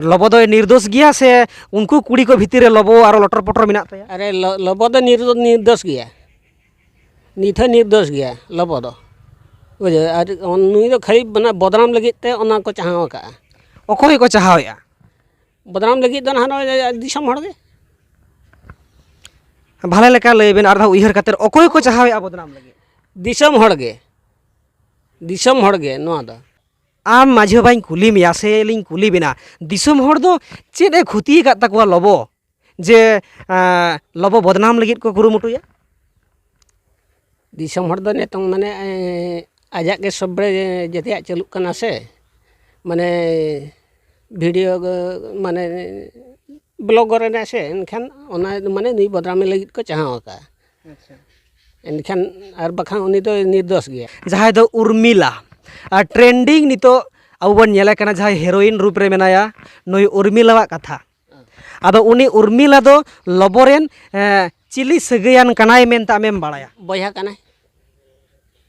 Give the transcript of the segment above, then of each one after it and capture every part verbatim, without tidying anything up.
ᱞᱚᱵᱚ ᱫᱚᱭ ᱱᱤᱨᱫᱳᱥ ᱜᱮᱭᱟ ᱥᱮ ᱩᱱᱠᱩ ᱠᱩᱲᱤ ᱠᱚ ᱵᱷᱤᱛᱤᱨ ᱨᱮ ᱞᱚᱵᱚ ᱟᱨᱚ ᱞᱚᱴᱚᱨ ᱯᱚᱴᱚᱨ ᱢᱮᱱᱟᱜ ᱛᱟᱭᱟ? ᱟᱨᱮ, ᱞᱚ-, ᱞᱚᱵᱚ ᱫᱚ ᱱᱤᱨᱫᱳ-, ᱱᱤᱨᱫᱳᱥ ᱜᱮᱭᱟ᱾ ᱱᱤᱛ ᱦᱚᱸ ᱱᱤᱨᱫᱳᱥ ᱜᱮᱭᱟ ᱞᱚᱵᱚ ᱫᱚ᱾ ᱵᱩᱡᱷᱟᱹᱣ? ᱟᱨ ᱱᱩᱭ ᱫᱚ ᱠᱷᱟᱹᱞᱤ ᱚᱱᱟ ᱵᱚᱫᱱᱟᱢ ᱞᱟᱹᱜᱤᱫ ᱛᱮ ᱚᱱᱟ ᱠᱚ ᱪᱟᱦᱟᱣ ᱟᱠᱟᱫᱼᱟ᱾ ᱚᱠᱚᱭ ᱠᱚ ᱪᱟᱦᱟᱣᱮᱫᱼᱟ? ᱵᱚᱫᱱᱟᱢ ᱞᱟᱹᱜᱤᱫ ᱫᱚ ᱱᱟᱦᱟᱜ ᱱᱚᱜᱼᱚᱭ ᱫᱤᱥᱚᱢ ᱦᱚᱲ ᱜᱮ᱾ ᱵᱷᱟᱞᱮ ᱞᱮᱠᱟ ᱞᱟᱹᱭ ᱵᱮᱱ, ᱟᱨ ᱫᱷᱟᱣ ᱩᱭᱦᱟᱹᱨ ᱠᱟᱛᱮ, ᱚᱠᱚᱭ ᱠᱚ ᱪᱟᱦᱟᱣᱮᱫᱼᱟ ᱵᱚᱫᱱᱟᱢ ᱞᱟᱹᱜᱤᱫ? ᱫᱤᱥᱚᱢ ᱦᱚᱲ ᱜᱮ᱾ ᱫᱤᱥᱚᱢ ᱦᱚᱲ ᱜᱮ ᱱᱚᱣᱟ ᱫᱚ᱾ ᱟᱢ ᱢᱟᱹᱡᱷᱤ ᱵᱟᱵᱟᱧ ᱠᱩᱞᱤ ᱢᱮᱭᱟ ᱥᱮ ᱞᱤᱧ ᱠᱩᱞᱤ ᱵᱮᱱᱟ, ᱫᱤᱥᱚᱢ ᱦᱚᱲ ᱫᱚ ᱪᱮᱫ ᱮ ᱠᱷᱚᱛᱤ ᱟᱠᱟᱫ ᱛᱟᱠᱚᱣᱟ ᱞᱚᱵᱚ, ᱡᱮ, ᱮᱸ, ᱞᱚᱵᱚ ᱵᱚᱫᱱᱟᱢ ᱞᱟᱹᱜᱤᱫ ᱠᱚ ᱠᱩᱨᱩᱢᱩᱴᱩᱭᱟ? ᱫᱤᱥᱚᱢ ᱦᱚᱲ ᱫᱚ ᱱᱤᱛᱚᱝ ᱢᱟᱱᱮ, ᱮᱸ, ᱟᱡᱟᱜ ᱜᱮ ᱥᱚᱵ ᱨᱮ ᱡᱮᱛᱮᱭᱟᱜ ᱪᱟᱹᱞᱩᱜ ᱠᱟᱱᱟ ᱥᱮ, ᱢᱟᱱᱮ ᱵᱷᱤᱰᱤᱭᱳ ᱜᱮ, ᱢᱟᱱᱮ ᱵᱞᱚᱜ ᱨᱮᱱᱟᱜ ᱥᱮ, ᱮᱱᱠᱷᱟᱱ ᱚᱱᱟ ᱢᱟᱱᱮ ᱱᱩᱭ ᱵᱚᱫᱱᱟᱢ ᱞᱟᱹᱜᱤᱫ ᱠᱚ ᱪᱟᱦᱟᱣ ᱟᱠᱟᱫᱼᱟ᱾ ᱟᱪᱪᱷᱟ᱾ ᱮᱱᱠᱷᱟᱱ ᱟᱨ ᱵᱟᱠᱷᱟᱱ ᱩᱱᱤ ᱫᱚᱭ ᱱᱤᱨᱫᱳᱥ ᱜᱮᱭᱟ᱾ ᱡᱟᱦᱟᱸᱭ ᱫᱚ ᱩᱨᱢᱤᱞᱟ, ᱟᱨ ᱴᱨᱮᱱᱰᱤᱝ ᱱᱤᱛᱚᱜ ᱟᱵᱚ ᱵᱚᱱ ᱧᱮᱞᱮ ᱠᱟᱱᱟ, ᱡᱟᱦᱟᱸᱭ ᱦᱤᱨᱳᱭᱤᱱ ᱨᱩᱯ ᱨᱮ ᱢᱮᱱᱟᱭᱟ, ᱱᱩᱭ ᱩᱨᱢᱤᱞᱟᱣᱟᱜ ᱠᱟᱛᱷᱟ᱾ ᱟᱫᱚ ᱩᱱᱤ ᱩᱨᱢᱤᱞᱟ ᱫᱚ ᱞᱚᱵᱚ ᱨᱮᱱ, ᱮᱸ, ᱪᱤᱞᱤ ᱥᱟᱹᱜᱟᱹᱭᱟᱱ ᱠᱟᱱᱟᱭ ᱢᱮᱱᱛᱮ ᱟᱢᱮᱢ ᱵᱟᱲᱟᱭᱟ? ᱵᱚᱭᱦᱟ ᱠᱟᱱᱟᱭ,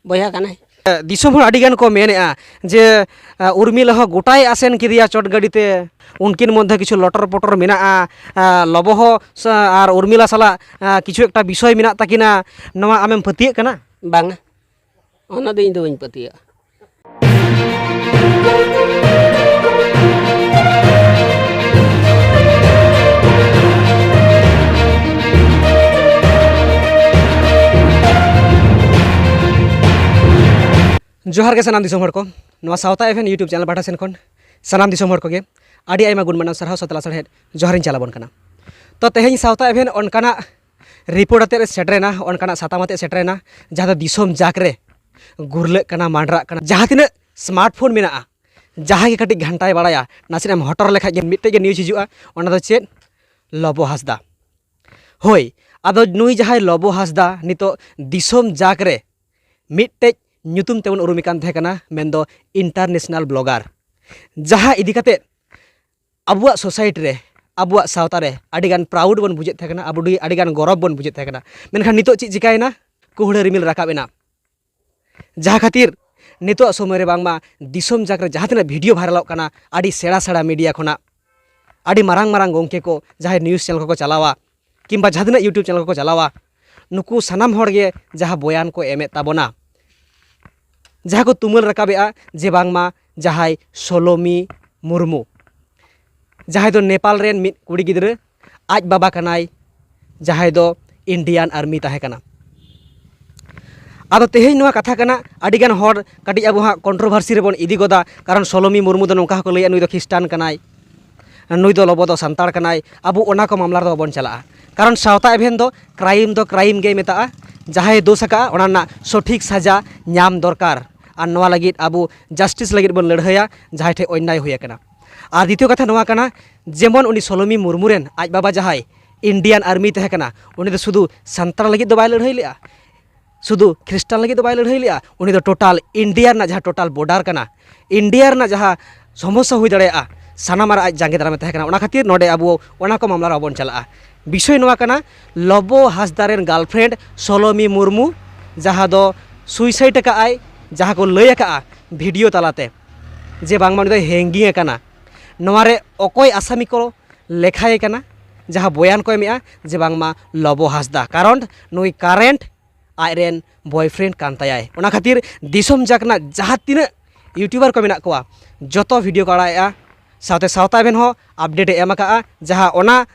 ᱵᱚᱭᱦᱟ ᱠᱟᱱᱟᱭ᱾ ᱫᱤᱥᱚᱢ ᱦᱚᱲ ᱟᱹᱰᱤ ᱜᱟᱱ ᱠᱚ ᱢᱮᱱᱮᱫᱼᱟ ᱡᱮ, ᱮᱸ, ᱩᱨᱢᱤᱞᱟ ᱦᱚᱸ ᱜᱚᱴᱟᱭ ᱟᱥᱮᱱ ᱠᱮᱫᱮᱭᱟ ᱪᱚᱴ ᱜᱟᱹᱰᱤ ᱛᱮ, ᱩᱱᱠᱤᱱ ᱢᱚᱫᱽᱫᱷᱮ ᱠᱤᱪᱷᱩ ᱞᱚᱴᱚᱨ ᱯᱚᱴᱚᱨ ᱢᱮᱱᱟᱜᱼᱟ, ᱮᱸ, ᱞᱚᱵᱚ ᱦᱚᱸ ᱥᱟ-, ᱟᱨ ᱩᱨᱢᱤᱞᱟ ᱥᱟᱞᱟᱜ, ᱮᱸ, ᱠᱤᱪᱷᱩ ᱮᱠᱴᱟ ᱵᱤᱥᱚᱭ ᱢᱮᱱᱟᱜ ᱛᱟᱹᱠᱤᱱᱟ, ᱱᱚᱣᱟ ᱟᱢᱮᱢ ᱯᱟᱹᱛᱭᱟᱹᱜ ᱠᱟᱱᱟ? ᱵᱟᱝᱟ, ᱚᱱᱟ ᱫᱚ ᱤᱧ ᱫᱚ ᱵᱟᱹᱧ ᱯᱟᱹᱛᱭᱟᱹᱜᱼᱟ᱾ ᱡᱚᱦᱟᱨ ᱜᱮ ᱥᱟᱱᱟᱢ ᱫᱤᱥᱚᱢ ᱦᱚᱲ ᱠᱚ, ᱱᱚᱣᱟ ᱥᱟᱶᱛᱟ ᱮᱵᱷᱮᱱ YouTube ᱪᱮᱱᱮᱞ ᱯᱟᱦᱴᱟ ᱥᱮᱱ ᱠᱷᱚᱱ ᱥᱟᱱᱟᱢ ᱫᱤᱥᱚᱢ ᱦᱚᱲ ᱠᱚᱜᱮ ᱟᱹᱰᱤ ᱟᱭᱢᱟ ᱜᱩᱱ ᱢᱟᱱᱟᱣ ᱥᱟᱨᱦᱟᱣ ᱥᱟᱶᱛᱮ ᱞᱟᱥᱟᱲᱦᱮᱫ ᱡᱚᱦᱟᱨᱤᱧ ᱪᱟᱞ ᱟᱵᱚᱱ ᱠᱟᱱᱟ᱾ ᱛᱚ, ᱛᱮᱦᱮᱧ ᱥᱟᱶᱛᱟ ᱮᱵᱷᱮᱱ ᱚᱱᱠᱟᱱᱟᱜ ᱨᱤᱯᱳᱨᱴ ᱟᱛᱮᱫ ᱥᱮᱴᱮᱨᱮᱱᱟ, ᱚᱱᱠᱟᱱᱟᱜ ᱥᱟᱛᱟᱢ ᱟᱛᱮᱫ ᱥᱮᱴᱮᱨᱮᱱᱟ, ᱡᱟᱦᱟᱸ ᱫᱚ ᱫᱤᱥᱚᱢ ᱡᱟᱠ ᱨᱮ ᱜᱩᱨᱞᱟᱹᱜ ᱠᱟᱱᱟ, ᱢᱟᱸᱰᱨᱟᱜ ᱠᱟᱱᱟ᱾ ᱡᱟᱦᱟᱸ ᱛᱤᱱᱟᱹᱜ ᱥᱢᱟᱨᱴ ᱯᱷᱳᱱ ᱢᱮᱱᱟᱜᱼᱟ, ᱡᱟᱦᱟᱸᱭ ᱜᱮ ᱠᱟᱹᱴᱤᱡ ᱜᱷᱟᱱᱴᱟᱭ ᱵᱟᱲᱟᱭᱟ, ᱱᱟᱥᱮᱱᱟᱜ ᱮᱢ ᱦᱚᱴᱚᱨ ᱞᱮᱠᱷᱟᱡ ᱜᱮ ᱢᱤᱫᱴᱮᱡ ᱜᱮ ᱱᱤᱭᱩᱡᱽ ᱦᱤᱡᱩᱜᱼᱟ, ᱚᱱᱟ ᱫᱚ ᱪᱮᱫ? ᱞᱚᱵᱚ ᱦᱟᱸᱥᱫᱟ᱾ ᱦᱳᱭ, ᱟᱫᱚ ᱱᱩᱭ ᱡᱟᱦᱟᱸᱭ ᱞᱚᱵᱚ ᱦᱟᱸᱥᱫᱟ ᱱᱤᱛᱚᱜ ᱫᱤᱥᱚᱢ ᱡᱟᱠ ᱨᱮ ᱢᱤᱫᱴᱮᱡ ᱧᱩᱛᱩᱢ ᱛᱮᱵᱚᱱ ᱩᱨᱩᱢᱮ ᱠᱟᱱ ᱛᱟᱦᱮᱸ ᱠᱟᱱᱟ, ᱢᱮᱱᱫᱚ ᱤᱱᱴᱟᱨᱱᱮᱥᱱᱟᱞ ᱵᱞᱚᱜᱟᱨ, ᱡᱟᱦᱟᱸ ᱤᱫᱤ ᱠᱟᱛᱮᱫ ᱟᱵᱚᱣᱟᱜ ᱥᱳᱥᱟᱭᱴᱤ ᱨᱮ, ᱟᱵᱚᱣᱟᱜ ᱥᱟᱶᱛᱟ ᱨᱮ ᱟᱹᱰᱤᱜᱟᱱ ᱯᱨᱟᱣᱩᱰ ᱵᱚᱱ ᱵᱩᱡᱮᱫ ᱛᱟᱦᱮᱸ ᱠᱟᱱᱟ, ᱟᱵᱚ ᱟᱹᱰᱤ, ᱟᱹᱰᱤᱜᱟᱱ ᱜᱚᱨᱚᱵᱽ ᱵᱚᱱ ᱵᱩᱡᱮᱫ ᱛᱟᱦᱮᱸ ᱠᱟᱱᱟ᱾ ᱢᱮᱱᱠᱷᱟᱱ ᱱᱤᱛᱚᱜ ᱪᱮᱫ ᱪᱤᱠᱟᱭᱮᱱᱟ? ᱠᱩᱦᱲᱟᱹ ᱨᱤᱢᱤᱞ ᱨᱟᱠᱟᱵ ᱮᱱᱟ᱾ ᱡᱟᱦᱟᱸ ᱠᱷᱟᱹᱛᱤᱨ ᱱᱤᱛᱚᱜ ᱥᱚᱢᱚᱭ ᱨᱮ ᱵᱟᱝᱢᱟ ᱫᱤᱥᱚᱢ ᱡᱟᱠ ᱨᱮ ᱡᱟᱦᱟᱸ ᱛᱤᱱᱟᱹᱜ ᱵᱷᱤᱰᱤᱭᱳ ᱵᱷᱟᱭᱨᱟᱞᱚᱜ ᱠᱟᱱᱟ, ᱟᱹᱰᱤ ᱥᱮᱬᱟ ᱥᱮᱬᱟ ᱢᱤᱰᱤᱭᱟ ᱠᱷᱚᱱᱟᱜ, ᱟᱹᱰᱤ ᱢᱟᱨᱟᱝ ᱢᱟᱨᱟᱝ ᱜᱚᱢᱠᱮ ᱠᱚ, ᱡᱟᱦᱟᱸᱭ news channel ᱠᱚᱠᱚ ᱪᱟᱞᱟᱣᱟ, ᱠᱤᱝᱵᱟ ᱡᱟᱦᱟᱸ ᱛᱤᱱᱟᱹᱜ YouTube channel ᱠᱚᱠᱚ ᱪᱟᱞᱟᱣᱟ, ᱱᱩᱠᱩ ᱥᱟᱱᱟᱢ ᱦᱚᱲ ᱜᱮ ᱡᱟᱦᱟᱸ ᱵᱚᱭᱟᱱ ᱠᱚ ᱮᱢᱮᱫ ᱛᱟᱵᱚᱱᱟ, ᱡᱟᱦᱟᱸ ᱠᱚ ᱛᱩᱢᱟᱹᱞ ᱨᱟᱠᱟᱵᱮᱜᱼᱟ ᱡᱮ ᱵᱟᱝᱢᱟ ᱡᱟᱦᱟᱸᱭ ᱥᱳᱞᱳᱢᱤ ᱢᱩᱨᱢᱩ, ᱡᱟᱦᱟᱸᱭ ᱫᱚ ᱱᱮᱯᱟᱞ ᱨᱮᱱ ᱢᱤᱫ ᱠᱩᱲᱤ ᱜᱤᱫᱽᱨᱟᱹ, ᱟᱡ ᱵᱟᱵᱟ ᱠᱟᱱᱟᱭ, ᱡᱟᱦᱟᱸᱭ ᱫᱚ Indian Army ᱛᱟᱦᱮᱸ ᱠᱟᱱᱟ᱾ ᱟᱫᱚ ᱛᱮᱦᱮᱧ ᱱᱚᱣᱟ ᱠᱟᱛᱷᱟ ᱠᱟᱱᱟ, ᱟᱹᱰᱤᱜᱟᱱ ᱦᱚᱲ ᱠᱟᱹᱴᱤᱡ ᱟᱵᱚ ᱦᱟᱸᱜ controversy ᱨᱮᱵᱚᱱ ᱤᱫᱤ ᱜᱚᱫᱟ, ᱠᱟᱨᱚᱱ ᱥᱳᱞᱳᱢᱤ ᱢᱩᱨᱢᱩ ᱫᱚ ᱱᱚᱝᱠᱟ ᱦᱚᱸᱠᱚ ᱞᱟᱹᱭᱟ, ᱱᱩᱭ ᱫᱚ ᱠᱷᱨᱤᱥᱴᱟᱱ ᱠᱟᱱᱟᱭ, ᱱᱩᱭ ᱫᱚ ᱞᱚᱵᱚ ᱫᱚ ᱥᱟᱱᱛᱟᱲ ᱠᱟᱱᱟᱭ, ᱟᱵᱚ ᱚᱱᱟ ᱠᱚ ᱢᱟᱢᱞᱟ ᱨᱮᱫᱚ ᱵᱟᱵᱚᱱ ᱪᱟᱞᱟᱜᱼᱟ᱾ ᱠᱟᱨᱚᱱ ᱥᱟᱶᱛᱟ ᱮᱵᱷᱮᱱ ᱫᱚ crime ᱫᱚ crime ᱜᱮᱭ ᱢᱮᱛᱟᱜᱼᱟ, ᱡᱟᱦᱟᱸᱭ ᱫᱳᱥ ᱟᱠᱟᱫᱼᱟ ᱚᱱᱟ ᱨᱮᱱᱟᱜ ᱥᱚᱴᱷᱤᱠ ᱥᱟᱡᱟ ᱧᱟᱢ ᱫᱚᱨᱠᱟᱨ, ᱟᱨ ᱱᱚᱣᱟ ᱞᱟᱹᱜᱤᱫ ᱟᱵᱚ justice ᱞᱟᱹᱜᱤᱫ ᱵᱚᱱ ᱞᱟᱹᱲᱦᱟᱹᱭᱟ, ᱡᱟᱦᱟᱸᱭ ᱴᱷᱮᱱ ᱚᱱᱱᱟᱭ ᱦᱩᱭ ᱟᱠᱟᱱᱟ᱾ ᱟᱨ ᱫᱤᱛᱤᱭᱚ ᱠᱟᱛᱷᱟ ᱱᱚᱣᱟ ᱠᱟᱱᱟ, ᱡᱮᱢᱚᱱ ᱩᱱᱤ ᱥᱳᱞᱳᱢᱤ ᱢᱩᱨᱢᱩ ᱨᱮᱱ ᱟᱡ ᱵᱟᱵᱟ ᱡᱟᱦᱟᱸᱭ Indian Army ᱛᱟᱦᱮᱸ ᱠᱟᱱᱟ, ᱩᱱᱤ ᱫᱚ ᱥᱩᱫᱷᱩ ᱥᱟᱱᱛᱟᱲ ᱞᱟᱹᱜᱤᱫ ᱫᱚ ᱵᱟᱭ ᱞᱟᱹᱲᱦᱟᱹᱭ ᱞᱮᱫᱼᱟ, ᱥᱩᱫᱷᱩ ᱠᱷᱨᱤᱥᱴᱟᱱ ᱞᱟᱹᱜᱤᱫ ᱫᱚ ᱵᱟᱭ ᱞᱟᱹᱲᱦᱟᱹᱭ ᱞᱮᱫᱼᱟ, ᱩᱱᱤ ᱫᱚ total India ᱨᱮᱱᱟᱜ ᱡᱟᱦᱟᱸ total border ᱠᱟᱱᱟ, India ᱨᱮᱱᱟᱜ ᱡᱟᱦᱟᱸ ᱥᱚᱢᱚᱥᱥᱟ ᱦᱩᱭ ᱫᱟᱲᱮᱭᱟᱜᱼᱟ, ᱥᱟᱱᱟᱢᱟᱜ ᱨᱮ ᱟᱡ ᱡᱟᱸᱜᱮ ᱫᱟᱨᱟᱢᱮ ᱛᱟᱦᱮᱸ ᱠᱟᱱᱟ᱾ ᱚᱱᱟ ᱠᱷᱟᱹᱛᱤᱨ ᱱᱚᱰᱮ ᱟᱵᱚ ᱚᱱᱟ ᱠᱚ ᱢᱟᱢᱞᱟ ᱨᱮ ᱵᱟᱵᱚᱱ ᱪᱟᱞᱟᱜᱼᱟ᱾ ᱵᱤᱥᱚᱭ ᱱᱚᱣᱟ ᱠᱟᱱᱟ, ᱞᱚᱵᱚ ᱦᱟᱸᱥᱫᱟ ᱨᱮᱱ girlfriend ᱥᱳᱞᱳᱢᱤ ᱢᱩᱨᱢᱩ, ᱡᱟᱦᱟᱸ ᱫᱚ suicide ᱟᱠᱟᱫ ᱟᱭ, ᱡᱟᱦᱟᱸ ᱠᱚ ᱞᱟᱹᱭ ᱟᱠᱟᱫᱼᱟ video ᱛᱟᱞᱟᱛᱮ ᱡᱮ ᱵᱟᱝᱢᱟ ᱩᱱᱤ ᱫᱚᱭ hanging ᱟᱠᱟᱱᱟ, ᱱᱚᱣᱟ ᱨᱮ ᱚᱠᱚᱭ ᱟᱥᱟᱢᱤ ᱠᱚ ᱞᱮᱠᱷᱟᱭᱮ ᱠᱟᱱᱟ? ᱡᱟᱦᱟᱸ ᱵᱚᱭᱟᱱ ᱠᱚ ᱮᱢᱮᱜᱼᱟ ᱡᱮ ᱵᱟᱝᱢᱟ ᱞᱚᱵᱚ ᱦᱟᱸᱥᱫᱟ, ᱠᱟᱨᱚᱱ ᱱᱩᱭ current ᱟᱡᱨᱮᱱ boyfriend ᱠᱟᱱ ᱛᱟᱭᱟᱭ᱾ ᱚᱱᱟ ᱠᱷᱟᱹᱛᱤᱨ ᱫᱤᱥᱚᱢ ᱡᱟᱠ ᱨᱮᱱᱟᱜ ᱡᱟᱦᱟᱸ ᱛᱤᱱᱟᱹᱜ YouTuber ᱠᱚ ᱢᱮᱱᱟᱜ ᱠᱚᱣᱟ, ᱡᱚᱛᱚ video ᱠᱚ ᱟᱲᱟᱜᱮᱜᱼᱟ, ᱥᱟᱶᱛᱮ ᱥᱟᱶᱛᱟ ᱮᱵᱷᱮᱱ ᱦᱚᱸ update ᱮ ᱮᱢ ᱟᱠᱟᱫᱼᱟ, ᱡᱟᱦᱟᱸ ᱚᱱᱟ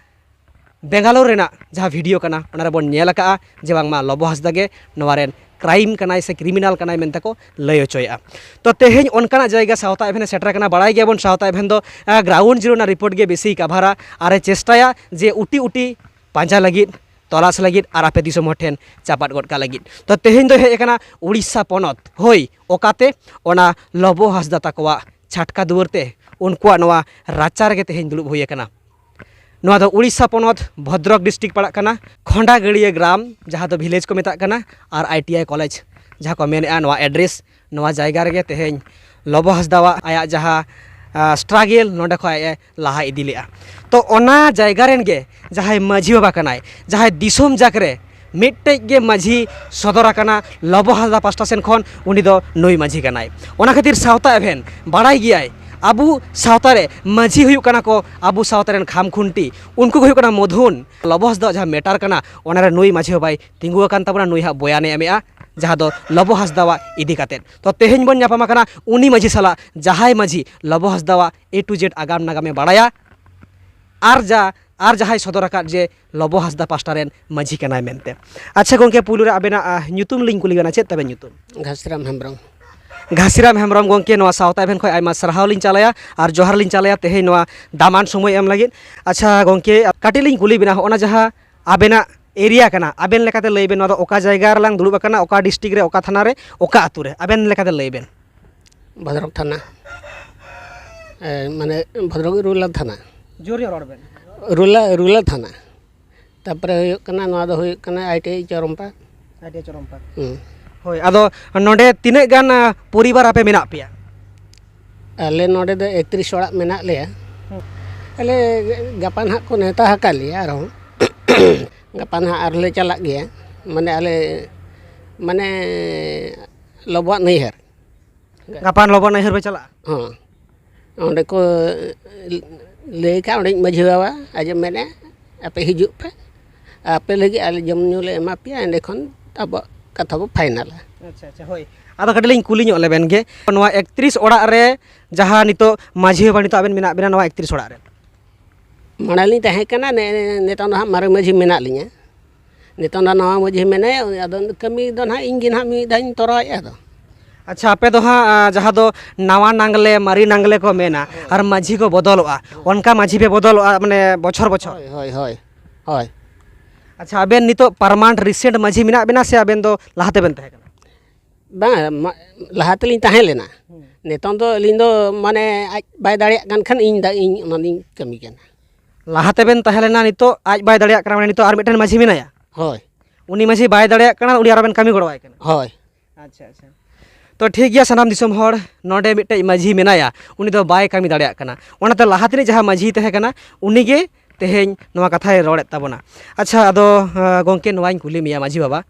ᱵᱮᱝᱜᱟᱞᱳᱨ ᱨᱮᱱᱟᱜ ᱡᱟᱦᱟᱸ video ᱠᱟᱱᱟ, ᱚᱱᱟ ᱨᱮᱵᱚᱱ ᱧᱮᱞ ᱟᱠᱟᱫᱼᱟ ᱡᱮ ᱵᱟᱝᱢᱟ ᱞᱚᱵᱚ ᱦᱟᱸᱥᱫᱟ ᱜᱮ ᱱᱚᱣᱟ ᱨᱮᱱ crime ᱠᱟᱱᱟᱭ ᱥᱮ criminal ᱠᱟᱱᱟᱭ ᱢᱮᱱᱛᱮ ᱠᱚ ᱞᱟᱹᱭ ᱦᱚᱪᱚᱭᱮᱫᱼᱟ᱾ ᱛᱚ ᱛᱮᱦᱮᱧ ᱚᱱᱠᱟᱱᱟᱜ ᱡᱟᱭᱜᱟ ᱥᱟᱶᱛᱟ ᱮᱵᱷᱮᱱ ᱮ ᱥᱮᱴᱮᱨ ᱟᱠᱟᱱᱟ᱾ ᱵᱟᱲᱟᱭ ᱜᱮᱭᱟᱵᱚᱱ ᱥᱟᱶᱛᱟ ᱮᱵᱷᱮᱱ ᱫᱚ, ᱟᱸ, ground zero ᱨᱮᱱᱟᱜ report ᱜᱮ ᱵᱮᱥᱤᱭ ᱠᱟᱵᱷᱟᱨᱟ ᱟᱨ ᱮ ᱪᱮᱥᱴᱟᱭᱟ ᱡᱮ ᱩᱴᱤ ᱩᱴᱤ ᱯᱟᱸᱡᱟ ᱞᱟᱹᱜᱤᱫ, ᱛᱚᱞᱟᱥ ᱞᱟᱹᱜᱤᱫ ᱟᱨ ᱟᱯᱮ ᱫᱤᱥᱚᱢ ᱦᱚᱲ ᱴᱷᱮᱱ ᱪᱟᱯᱟᱫ ᱜᱚᱫ ᱠᱟᱜ ᱞᱟᱹᱜᱤᱫ᱾ ᱛᱚ ᱛᱮᱦᱮᱧ ᱫᱚ ᱦᱮᱡ ᱟᱠᱟᱱᱟ ᱩᱲᱤᱥᱥᱟ ᱯᱚᱱᱚᱛ, ᱦᱳᱭ, ᱚᱠᱟᱛᱮ? ᱚᱱᱟ ᱞᱚᱵᱚ ᱦᱟᱸᱥᱫᱟ ᱛᱟᱠᱚᱣᱟᱜ ᱪᱷᱟᱴᱠᱟ ᱫᱩᱣᱟᱹᱨ ᱛᱮ, ᱩᱱᱠᱩᱣᱟᱜ ᱱᱚᱣᱟ ᱨᱟᱪᱟ ᱨᱮᱜᱮ ᱛᱮᱦᱮᱧ ᱫᱩᱲᱩᱵ ᱦᱩᱭ ᱟᱠᱟᱱᱟ᱾ ᱱᱚᱣᱟ ᱫᱚ ᱩᱲᱤᱥᱥᱟ ᱯᱚᱱᱚᱛ ᱵᱷᱚᱫᱨᱚᱠ district ᱯᱟᱲᱟᱜ ᱠᱟᱱᱟ, ᱠᱷᱚᱸᱰᱟᱜᱟᱹᱲᱤᱭᱟᱹ ᱜᱨᱟᱢ ᱡᱟᱦᱟᱸ ᱫᱚ village ᱠᱚ ᱢᱮᱛᱟᱜ ᱠᱟᱱᱟ, ᱟᱨ ITI college ᱡᱟᱦᱟᱸ ᱠᱚ ᱢᱮᱱᱮᱫᱼᱟ, ᱱᱚᱣᱟ address, ᱱᱚᱣᱟ ᱡᱟᱭᱜᱟ ᱨᱮᱜᱮ ᱛᱮᱦᱮᱧ ᱞᱚᱵᱚ ᱦᱟᱸᱥᱫᱟᱣᱟᱜ ᱟᱭᱟᱜ ᱡᱟᱦᱟᱸ, ᱟᱸ, struggle ᱱᱚᱸᱰᱮ ᱠᱷᱚᱱ ᱟᱡ ᱮ ᱞᱟᱦᱟ ᱤᱫᱤ ᱞᱮᱫᱼᱟ᱾ ᱛᱚ ᱚᱱᱟ ᱡᱟᱭᱜᱟ ᱨᱮᱱ ᱜᱮ ᱡᱟᱦᱟᱸᱭ ᱢᱟᱹᱡᱷᱤ ᱵᱟᱵᱟ ᱠᱟᱱᱟᱭ, ᱡᱟᱦᱟᱸᱭ ᱫᱤᱥᱚᱢ ᱡᱟᱠ ᱨᱮ ᱢᱤᱫᱴᱮᱡ ᱜᱮ ᱢᱟᱹᱡᱷᱤ ᱥᱚᱫᱚᱨ ᱟᱠᱟᱱᱟ ᱞᱚᱵᱚ ᱦᱟᱸᱥᱫᱟ ᱯᱟᱥᱴᱟ ᱥᱮᱱ ᱠᱷᱚᱱ, ᱩᱱᱤ ᱫᱚ ᱱᱩᱭ ᱢᱟᱹᱡᱷᱤ ᱠᱟᱱᱟᱭ᱾ ᱚᱱᱟ ᱠᱷᱟᱹᱛᱤᱨ ᱥᱟᱶᱛᱟ ᱮᱵᱷᱮᱱ ᱵᱟᱲᱟᱭ ᱜᱮᱭᱟᱭ ᱟᱵᱚ ᱥᱟᱶᱛᱟ ᱨᱮ ᱢᱟᱹᱡᱷᱤ ᱦᱩᱭᱩᱜ ᱠᱟᱱᱟ ᱠᱚ ᱟᱵᱚ ᱥᱟᱶᱛᱟ ᱨᱮᱱ ᱠᱷᱟᱢ ᱠᱷᱩᱱᱴᱤ, ᱩᱱᱠᱩ ᱜᱮ ᱦᱩᱭᱩᱜ ᱠᱟᱱᱟ ᱢᱚᱫᱷᱩᱱ᱾ ᱞᱚᱵᱚ ᱦᱟᱸᱥᱫᱟᱣᱟᱜ ᱡᱟᱦᱟᱸ ᱢᱮᱴᱟᱨ ᱠᱟᱱᱟ, ᱚᱱᱟᱨᱮ ᱱᱩᱭ ᱢᱟᱹᱡᱷᱤ ᱵᱟᱵᱟᱭ ᱛᱤᱸᱜᱩ ᱟᱠᱟᱱ ᱛᱟᱵᱚᱱᱟ, ᱱᱩᱭ ᱦᱟᱸᱜ ᱵᱚᱭᱟᱱᱮ ᱮᱢᱮᱜᱼᱟ, ᱡᱟᱦᱟᱸ ᱫᱚ ᱞᱚᱵᱚ ᱦᱟᱸᱥᱫᱟᱣᱟᱜ ᱤᱫᱤ ᱠᱟᱛᱮᱫ᱾ ᱛᱚ ᱛᱮᱦᱮᱧ ᱵᱚᱱ ᱧᱟᱯᱟᱢ ᱟᱠᱟᱱᱟ ᱩᱱᱤ ᱢᱟᱹᱡᱷᱤ ᱥᱟᱞᱟᱜ, ᱡᱟᱦᱟᱸᱭ ᱢᱟᱹᱡᱷᱤ ᱞᱚᱵᱚ ᱦᱟᱸᱥᱫᱟᱣᱟᱜ A to Z ᱟᱜᱟᱢ ᱱᱟᱜᱟᱢᱮ ᱵᱟᱲᱟᱭᱟ, ᱟᱨ ᱡᱟ ᱟᱨ ᱡᱟᱦᱟᱸᱭ ᱥᱚᱫᱚᱨ ᱟᱠᱟᱫ ᱡᱮ ᱞᱚᱵᱚ ᱦᱟᱸᱥᱫᱟ ᱯᱟᱥᱴᱟ ᱨᱮᱱ ᱢᱟᱹᱡᱷᱤ ᱠᱟᱱᱟᱭ ᱢᱮᱱᱛᱮ᱾ ᱟᱪᱪᱷᱟ ᱜᱚᱢᱠᱮ, ᱯᱩᱭᱞᱩ ᱨᱮ ᱟᱵᱮᱱᱟᱜ, ᱟᱦ, ᱧᱩᱛᱩᱢ ᱞᱤᱧ ᱠᱩᱞᱤ ᱵᱮᱱᱟ, ᱪᱮᱫ ᱛᱟᱵᱮᱱ ᱧᱩᱛᱩᱢ? ᱜᱷᱟᱥᱤᱨᱟᱢ ᱦᱮᱢᱵᱨᱚᱢ᱾ ᱜᱷᱟᱥᱤᱨᱟᱢ ᱦᱮᱢᱵᱨᱚᱢ ᱜᱚᱢᱠᱮ, ᱱᱚᱣᱟ ᱥᱟᱶᱛᱟ ᱮᱵᱷᱮᱱ ᱠᱷᱚᱱ ᱟᱭᱢᱟ ᱥᱟᱨᱦᱟᱣ ᱞᱤᱧ ᱪᱟᱞᱟᱭᱟ ᱟᱨ ᱡᱚᱦᱟᱨ ᱞᱤᱧ ᱪᱟᱞᱟᱭᱟ ᱛᱮᱦᱮᱧ ᱱᱚᱣᱟ ᱫᱟᱢᱟᱱ ᱥᱚᱢᱚᱭ ᱮᱢ ᱞᱟᱹᱜᱤᱫ᱾ ᱟᱪᱪᱷᱟ ᱜᱚᱢᱠᱮ, ᱠᱟᱹᱴᱤᱡ ᱞᱤᱧ ᱠᱩᱞᱤ ᱵᱮᱱᱟ, ᱦᱚᱸᱜᱼᱚ ᱱᱟ ᱡᱟᱦᱟᱸ ᱟᱵᱮᱱᱟᱜ ᱮᱨᱤᱭᱟ ᱠᱟᱱᱟ, ᱟᱵᱮᱱ ᱞᱮᱠᱟᱛᱮ ᱞᱟᱹᱭ ᱵᱮᱱ, ᱱᱚᱣᱟ ᱫᱚ ᱚᱠᱟ ᱡᱟᱭᱜᱟ ᱨᱮᱞᱟᱝ ᱫᱩᱲᱩᱵ ᱟᱠᱟᱱᱟ, ᱚᱠᱟ ᱰᱤᱥᱴᱨᱤᱠᱴ ᱨᱮ, ᱚᱠᱟ ᱛᱷᱟᱱᱟ ᱨᱮ, ᱚᱠᱟ ᱟᱹᱛᱩ ᱨᱮ, ᱟᱵᱮᱱ ᱞᱮᱠᱟᱛᱮ ᱞᱟᱹᱭ ᱵᱮᱱ᱾ ᱵᱷᱚᱫᱨᱚᱠ ᱛᱷᱟᱱᱟ, ᱮ, ᱢᱟᱱᱮ ᱵᱷᱚᱫᱨᱚᱠ ᱨᱩᱨᱟᱞ ᱛᱷᱟᱱᱟ᱾ ᱡᱳᱨ ᱧᱚᱜ ᱨᱚᱲ ᱵᱮᱱ᱾ ᱨᱩᱨᱟᱞ, ᱨᱩᱨᱟᱞ ᱛᱷᱟᱱᱟ᱾ ᱛᱟᱨᱯᱚᱨᱮ ᱦᱩᱭᱩᱜ ᱠᱟᱱᱟ, ᱱᱚᱣᱟ ᱫᱚ ᱦᱩᱭᱩᱜ ᱠᱟᱱᱟ I T I ᱪᱚᱨᱚᱢᱯᱟ᱾ I T I ᱪᱚᱨᱚᱢᱯᱟ᱾ ᱦᱩᱸ᱾ ᱦᱳᱭ, ᱟᱫᱚ ᱱᱚᱰᱮ ᱛᱤᱱᱟᱹᱜ ᱜᱟᱱ, ᱟ, ᱯᱚᱨᱤᱵᱟᱨ ᱟᱯᱮ ᱢᱮᱱᱟᱜ ᱯᱮᱭᱟ? ᱟᱞᱮ ᱱᱚᱰᱮ ᱫᱚ ᱮᱠᱛᱨᱤᱥ ᱚᱲᱟᱜ ᱢᱮᱱᱟᱜ ᱞᱮᱭᱟ᱾ ᱦᱩᱸ᱾ ᱟᱞᱮ ᱜᱟᱯᱟ ᱱᱟᱦᱟᱜ ᱠᱚ ᱱᱮᱣᱛᱟ ᱟᱠᱟᱫ ᱞᱮᱭᱟ ᱟᱨᱦᱚᱸ᱾ ᱜᱟᱯᱟ ᱱᱟᱦᱟᱜ ᱟᱨᱦᱚᱸ ᱞᱮ ᱪᱟᱞᱟᱜ ᱜᱮᱭᱟ᱾ ᱢᱟᱱᱮ ᱟᱞᱮ, ᱢᱟᱱᱮ ᱞᱚᱵᱚᱣᱟᱜ ᱱᱟᱹᱭᱦᱟᱹᱨ᱾ ᱜᱟᱯᱟ ᱞᱚᱵᱚ ᱱᱟᱹᱭᱦᱟᱹᱨ ᱯᱮ ᱪᱟᱞᱟᱜᱼᱟ? ᱦᱚᱸ᱾ ᱚᱸᱰᱮ ᱠᱚ ᱞᱟᱹᱭ ᱠᱷᱟᱱ, ᱚᱸᱰᱮ ᱢᱟᱹᱡᱷᱤ ᱵᱟᱵᱟ ᱟᱡ ᱮ ᱢᱮᱱᱮᱫ, "ᱟᱯᱮ ᱦᱤᱡᱩᱜ ᱯᱮ, ᱟᱯᱮ ᱞᱟᱹᱜᱤᱫ ᱟᱞᱮ ᱡᱚᱢ ᱧᱩ ᱞᱮ ᱮᱢᱟ ᱯᱮᱭᱟ, ᱮᱸᱰᱮ ᱠᱷᱚᱱ ᱟᱵᱚᱣᱟᱜ ᱠᱟᱛᱷᱟ ᱵᱚ ᱯᱷᱟᱭᱱᱟᱞᱟ᱾" ᱟᱪᱪᱷᱟ, ᱟᱪᱪᱷᱟ, ᱦᱳᱭ᱾ ᱟᱫᱚ ᱠᱟᱹᱴᱤᱡ ᱞᱤᱧ ᱠᱩᱞᱤ ᱧᱚᱜ ᱞᱮᱵᱮᱱ ᱜᱮ, ᱱᱚᱣᱟ ᱮᱠᱛᱨᱤᱥ ᱚᱲᱟᱜ ᱨᱮ ᱡᱟᱦᱟᱸ ᱱᱤᱛᱚᱜ ᱢᱟᱹᱡᱷᱤ ᱵᱟᱵᱟ ᱱᱤᱛᱚᱜ ᱟᱵᱮᱱ ᱢᱮᱱᱟᱜ ᱵᱮᱱᱟ ᱱᱚᱣᱟ ᱮᱠᱛᱨᱤᱥ ᱚᱲᱟᱜ ᱨᱮ? ᱢᱟᱲᱟᱝ ᱞᱤᱧ ᱛᱟᱦᱮᱸ ᱠᱟᱱᱟ, ᱱᱮ-, ᱱᱤᱛᱚᱝ ᱫᱚ ᱦᱟᱸᱜ ᱢᱟᱨᱮ ᱢᱟᱹᱡᱷᱤ ᱢᱮᱱᱟᱜ ᱞᱤᱧᱟ᱾ ᱱᱤᱛᱚᱝ ᱫᱚ ᱱᱟᱣᱟ ᱢᱟᱹᱡᱷᱤ ᱢᱮᱱᱟᱭᱟ, ᱩᱱᱤ ᱟᱫᱚ ᱠᱟᱹᱢᱤ ᱫᱚ ᱱᱟᱦᱟᱜ ᱤᱧ ᱜᱮ ᱱᱟᱦᱟᱜ ᱢᱤᱫ ᱫᱷᱟᱣ ᱤᱧ ᱛᱚᱨᱟᱣᱮᱫᱼᱟ ᱟᱫᱚ᱾ ᱟᱪᱪᱷᱟ, ᱟᱯᱮ ᱫᱚ ᱦᱟᱸᱜ, ᱟ, ᱡᱟᱦᱟᱸ ᱫᱚ ᱱᱟᱣᱟ ᱱᱟᱝᱞᱮ, ᱢᱟᱨᱮ ᱱᱟᱝᱞᱮ ᱠᱚ ᱢᱮᱱᱟ, ᱦᱳᱭ᱾ ᱟᱨ ᱢᱟᱹᱡᱷᱤ ᱠᱚ ᱵᱚᱫᱚᱞᱚᱜᱼᱟ, ᱦᱳᱭ᱾ ᱚᱱᱠᱟ ᱢᱟᱹᱡᱷᱤ ᱯᱮ ᱵᱚᱫᱚᱞᱚᱜᱼᱟ, ᱢᱟᱱᱮ ᱵᱚᱪᱷᱚᱨ ᱵᱚᱪᱷᱚᱨ? ᱦᱳᱭ, ᱦᱳᱭ, ᱦᱳᱭ, ᱦᱳᱭ᱾ ᱟᱪᱪᱷᱟ, ᱟᱵᱮᱱ ᱱᱤᱛᱚᱜ permanent recent ᱢᱟᱹᱡᱷᱤ ᱢᱮᱱᱟᱜ ᱵᱮᱱᱟ ᱥᱮ ᱟᱵᱮᱱ ᱫᱚ ᱞᱟᱦᱟ ᱛᱮᱵᱮᱱ ᱛᱟᱦᱮᱸ ᱠᱟᱱᱟ? ᱵᱟᱝ, ᱢᱟ-, ᱞᱟᱦᱟ ᱛᱮᱞᱤᱧ ᱛᱟᱦᱮᱸ ᱞᱮᱱᱟ᱾ ᱦᱩᱸ᱾ ᱱᱤᱛᱚᱝ ᱫᱚ ᱟᱹᱞᱤᱧ ᱫᱚ ᱢᱟᱱᱮ ᱟᱡ ᱵᱟᱭ ᱫᱟᱲᱮᱭᱟᱜ ᱠᱟᱱ ᱠᱷᱟᱱ ᱤᱧ ᱫᱟ-, ᱤᱧ ᱚᱱᱟᱞᱤᱧ ᱠᱟᱹᱢᱤ ᱠᱟᱱᱟ᱾ ᱞᱟᱦᱟ ᱛᱮᱵᱮᱱ ᱛᱟᱦᱮᱸ ᱞᱮᱱᱟ, ᱱᱤᱛᱚᱜ ᱟᱡ ᱵᱟᱭ ᱫᱟᱲᱮᱭᱟᱜ ᱠᱟᱱᱟ, ᱢᱟᱱᱮ ᱱᱤᱛᱚᱜ ᱟᱨ ᱢᱤᱫᱴᱮᱱ ᱢᱟᱹᱡᱷᱤ ᱢᱮᱱᱟᱭᱟ? ᱦᱳᱭ᱾ ᱩᱱᱤ ᱢᱟᱹᱡᱷᱤ ᱵᱟᱭ ᱫᱟᱲᱮᱭᱟᱜ ᱠᱟᱱᱟ, ᱩᱱᱤ ᱟᱨᱚ ᱵᱮᱱ ᱠᱟᱹᱢᱤ ᱜᱚᱲᱚᱣᱟᱭ ᱠᱟᱱᱟ? ᱦᱳᱭ᱾ ᱟᱪᱪᱷᱟ, ᱟᱪᱪᱷᱟ᱾ ᱛᱚ ᱴᱷᱤᱠ ᱜᱮᱭᱟ, ᱥᱟᱱᱟᱢ ᱫᱤᱥᱚᱢ ᱦᱚᱲ, ᱱᱚᱰᱮ ᱢᱤᱫᱴᱮᱡ ᱢᱟᱹᱡᱷᱤ ᱢᱮᱱᱟᱭᱟ, ᱩᱱᱤ ᱫᱚ ᱵᱟᱭ ᱠᱟᱹᱢᱤ ᱫᱟᱲᱮᱭᱟᱜ ᱠᱟᱱᱟ, ᱚᱱᱟᱛᱮ ᱞᱟᱦᱟ ᱛᱮᱱᱤᱡ ᱡᱟᱦᱟᱸ ᱢᱟᱹᱡᱷᱤ ᱛᱟᱦᱮᱸ ᱠᱟᱱᱟ, ᱩᱱᱤ ᱜᱮ ᱛᱮᱦᱮᱧ ᱱᱚᱣᱟ ᱠᱟᱛᱷᱟᱭ ᱨᱚᱲᱮᱫ ᱛᱟᱵᱚᱱᱟ᱾ ᱟᱪᱪᱷᱟ, ᱟᱫᱚ, ᱟᱸ, ᱜᱚᱢᱠᱮ, ᱱᱚᱣᱟᱧ ᱠᱩᱞᱤ ᱢᱮᱭᱟ ᱢᱟᱹᱡᱷᱤ ᱵᱟᱵᱟ,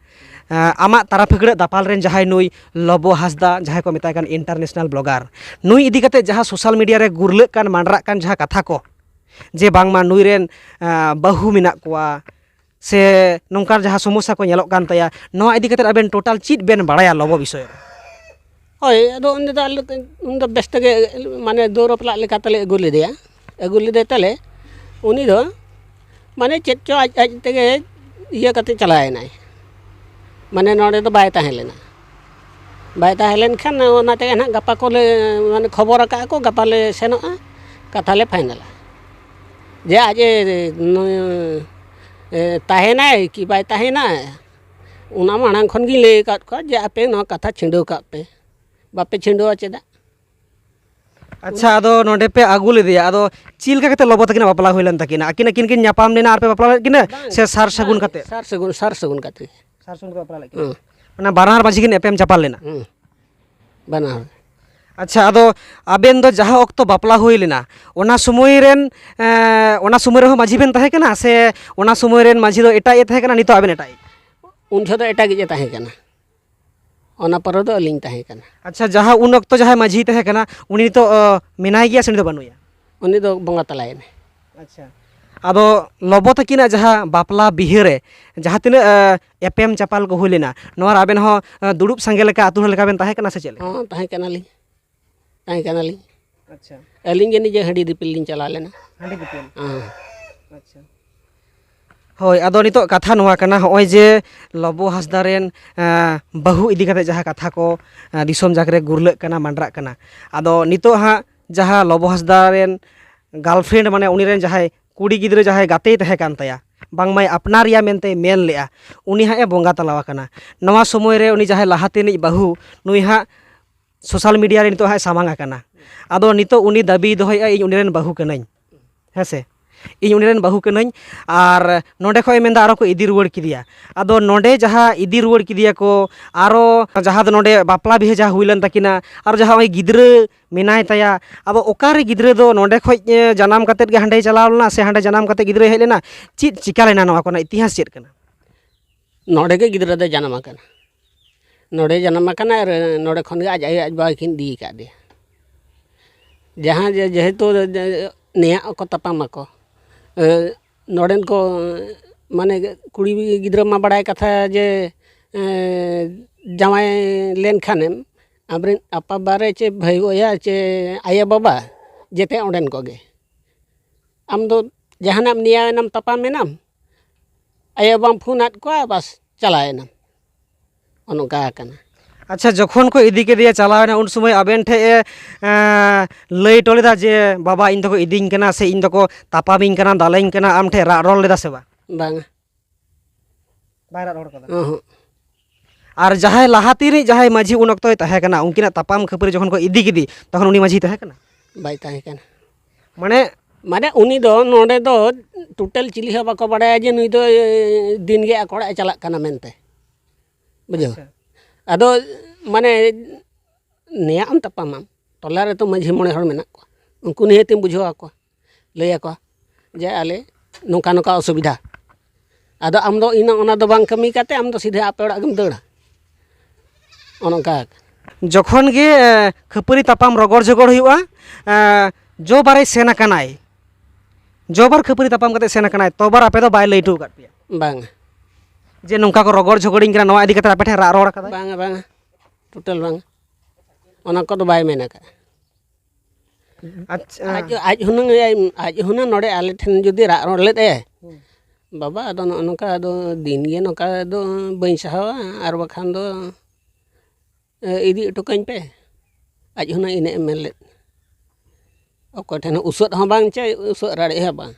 ᱟᱢᱟᱜ ᱛᱟᱨᱟ ᱯᱷᱟᱹᱠᱲᱟᱹᱜ ᱫᱟᱯᱟᱞ ᱨᱮᱱ ᱡᱟᱦᱟᱸᱭ ᱱᱩᱭ ᱞᱚᱵᱚ ᱦᱟᱸᱥᱫᱟ, ᱡᱟᱦᱟᱸᱭ ᱠᱚ ᱢᱮᱛᱟᱭ ᱠᱟᱱ international blogger, ᱱᱩᱭ ᱤᱫᱤ ᱠᱟᱛᱮ ᱡᱟᱦᱟᱸ social media ᱨᱮ ᱜᱩᱨᱞᱟᱹᱜ ᱠᱟᱱ, ᱢᱟᱸᱰᱨᱟᱜ ᱠᱟᱱ ᱡᱟᱦᱟᱸ ᱠᱟᱛᱷᱟ ᱠᱚ, ᱡᱮ ᱵᱟᱝᱢᱟ ᱱᱩᱭ ᱨᱮᱱ ᱵᱟᱹᱦᱩ ᱢᱮᱱᱟᱜ ᱠᱚᱣᱟ, ᱥᱮ ᱱᱚᱝᱠᱟᱱ ᱡᱟᱦᱟᱸ ᱥᱚᱢᱚᱥᱥᱟ ᱠᱚ ᱧᱮᱞᱚᱜ ᱠᱟᱱ ᱛᱟᱭᱟ, ᱱᱚᱣᱟ ᱤᱫᱤ ᱠᱟᱛᱮ ᱟᱵᱮᱱ total ᱪᱮᱫ ᱵᱮᱱ ᱵᱟᱲᱟᱭᱟ ᱞᱚᱵᱚ ᱵᱤᱥᱚᱭ ᱨᱮ? ᱦᱳᱭ, ᱟᱫᱚ ᱩᱱᱤ ᱫᱚ ᱟᱞᱮ, ᱩᱱᱤ ᱫᱚ ᱵᱮᱥ ᱛᱮᱜᱮ, ᱢᱟᱱᱮ ᱫᱩᱣᱟᱹᱨ ᱵᱟᱯᱞᱟᱜ ᱞᱮᱠᱟ ᱛᱮᱞᱮ ᱟᱹᱜᱩ ᱞᱮᱫᱮᱭᱟ᱾ ᱟᱹᱜᱩ ᱞᱮᱫᱮ ᱛᱮᱞᱮ, ᱩᱱᱤ ᱫᱚ ᱢᱟᱱᱮ ᱪᱮᱫ ᱪᱚ ᱟᱡ, ᱟᱡ ᱛᱮᱜᱮ ᱤᱭᱟᱹ ᱠᱟᱛᱮ ᱪᱟᱞᱟᱣ ᱮᱱᱟᱭ᱾ ᱢᱟᱱᱮ ᱱᱚᱰᱮ ᱫᱚ ᱵᱟᱭ ᱛᱟᱦᱮᱸ ᱞᱮᱱᱟ᱾ ᱵᱟᱭ ᱛᱟᱦᱮᱸ ᱞᱮᱱᱠᱷᱟᱱ ᱚᱱᱟ ᱛᱮᱜᱮ ᱱᱟᱦᱟᱜ ᱜᱟᱯᱟ ᱠᱚᱞᱮ, ᱢᱟᱱᱮ ᱠᱷᱚᱵᱚᱨ ᱟᱠᱟᱫᱼᱟ ᱠᱚ, ᱜᱟᱯᱟ ᱞᱮ ᱥᱮᱱᱚᱜᱼᱟ, ᱠᱟᱛᱷᱟ ᱞᱮ ᱯᱷᱟᱭᱱᱟᱞᱟ᱾ ᱡᱮ ᱟᱡ ᱮ, ᱱᱩᱭ, ᱮ, ᱛᱟᱦᱮᱱᱟᱭ ᱠᱤ ᱵᱟᱭ ᱛᱟᱦᱮᱱᱟ, ᱚᱱᱟ ᱢᱟᱲᱟᱝ ᱠᱷᱚᱱ ᱜᱤᱧ ᱞᱟᱹᱭ ᱟᱠᱟᱫ ᱠᱚᱣᱟ ᱡᱮ ᱟᱯᱮ ᱱᱚᱣᱟ ᱠᱟᱛᱷᱟ ᱪᱷᱤᱰᱟᱹᱣ ᱠᱟᱜ ᱯᱮ᱾ ᱵᱟᱯᱮ ᱪᱷᱤᱰᱟᱹᱣᱟ ᱪᱮᱫᱟᱜ? ᱟᱪᱪᱷᱟ, ᱟᱫᱚ ᱱᱚᱰᱮ ᱯᱮ ᱟᱹᱜᱩ ᱞᱮᱫᱮᱭᱟ, ᱟᱫᱚ ᱪᱮᱫ ᱞᱮᱠᱟ ᱠᱟᱛᱮ ᱞᱚᱵᱚ ᱛᱟᱹᱠᱤᱱᱟᱜ ᱵᱟᱯᱞᱟ ᱦᱩᱭ ᱞᱮᱱ ᱛᱟᱹᱠᱤᱱᱟ? ᱟᱹᱠᱤᱱ, ᱟᱹᱠᱤᱱ ᱠᱤᱱ ᱧᱟᱯᱟᱢ ᱞᱮᱱᱟ ᱟᱨ ᱯᱮ ᱵᱟᱯᱞᱟ ᱞᱮᱫ ᱠᱤᱱᱟ, ᱵᱟᱝ, ᱥᱮ ᱥᱟᱨ ᱥᱟᱹᱜᱩᱱ ᱵᱟᱝ, ᱠᱟᱛᱮ? ᱥᱟᱨ ᱥᱟᱹᱜᱩᱱ, ᱥᱟᱨ ᱥᱟᱹᱜᱩᱱ ᱠᱟᱛᱮ᱾ ᱥᱟᱨ ᱥᱟᱹᱜᱩᱱ ᱠᱟᱛᱮ ᱵᱟᱯᱞᱟ ᱞᱮᱫ ᱠᱤᱱᱟ᱾ ᱦᱮᱸ᱾ ᱚᱱᱟ ᱵᱟᱱᱟ ᱦᱚᱲ ᱢᱟᱹᱡᱷᱤ ᱠᱤᱱ ᱮᱯᱮᱢ ᱪᱟᱯᱟᱞ ᱞᱮᱱᱟ? ᱦᱮᱸ᱾ ᱵᱟᱱᱟ ᱦᱚᱲ᱾ ᱟᱪᱪᱷᱟ, ᱟᱫᱚ ᱟᱵᱮᱱ ᱫᱚ ᱡᱟᱦᱟᱸ ᱚᱠᱛᱚ ᱵᱟᱯᱞᱟ ᱦᱩᱭ ᱞᱮᱱᱟ, ᱚᱱᱟ ᱥᱚᱢᱚᱭ ᱨᱮᱱ, ᱮᱸ, ᱚᱱᱟ ᱥᱚᱢᱚᱭ ᱨᱮᱦᱚᱸ ᱢᱟᱹᱡᱷᱤ ᱵᱮᱱ ᱛᱟᱦᱮᱸ ᱠᱟᱱᱟ, ᱥᱮ ᱚᱱᱟ ᱥᱚᱢᱚᱭ ᱨᱮᱱ ᱢᱟᱹᱡᱷᱤ ᱫᱚ ᱮᱴᱟᱜ ᱮ ᱛᱟᱦᱮᱸ ᱠᱟᱱᱟ, ᱱᱤᱛᱚᱜ ᱟᱵᱮᱱ ᱮᱴᱟᱜ ᱮ? ᱩᱱ ᱡᱚᱦᱚᱜ ᱫᱚ ᱮᱴᱟᱜ ᱜᱮ ᱛᱟᱦᱮᱸ ᱠᱟᱱᱟ᱾ ᱚᱱᱟ ᱯᱚᱨᱮ ᱫᱚ ᱟᱹᱞᱤᱧ ᱛᱟᱦᱮᱸ ᱠᱟᱱᱟ᱾ ᱟᱪᱪᱷᱟ, ᱡᱟᱦᱟᱸ ᱩᱱ ᱚᱠᱛᱚ ᱡᱟᱦᱟᱸᱭ ᱢᱟᱹᱡᱷᱤ ᱛᱟᱦᱮᱸ ᱠᱟᱱᱟ, ᱩᱱᱤ ᱱᱤᱛᱚᱜ, ᱚ, ᱢᱮᱱᱟᱭ ᱜᱮᱭᱟ ᱥᱮ ᱩᱱᱤ ᱫᱚ ᱵᱟᱹᱱᱩᱭᱟ? ᱩᱱᱤ ᱫᱚ ᱵᱚᱸᱜᱟ ᱛᱟᱞᱟᱭᱮᱱᱟᱭ᱾ ᱟᱪᱪᱷᱟ, ᱟᱫᱚ ᱞᱚᱵᱚ ᱛᱟᱹᱠᱤᱱᱟᱜ ᱡᱟᱦᱟᱸ ᱵᱟᱯᱞᱟ ᱵᱤᱦᱟᱹ ᱨᱮ ᱡᱟᱦᱟᱸ ᱛᱤᱱᱟᱹᱜ, ᱮ, ᱮᱯᱮᱢ ᱪᱟᱯᱟᱞ ᱠᱚ ᱦᱩᱭ ᱞᱮᱱᱟ, ᱱᱚᱣᱟ ᱨᱮ ᱟᱵᱮᱱ ᱦᱚᱸ, ᱮ, ᱫᱩᱲᱩᱵ ᱥᱟᱸᱜᱮ ᱞᱮᱠᱟ, ᱟᱹᱛᱩ ᱦᱚᱲ ᱞᱮᱠᱟ ᱵᱮᱱ ᱛᱟᱦᱮᱸ ᱠᱟᱱᱟ ᱥᱮ ᱪᱮᱫ ᱞᱮᱠᱟ? ᱦᱚᱸ, ᱛᱟᱦᱮᱸ ᱠᱟᱱᱟᱞᱤᱧ, ᱛᱟᱦᱮᱸ ᱠᱟᱱᱟᱞᱤᱧ᱾ ᱟᱪᱪᱷᱟ᱾ ᱟᱹᱞᱤᱧ ᱜᱮ ᱱᱤᱡᱮ ᱦᱟᱺᱰᱤ ᱫᱤᱯᱤᱞ ᱞᱤᱧ ᱪᱟᱞᱟᱣ ᱞᱮᱱᱟ᱾ ᱦᱟᱺᱰᱤ ᱫᱤᱯᱤᱞ? ᱦᱮᱸ᱾ ᱟᱪᱪᱷᱟ᱾ ᱦᱳᱭ, ᱟᱫᱚ ᱱᱤᱛᱚᱜ ᱠᱟᱛᱷᱟ ᱱᱚᱣᱟ ᱠᱟᱱᱟ, ᱦᱚᱸᱜᱼᱚᱭ ᱡᱮ ᱞᱚᱵᱚ ᱦᱟᱸᱥᱫᱟ ᱨᱮᱱ, ᱮᱸ, ᱵᱟᱹᱦᱩ ᱤᱫᱤ ᱠᱟᱛᱮ ᱡᱟᱦᱟᱸ ᱠᱟᱛᱷᱟ ᱠᱚ, ᱮᱸ, ᱫᱤᱥᱚᱢ ᱡᱟᱠ ᱨᱮ ᱜᱩᱨᱞᱟᱹᱜ ᱠᱟᱱᱟ, ᱢᱟᱸᱰᱨᱟᱜ ᱠᱟᱱᱟ, ᱟᱫᱚ ᱱᱤᱛᱚᱜ ᱦᱟᱸᱜ ᱡᱟᱦᱟᱸ ᱞᱚᱵᱚ ᱦᱟᱸᱥᱫᱟ ᱨᱮᱱ girlfriend, ᱢᱟᱱᱮ ᱩᱱᱤ ᱨᱮᱱ ᱡᱟᱦᱟᱸᱭ ᱠᱩᱲᱤ ᱜᱤᱫᱽᱨᱟᱹ ᱡᱟᱦᱟᱸᱭ ᱜᱟᱛᱮᱭ ᱛᱟᱦᱮᱸ ᱠᱟᱱ ᱛᱟᱭᱟ, ᱵᱟᱝᱢᱟᱭ ᱟᱯᱱᱟᱨᱮᱭᱟ ᱢᱮᱱᱛᱮᱭ ᱢᱮᱱ ᱞᱮᱜᱼᱟ, ᱩᱱᱤ ᱦᱟᱸᱜ ᱮ ᱵᱚᱸᱜᱟ ᱛᱟᱞᱟᱣ ᱟᱠᱟᱱᱟ᱾ ᱱᱚᱣᱟ ᱥᱚᱢᱚᱭ ᱨᱮ ᱩᱱᱤ ᱡᱟᱦᱟᱸᱭ ᱞᱟᱦᱟ ᱛᱮᱱᱤᱡ ᱵᱟᱹᱦᱩ, ᱱᱩᱭ ᱦᱟᱸᱜ social media ᱨᱮ ᱱᱤᱛᱚᱜ ᱦᱟᱸᱜ ᱮ ᱥᱟᱢᱟᱝ ᱟᱠᱟᱱᱟ᱾ ᱟᱫᱚ ᱱᱤᱛᱚᱜ ᱩᱱᱤ ᱫᱟᱹᱵᱤᱭ ᱫᱚᱦᱚᱭᱮᱫᱼᱟ, "ᱤᱧ ᱩᱱᱤ ᱨᱮᱱ ᱵᱟᱹᱦᱩ ᱠᱟᱹᱱᱟᱹᱧ", ᱦᱮᱸ ᱥᱮ, "ᱤᱧ ᱩᱱᱤ ᱨᱮᱱ ᱵᱟᱹᱦᱩ ᱠᱟᱹᱱᱟᱹᱧ", ᱟᱨ ᱱᱚᱸᱰᱮ ᱠᱷᱚᱡ ᱮ ᱢᱮᱱᱫᱟ ᱟᱨᱚ ᱠᱚ ᱤᱫᱤ ᱨᱩᱣᱟᱹᱲ ᱠᱮᱫᱮᱭᱟ᱾ ᱟᱫᱚ ᱱᱚᱸᱰᱮ ᱡᱟᱦᱟᱸ ᱤᱫᱤ ᱨᱩᱣᱟᱹᱲ ᱠᱮᱫᱮᱭᱟ ᱠᱚ, ᱟᱨᱚ ᱡᱟᱦᱟᱸ ᱫᱚ ᱱᱚᱸᱰᱮ ᱵᱟᱯᱞᱟ ᱵᱤᱦᱟᱹ ᱡᱟᱦᱟᱸ ᱦᱩᱭ ᱞᱮᱱ ᱛᱟᱹᱠᱤᱱᱟ, ᱟᱨ ᱡᱟᱦᱟᱸ ᱱᱚᱜᱼᱚᱭ ᱜᱤᱫᱽᱨᱟᱹ ᱢᱮᱱᱟᱭ ᱛᱟᱭᱟ, ᱟᱫᱚ ᱚᱠᱟᱨᱮ ᱜᱤᱫᱽᱨᱟᱹ ᱫᱚ ᱱᱚᱸᱰᱮ ᱠᱷᱚᱡ, ᱮ, ᱡᱟᱱᱟᱢ ᱠᱟᱛᱮᱫ ᱜᱮ ᱦᱟᱸᱰᱮᱭ ᱪᱟᱞᱟᱣ ᱞᱮᱱᱟ ᱥᱮ ᱦᱟᱸᱰᱮ ᱡᱟᱱᱟᱢ ᱠᱟᱛᱮᱫ ᱜᱤᱫᱽᱨᱟᱹᱭ ᱦᱮᱡ ᱞᱮᱱᱟ? ᱪᱮᱫ ᱪᱤᱠᱟ ᱞᱮᱱᱟ, ᱱᱚᱣᱟ ᱠᱚᱨᱮᱱᱟᱜ ᱤᱛᱤᱦᱟᱥ ᱪᱮᱫ ᱠᱟᱱᱟ? ᱱᱚᱰᱮ ᱜᱮ ᱜᱤᱫᱽᱨᱟᱹ ᱫᱚ ᱡᱟᱱᱟᱢ ᱟᱠᱟᱱᱟ᱾ ᱱᱚᱰᱮ ᱡᱟᱱᱟᱢ ᱟᱠᱟᱱᱟ ᱟᱨ ᱱᱚᱰᱮ ᱠᱷᱚᱱ ᱜᱮ ᱟᱡ ᱟᱭᱳ ᱟᱡ ᱵᱟᱵᱟ ᱠᱤᱱ ᱤᱫᱤ ᱟᱠᱟᱫᱮᱭᱟ᱾ ᱡᱟᱦᱟᱸ ᱡᱮ, ᱡᱮᱦᱮᱛᱩ ᱱᱮᱭᱟᱜ ᱠᱚ ᱛᱟᱯᱟᱢ ᱟᱠᱚ, ᱮ, ᱱᱚᱰᱮᱱ ᱠᱚ, ᱢᱟᱱᱮ, ᱠᱩᱲᱤ ᱜᱤᱫᱽᱨᱟᱹ ᱢᱟ ᱵᱟᱲᱟᱭ ᱠᱟᱛᱷᱟ ᱡᱮ, ᱮ, ᱡᱟᱶᱟᱭ ᱞᱮᱱᱠᱷᱟᱱᱮᱢ ᱟᱢᱨᱮᱱ ᱟᱯᱟ ᱵᱟᱨᱮ ᱪᱮ ᱵᱷᱟᱹᱭ ᱵᱚᱭᱦᱟ ᱪᱮ ᱟᱭᱳ ᱵᱟᱵᱟ ᱡᱮᱛᱮ ᱚᱸᱰᱮᱱ ᱠᱚᱜᱮ᱾ ᱟᱢ ᱫᱚ ᱡᱟᱦᱟᱱᱟᱜ ᱮᱢ ᱱᱮᱭᱟᱣ ᱮᱱᱟᱢ, ᱛᱟᱯᱟᱢ ᱮᱱᱟᱢ, ᱟᱭᱳ ᱵᱟᱵᱟᱢ ᱯᱷᱳᱱ ᱟᱫ ᱠᱚᱣᱟ, ᱵᱟᱥ, ᱪᱟᱞᱟᱣ ᱮᱱᱟᱢ᱾ ᱚᱱᱮ ᱚᱱᱠᱟ ᱟᱠᱟᱱᱟ᱾ ᱟᱪᱪᱷᱟ, ᱡᱚᱠᱷᱚᱱ ᱠᱚ ᱤᱫᱤ ᱠᱮᱫᱮᱭᱟ, ᱪᱟᱞᱟᱣ ᱮᱱᱟ, ᱩᱱ ᱥᱚᱢᱚᱭ ᱟᱵᱮᱱ ᱴᱷᱮᱡ ᱮ, ᱮᱸ, ᱞᱟᱹᱭ ᱦᱚᱴᱚ ᱞᱮᱫᱟ ᱡᱮ, "ᱵᱟᱵᱟ, ᱤᱧ ᱫᱚᱠᱚ ᱤᱫᱤᱧ ᱠᱟᱱᱟ" ᱥᱮ "ᱤᱧ ᱫᱚᱠᱚ ᱛᱟᱯᱟᱢᱤᱧ ᱠᱟᱱᱟ, ᱫᱟᱞᱮᱧ ᱠᱟᱱᱟ"? ᱟᱢ ᱴᱷᱮᱡ ᱨᱟᱜ ᱨᱚᱲ ᱞᱮᱫᱟ ᱥᱮ ᱵᱟᱝ? ᱵᱟᱝᱟ᱾ ᱵᱟᱭ ᱨᱟᱜ ᱨᱚᱲ ᱠᱟᱫᱟ? ᱚᱦᱚᱸ᱾ ᱟᱨ ᱡᱟᱦᱟᱸᱭ ᱞᱟᱦᱟ ᱛᱤᱱᱤᱡ ᱡᱟᱦᱟᱸᱭ ᱢᱟᱹᱡᱷᱤ ᱩᱱ ᱚᱠᱛᱚᱭ ᱛᱟᱦᱮᱸ ᱠᱟᱱᱟ, ᱩᱱᱠᱤᱱᱟᱜ ᱛᱟᱯᱟᱢ ᱠᱷᱟᱹᱯᱟᱹᱨᱤ ᱡᱚᱠᱷᱚᱱ ᱠᱚ ᱤᱫᱤ ᱠᱮᱫᱮ, ᱛᱚᱠᱷᱚᱱ ᱩᱱᱤ ᱢᱟᱹᱡᱷᱤ ᱛᱟᱦᱮᱸ ᱠᱟᱱᱟ? ᱵᱟᱭ ᱛᱟᱦᱮᱸ ᱠᱟᱱᱟ᱾ ᱢᱟᱱᱮ, ᱢᱟᱱᱮ, ᱩᱱᱤ ᱫᱚ ᱱᱚᱰᱮ ᱫᱚ ᱴᱳᱴᱟᱞ ᱪᱤᱞᱤ ᱦᱚᱸ ᱵᱟᱠᱚ ᱵᱟᱲᱟᱭᱟ ᱡᱮ ᱱᱩᱭ ᱫᱚ, ᱮ, ᱫᱤᱱ ᱜᱮ ᱟᱠᱚ ᱚᱲᱟᱜ ᱮ ᱪᱟᱞᱟᱜ ᱠᱟᱱᱟ ᱢᱮᱱᱛᱮ᱾ ᱵᱩᱡᱷᱟᱹᱣ? ᱟᱪᱪᱷᱟ᱾ ᱟᱫᱚ, ᱢᱟᱱᱮ, ᱱᱮᱭᱟᱜ ᱟᱢ ᱛᱟᱯᱟᱢᱟᱢ, ᱴᱚᱞᱟ ᱨᱮᱛᱚ ᱢᱟᱹᱡᱷᱤ ᱢᱚᱬᱮ ᱦᱚᱲ ᱢᱮᱱᱟᱜ ᱠᱚᱣᱟ, ᱩᱱᱠᱩ ᱱᱤᱦᱟᱹᱛ ᱮᱢ ᱵᱩᱡᱷᱟᱹᱣ ᱟᱠᱚᱣᱟ, ᱞᱟᱹᱭ ᱟᱠᱚᱣᱟ ᱡᱮ, "ᱟᱞᱮ ᱱᱚᱝᱠᱟ ᱱᱚᱝᱠᱟ ᱚᱥᱩᱵᱤᱫᱷᱟ", ᱟᱫᱚ ᱟᱢ ᱫᱚ ᱤᱱᱟᱹ ᱚᱱᱟ ᱫᱚ ᱵᱟᱝ ᱠᱟᱹᱢᱤ ᱠᱟᱛᱮ ᱟᱢ ᱫᱚ ᱥᱤᱫᱷᱟᱹ ᱟᱯᱮ ᱚᱲᱟᱜ ᱜᱮᱢ ᱫᱟᱹᱲᱟ᱾ ᱚᱱᱮ ᱚᱱᱠᱟ᱾ ᱡᱚᱠᱷᱚᱱ ᱜᱮ, ᱮ, ᱠᱷᱟᱹᱯᱟᱹᱨᱤ ᱛᱟᱯᱟᱢ ᱨᱚᱜᱚᱲ ᱡᱚᱜᱚᱲ ᱦᱩᱭᱩᱜᱼᱟ, ᱮ, ᱡᱚ ᱵᱟᱨᱮ ᱥᱮᱱ ᱟᱠᱟᱱᱟᱭ, ᱡᱚ ᱵᱟᱨ ᱠᱷᱟᱹᱯᱟᱹᱨᱤ ᱛᱟᱯᱟᱢ ᱠᱟᱛᱮ ᱥᱮᱱ ᱟᱠᱟᱱᱟᱭ, ᱛᱚ ᱵᱟᱨ ᱟᱯᱮ ᱫᱚ ᱵᱟᱭ ᱞᱟᱹᱭ ᱦᱚᱴᱚ ᱟᱠᱟᱫ ᱯᱮᱭᱟ? ᱵᱟᱝ᱾ ᱡᱮ ᱱᱚᱝᱠᱟ ᱠᱚ ᱨᱚᱜᱚᱲ ᱡᱷᱚᱜᱚᱲᱤᱧ ᱠᱟᱱᱟ, ᱱᱚᱣᱟ ᱤᱫᱤ ᱠᱟᱛᱮ ᱟᱯᱮ ᱴᱷᱮᱱ ᱨᱟᱜ ᱨᱚᱲ ᱟᱠᱟᱫᱟᱭ? ᱵᱟᱝᱟ, ᱵᱟᱝᱟ, ᱴᱳᱴᱟᱞ ᱵᱟᱝᱟ, ᱚᱱᱟ ᱠᱚᱫᱚ ᱵᱟᱭ ᱢᱮᱱ ᱟᱠᱟᱫᱼᱟ᱾ ᱟᱪᱪᱷᱟ᱾ ᱟᱡ, ᱟᱡ ᱦᱩᱱᱟᱹᱝ, ᱟᱡ ᱦᱩᱱᱟᱹᱝ ᱱᱚᱰᱮ ᱟᱞᱮ ᱴᱷᱮᱱ ᱡᱩᱫᱤ ᱨᱟᱜ ᱨᱚᱲ ᱞᱮᱫ ᱮ, ᱦᱩᱸ᱾ "ᱵᱟᱵᱟ, ᱟᱫᱚ ᱱᱚᱜᱼᱚ ᱱᱚᱝᱠᱟ, ᱟᱫᱚ ᱫᱤᱱ ᱜᱮ ᱱᱚᱝᱠᱟ ᱫᱚ ᱵᱟᱹᱧ ᱥᱟᱦᱟᱣᱟ, ᱟᱨ ᱵᱟᱠᱷᱟᱱ ᱫᱚ, ᱮ, ᱤᱫᱤ ᱦᱚᱴᱚ ᱠᱟᱹᱧ ᱯᱮ, ᱟᱡ ᱦᱩᱱᱟᱹᱝ ᱤᱱᱟᱹᱜ ᱮ ᱢᱮᱱ ᱞᱮᱫ, ᱚᱠᱚᱭ ᱴᱷᱮᱱ ᱦᱚᱸ ᱩᱥᱟᱹᱫ ᱦᱚᱸ ᱵᱟᱝ ᱪᱮ ᱩᱥᱟᱹᱫ ᱨᱟᱲᱮᱡ ᱦᱚᱸ ᱵᱟᱝ᱾"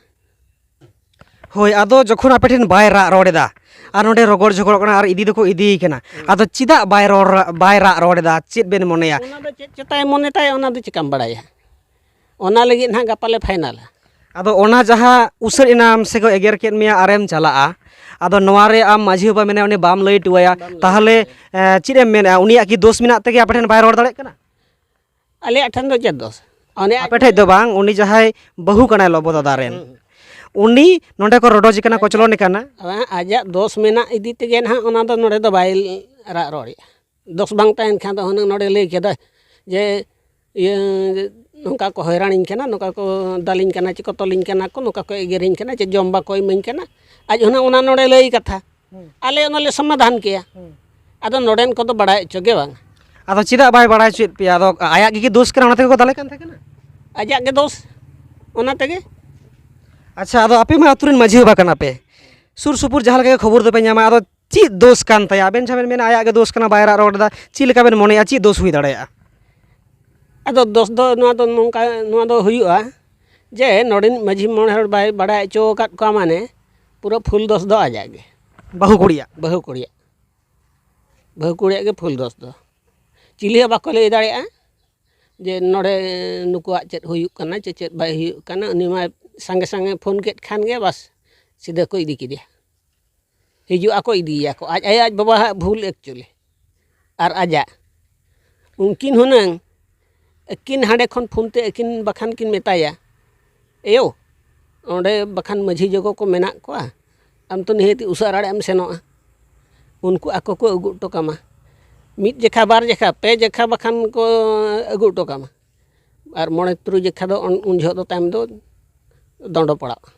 ᱦᱳᱭ, ᱟᱫᱚ ᱡᱚᱠᱷᱚᱱ ᱟᱯᱮ ᱴᱷᱮᱱ ᱵᱟᱭ ᱨᱟᱜ ᱨᱚᱲ ᱮᱫᱟ ᱟᱨ ᱱᱚᱰᱮ ᱨᱚᱜᱚᱲ ᱡᱷᱚᱜᱚᱲᱚᱜ ᱠᱟᱱᱟ ᱟᱨ ᱤᱫᱤ ᱫᱚᱠᱚ ᱤᱫᱤᱭᱮ ᱠᱟᱱᱟ, ᱦᱩᱸ᱾ ᱟᱫᱚ ᱪᱮᱫᱟᱜ ᱵᱟᱭ ᱨᱚᱲ, ᱵᱟᱭ ᱨᱟᱜ ᱨᱚᱲ ᱮᱫᱟ? ᱪᱮᱫ ᱵᱮᱱ ᱢᱚᱱᱮᱭᱟ? ᱚᱱᱟ ᱫᱚ ᱪᱮᱫ ᱪᱮᱛᱟᱭ ᱢᱚᱱᱮ ᱛᱟᱭ, ᱚᱱᱟ ᱫᱚ ᱪᱮᱠᱟᱢ ᱵᱟᱲᱟᱭᱟ? ᱚᱱᱟ ᱞᱟᱹᱜᱤᱫ ᱱᱟᱦᱟᱜ ᱜᱟᱯᱟ ᱞᱮ ᱯᱷᱟᱭᱱᱟᱞᱟ᱾ ᱟᱫᱚ ᱚᱱᱟ ᱡᱟᱦᱟᱸ ᱩᱥᱟᱹᱫ ᱮᱱᱟᱢ ᱥᱮ ᱠᱚ ᱮᱜᱮᱨ ᱠᱮᱫ ᱢᱮᱭᱟ ᱟᱨᱮᱢ ᱪᱟᱞᱟᱜᱼᱟ, ᱟᱫᱚ ᱱᱚᱣᱟ ᱨᱮ ᱟᱢ ᱢᱟᱹᱡᱷᱤ ᱵᱟᱵᱟ ᱢᱮᱱᱟᱭᱟ ᱩᱱᱤ ᱵᱟᱢ ᱞᱟᱹᱭ ᱦᱚᱴᱚ ᱟᱭᱟ, ᱵᱟᱢ ᱞᱟᱹᱭ ᱛᱟᱦᱚᱞᱮ, ᱦᱚᱴᱚ ᱟᱭᱟ᱾ ᱮ, ᱪᱮᱫ ᱮᱢ ᱢᱮᱱᱮᱫᱼᱟ? ᱩᱱᱤᱭᱟᱜ ᱠᱤ ᱫᱳᱥ ᱢᱮᱱᱟᱜ ᱛᱮᱜᱮ ᱟᱯᱮ ᱴᱷᱮᱱ ᱵᱟᱭ ᱨᱚᱲ ᱫᱟᱲᱮᱭᱟᱜ ᱠᱟᱱᱟ? ᱟᱞᱮᱭᱟᱜ ᱴᱷᱮᱱ ᱫᱚ ᱪᱮᱫ ᱫᱳᱥ? ᱚᱱᱮ ᱟᱡ ᱟᱯᱮ ᱴᱷᱮᱡ ᱫᱚ ᱵᱟᱝ, ᱩᱱᱤ ᱡᱟᱦᱟᱸᱭ ᱵᱟᱹᱦᱩ ᱠᱟᱱᱟᱭ ᱞᱚᱵᱚ ᱫᱟᱫᱟ ᱨᱮᱱ, ᱦᱩᱸ, ᱦᱩᱸ᱾ ᱩᱱᱤ ᱱᱚᱰᱮ ᱠᱚ ᱨᱚᱰᱚᱡᱮ ᱠᱟᱱᱟ, ᱠᱚᱪᱞᱚᱱᱮ ᱠᱟᱱᱟ᱾ ᱟᱡᱟᱜ ᱫᱳᱥ ᱢᱮᱱᱟᱜ ᱤᱫᱤ ᱛᱮᱜᱮ ᱱᱟᱦᱟᱜ ᱚᱱᱟ ᱫᱚ ᱱᱚᱰᱮ ᱫᱚ ᱵᱟᱭ ᱨᱟᱜ ᱨᱚᱲᱮᱜᱼᱟ᱾ ᱫᱳᱥ ᱵᱟᱝ ᱛᱟᱦᱮᱱ ᱠᱷᱟᱱ ᱫᱚ ᱦᱩᱱᱟᱹᱝ ᱱᱚᱰᱮ ᱞᱟᱹᱭ ᱠᱮᱫᱟ ᱡᱮ ᱤᱭᱟᱹ ᱱᱚᱝᱠᱟ ᱠᱚ ᱦᱚᱭᱨᱟᱱᱤᱧ ᱠᱟᱱᱟ, ᱱᱚᱝᱠᱟ ᱠᱚ ᱫᱟᱞᱤᱧ ᱠᱟᱱᱟ, ᱪᱮ ᱠᱚ ᱛᱚᱞᱤᱧ ᱠᱟᱱᱟ ᱠᱚ, ᱱᱚᱝᱠᱟ ᱠᱚ ᱮᱜᱮᱨᱤᱧ ᱠᱟᱱᱟ, ᱪᱮ ᱡᱚᱢ ᱵᱟᱠᱚ ᱤᱢᱟᱹᱧ ᱠᱟᱱᱟ᱾ ᱟᱡ ᱦᱩᱱᱟᱹᱝ ᱚᱱᱟ ᱱᱚᱰᱮ ᱞᱟᱹᱭ ᱠᱟᱛᱷᱟ, ᱟᱞᱮ ᱚᱱᱟ ᱞᱮ ᱥᱚᱢᱟᱫᱷᱟᱱ ᱠᱮᱭᱟ᱾ ᱟᱫᱚ ᱱᱚᱰᱮᱱ ᱠᱚᱫᱚ ᱵᱟᱲᱟᱭ ᱦᱚᱪᱚ ᱜᱮ ᱵᱟᱝ᱾ ᱟᱫᱚ ᱪᱮᱫᱟᱜ ᱵᱟᱭ ᱵᱟᱲᱟᱭ ᱦᱚᱪᱚᱭᱮᱫ ᱯᱮᱭᱟ? ᱟᱫᱚ ᱟᱭᱟᱜ ᱜᱮ ᱫᱳᱥ ᱠᱟᱱᱟ, ᱚᱱᱟ ᱛᱮᱜᱮ ᱠᱚ ᱫᱟᱞᱮ ᱠᱟᱱ ᱛᱟᱦᱮᱸ ᱠᱟᱱᱟ? ᱟᱡᱟᱜ ᱜᱮ ᱫᱳᱥ, ᱚᱱᱟ ᱛᱮᱜᱮ᱾ ᱟᱪᱪᱷᱟ, ᱟᱫᱚ ᱟᱯᱮ ᱢᱟ ᱟᱹᱛᱩ ᱨᱮᱱ ᱢᱟᱹᱡᱷᱤ ᱵᱟᱵᱟ ᱠᱟᱱᱟ ᱯᱮ, ᱥᱩᱨ ᱥᱩᱯᱩᱨ ᱡᱟᱦᱟᱸ ᱞᱮᱠᱟ ᱜᱮ ᱠᱷᱚᱵᱚᱨ ᱫᱚᱯᱮ ᱧᱟᱢᱟ, ᱟᱫᱚ ᱪᱮᱫ ᱫᱳᱥ ᱠᱟᱱ ᱛᱟᱭᱟ? ᱟᱵᱮᱱ ᱡᱟᱦᱟᱸ ᱵᱮᱱ ᱢᱮᱱᱟ ᱟᱭᱟᱜ ᱜᱮ ᱫᱳᱥ ᱠᱟᱱᱟ, ᱵᱟᱭ ᱨᱟᱜ ᱨᱚᱲ ᱮᱫᱟ, ᱪᱮᱫ ᱞᱮᱠᱟ ᱵᱮᱱ ᱢᱚᱱᱮᱭᱟ, ᱪᱮᱫ ᱫᱳᱥ ᱦᱩᱭ ᱫᱟᱲᱮᱭᱟᱜᱼᱟ? ᱟᱫᱚ ᱫᱳᱥ ᱫᱚ ᱱᱚᱣᱟ ᱫᱚ ᱱᱚᱝᱠᱟ, ᱱᱚᱣᱟ ᱫᱚ ᱦᱩᱭᱩᱜᱼᱟ ᱡᱮ ᱱᱚᱰᱮᱱᱤᱡ ᱢᱟᱹᱡᱷᱤ ᱢᱚᱬᱮ ᱦᱚᱲ ᱵᱟᱭ ᱵᱟᱲᱟᱭ ᱦᱚᱪᱚ ᱟᱠᱟᱫ ᱠᱚᱣᱟ, ᱢᱟᱱᱮ ᱯᱩᱨᱟᱹ ᱯᱷᱩᱞ ᱫᱳᱥ ᱫᱚ ᱟᱡᱟᱜ ᱜᱮ᱾ ᱵᱟᱹᱦᱩ ᱠᱩᱲᱤᱭᱟᱜ? ᱵᱟᱹᱦᱩ ᱠᱩᱲᱤᱭᱟᱜ, ᱵᱟᱹᱦᱩ ᱠᱩᱲᱤᱭᱟᱜ ᱜᱮ ᱯᱷᱩᱞ ᱫᱳᱥ ᱫᱚ᱾ ᱪᱤᱞᱤ ᱦᱚᱸ ᱵᱟᱠᱚ ᱞᱟᱹᱭ ᱫᱟᱲᱮᱭᱟᱜᱼᱟ ᱡᱮ ᱱᱚᱰᱮ ᱱᱩᱠᱩᱣᱟᱜ ᱪᱮᱫ ᱦᱩᱭᱩᱜ ᱠᱟᱱᱟ ᱪᱮ ᱪᱮᱫ ᱵᱟᱭ ᱦᱩᱭᱩᱜ ᱠᱟᱱᱟ᱾ ᱩᱱᱤ ᱢᱟ ᱥᱟᱸᱜᱮ ᱥᱟᱸᱜᱮ ᱯᱷᱳᱱ ᱠᱮᱫ ᱠᱷᱟᱱ ᱜᱮ ᱵᱟᱥ, ᱥᱤᱫᱷᱟᱹ ᱠᱚ ᱤᱫᱤ ᱠᱮᱫᱮᱭᱟ᱾ ᱦᱤᱡᱩᱜ ᱟᱠᱚ, ᱤᱫᱤᱭᱮᱭᱟ ᱠᱚ᱾ ᱟᱡ ᱟᱭᱳ, ᱟᱡ ᱵᱟᱵᱟ ᱦᱟᱜ ᱵᱷᱩᱞ actually, ᱟᱨ ᱟᱡᱟᱜ᱾ ᱩᱱᱠᱤᱱ ᱦᱩᱱᱟᱹᱝ ᱟᱹᱠᱤᱱ ᱦᱟᱸᱰᱮ ᱠᱷᱚᱱ ᱯᱷᱳᱱ ᱛᱮ ᱟᱹᱠᱤᱱ ᱵᱟᱠᱷᱟᱱ ᱠᱤᱱ ᱢᱮᱛᱟᱭᱟ, "ᱮᱭᱳ, ᱚᱸᱰᱮ ᱵᱟᱠᱷᱟᱱ ᱢᱟᱹᱡᱷᱤ ᱡᱚᱜᱚ ᱠᱚ ᱢᱮᱱᱟᱜ ᱠᱚᱣᱟ, ᱟᱢ ᱛᱚ ᱱᱤᱦᱟᱹᱛ ᱩᱥᱟᱹᱨᱟ ᱮᱢ ᱥᱮᱱᱚᱜᱼᱟ, ᱩᱱᱠᱩ ᱟᱠᱚ ᱠᱚ ᱟᱹᱜᱩ ᱦᱚᱴᱚ ᱠᱟᱢᱟ, ᱢᱤᱫ ᱡᱮᱠᱷᱟ, ᱵᱟᱨ ᱡᱮᱠᱷᱟ, ᱯᱮ ᱡᱮᱠᱷᱟ ᱵᱟᱠᱷᱟᱱ ᱠᱚ ᱟᱹᱜᱩ ᱦᱚᱴᱚ ᱠᱟᱢᱟ, ᱟᱨ ᱢᱚᱬᱮ ᱛᱩᱨᱩᱭ ᱡᱮᱠᱷᱟ ᱫᱚ ᱩᱱ ᱩᱱ ᱡᱚᱦᱚᱜ ᱫᱚ ᱛᱟᱭᱚᱢ ᱫᱚ ᱫᱚᱸᱰᱚ ᱯᱟᱲᱟᱜᱼᱟ᱾"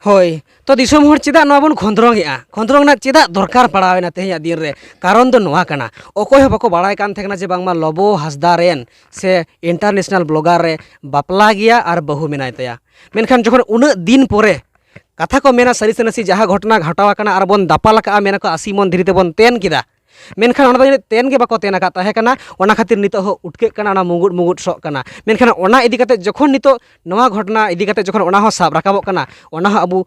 ᱦᱳᱭ, ᱛᱚ ᱫᱤᱥᱚᱢ ᱦᱚᱲ, ᱪᱮᱫᱟᱜ ᱱᱚᱣᱟ ᱵᱚᱱ ᱠᱷᱚᱸᱫᱽᱨᱚᱝ ᱮᱜᱼᱟ? ᱠᱷᱚᱸᱫᱽᱨᱚᱝ ᱨᱮᱱᱟᱜ ᱪᱮᱫᱟᱜ ᱫᱚᱨᱠᱟᱨ ᱯᱟᱲᱟᱣ ᱮᱱᱟ ᱛᱮᱦᱮᱧᱟᱜ ᱫᱤᱱ ᱨᱮ? ᱠᱟᱨᱚᱱ ᱫᱚ ᱱᱚᱣᱟ ᱠᱟᱱᱟ, ᱚᱠᱚᱭ ᱦᱚᱸ ᱵᱟᱠᱚ ᱵᱟᱲᱟᱭ ᱠᱟᱱ ᱛᱟᱦᱮᱸ ᱠᱟᱱᱟ ᱡᱮ ᱵᱟᱝᱢᱟ ᱞᱚᱵᱚ ᱦᱟᱸᱥᱫᱟ ᱨᱮᱱ ᱥᱮ international blogger ᱨᱮ ᱵᱟᱯᱞᱟ ᱜᱮᱭᱟ ᱟᱨ ᱵᱟᱹᱦᱩ ᱢᱮᱱᱟᱭ ᱛᱟᱭᱟ᱾ ᱢᱮᱱᱠᱷᱟᱱ ᱡᱚᱠᱷᱚᱱ ᱩᱱᱟᱹᱜ ᱫᱤᱱ ᱯᱚᱨᱮ ᱠᱟᱛᱷᱟ ᱠᱚ ᱢᱮᱱᱟ, ᱥᱟᱹᱨᱤ ᱥᱮ ᱱᱟᱥᱮ ᱡᱟᱦᱟᱸ ᱜᱷᱚᱴᱚᱱᱟ ᱜᱷᱚᱴᱟᱣ ᱟᱠᱟᱱᱟ ᱟᱨ ᱵᱚᱱ ᱫᱟᱯᱟᱞ ᱟᱠᱟᱜᱼᱟ, ᱢᱮᱱᱟ ᱠᱚ ᱟᱥᱤ ᱢᱚᱱ ᱫᱷᱤᱨᱤ ᱛᱮᱵᱚᱱ ᱛᱮᱱ ᱠᱮᱫᱟ, ᱢᱮᱱᱠᱷᱟᱱ ᱚᱱᱟ ᱫᱚ ᱡᱟᱹᱱᱤᱡ ᱛᱮᱱ ᱜᱮ ᱵᱟᱠᱚ ᱛᱮᱱ ᱟᱠᱟᱫ ᱛᱟᱦᱮᱸ ᱠᱟᱱᱟ᱾ ᱚᱱᱟ ᱠᱷᱟᱹᱛᱤᱨ ᱱᱤᱛᱚᱜ ᱦᱚᱸ ᱩᱴᱠᱟᱹᱜ ᱠᱟᱱᱟ, ᱚᱱᱟ ᱢᱩᱸᱜᱩᱫ ᱢᱩᱸᱜᱩᱫ ᱥᱚᱜ ᱠᱟᱱᱟ᱾ ᱢᱮᱱᱠᱷᱟᱱ ᱚᱱᱟ ᱤᱫᱤ ᱠᱟᱛᱮ ᱡᱚᱠᱷᱚᱱ ᱱᱤᱛᱚᱜ ᱱᱚᱣᱟ ᱜᱷᱚᱴᱚᱱᱟ ᱤᱫᱤ ᱠᱟᱛᱮ ᱡᱚᱠᱷᱚᱱ ᱚᱱᱟ ᱦᱚᱸ ᱥᱟᱵ ᱨᱟᱠᱟᱵᱚᱜ ᱠᱟᱱᱟ, ᱚᱱᱟ ᱦᱚᱸ ᱟᱵᱚ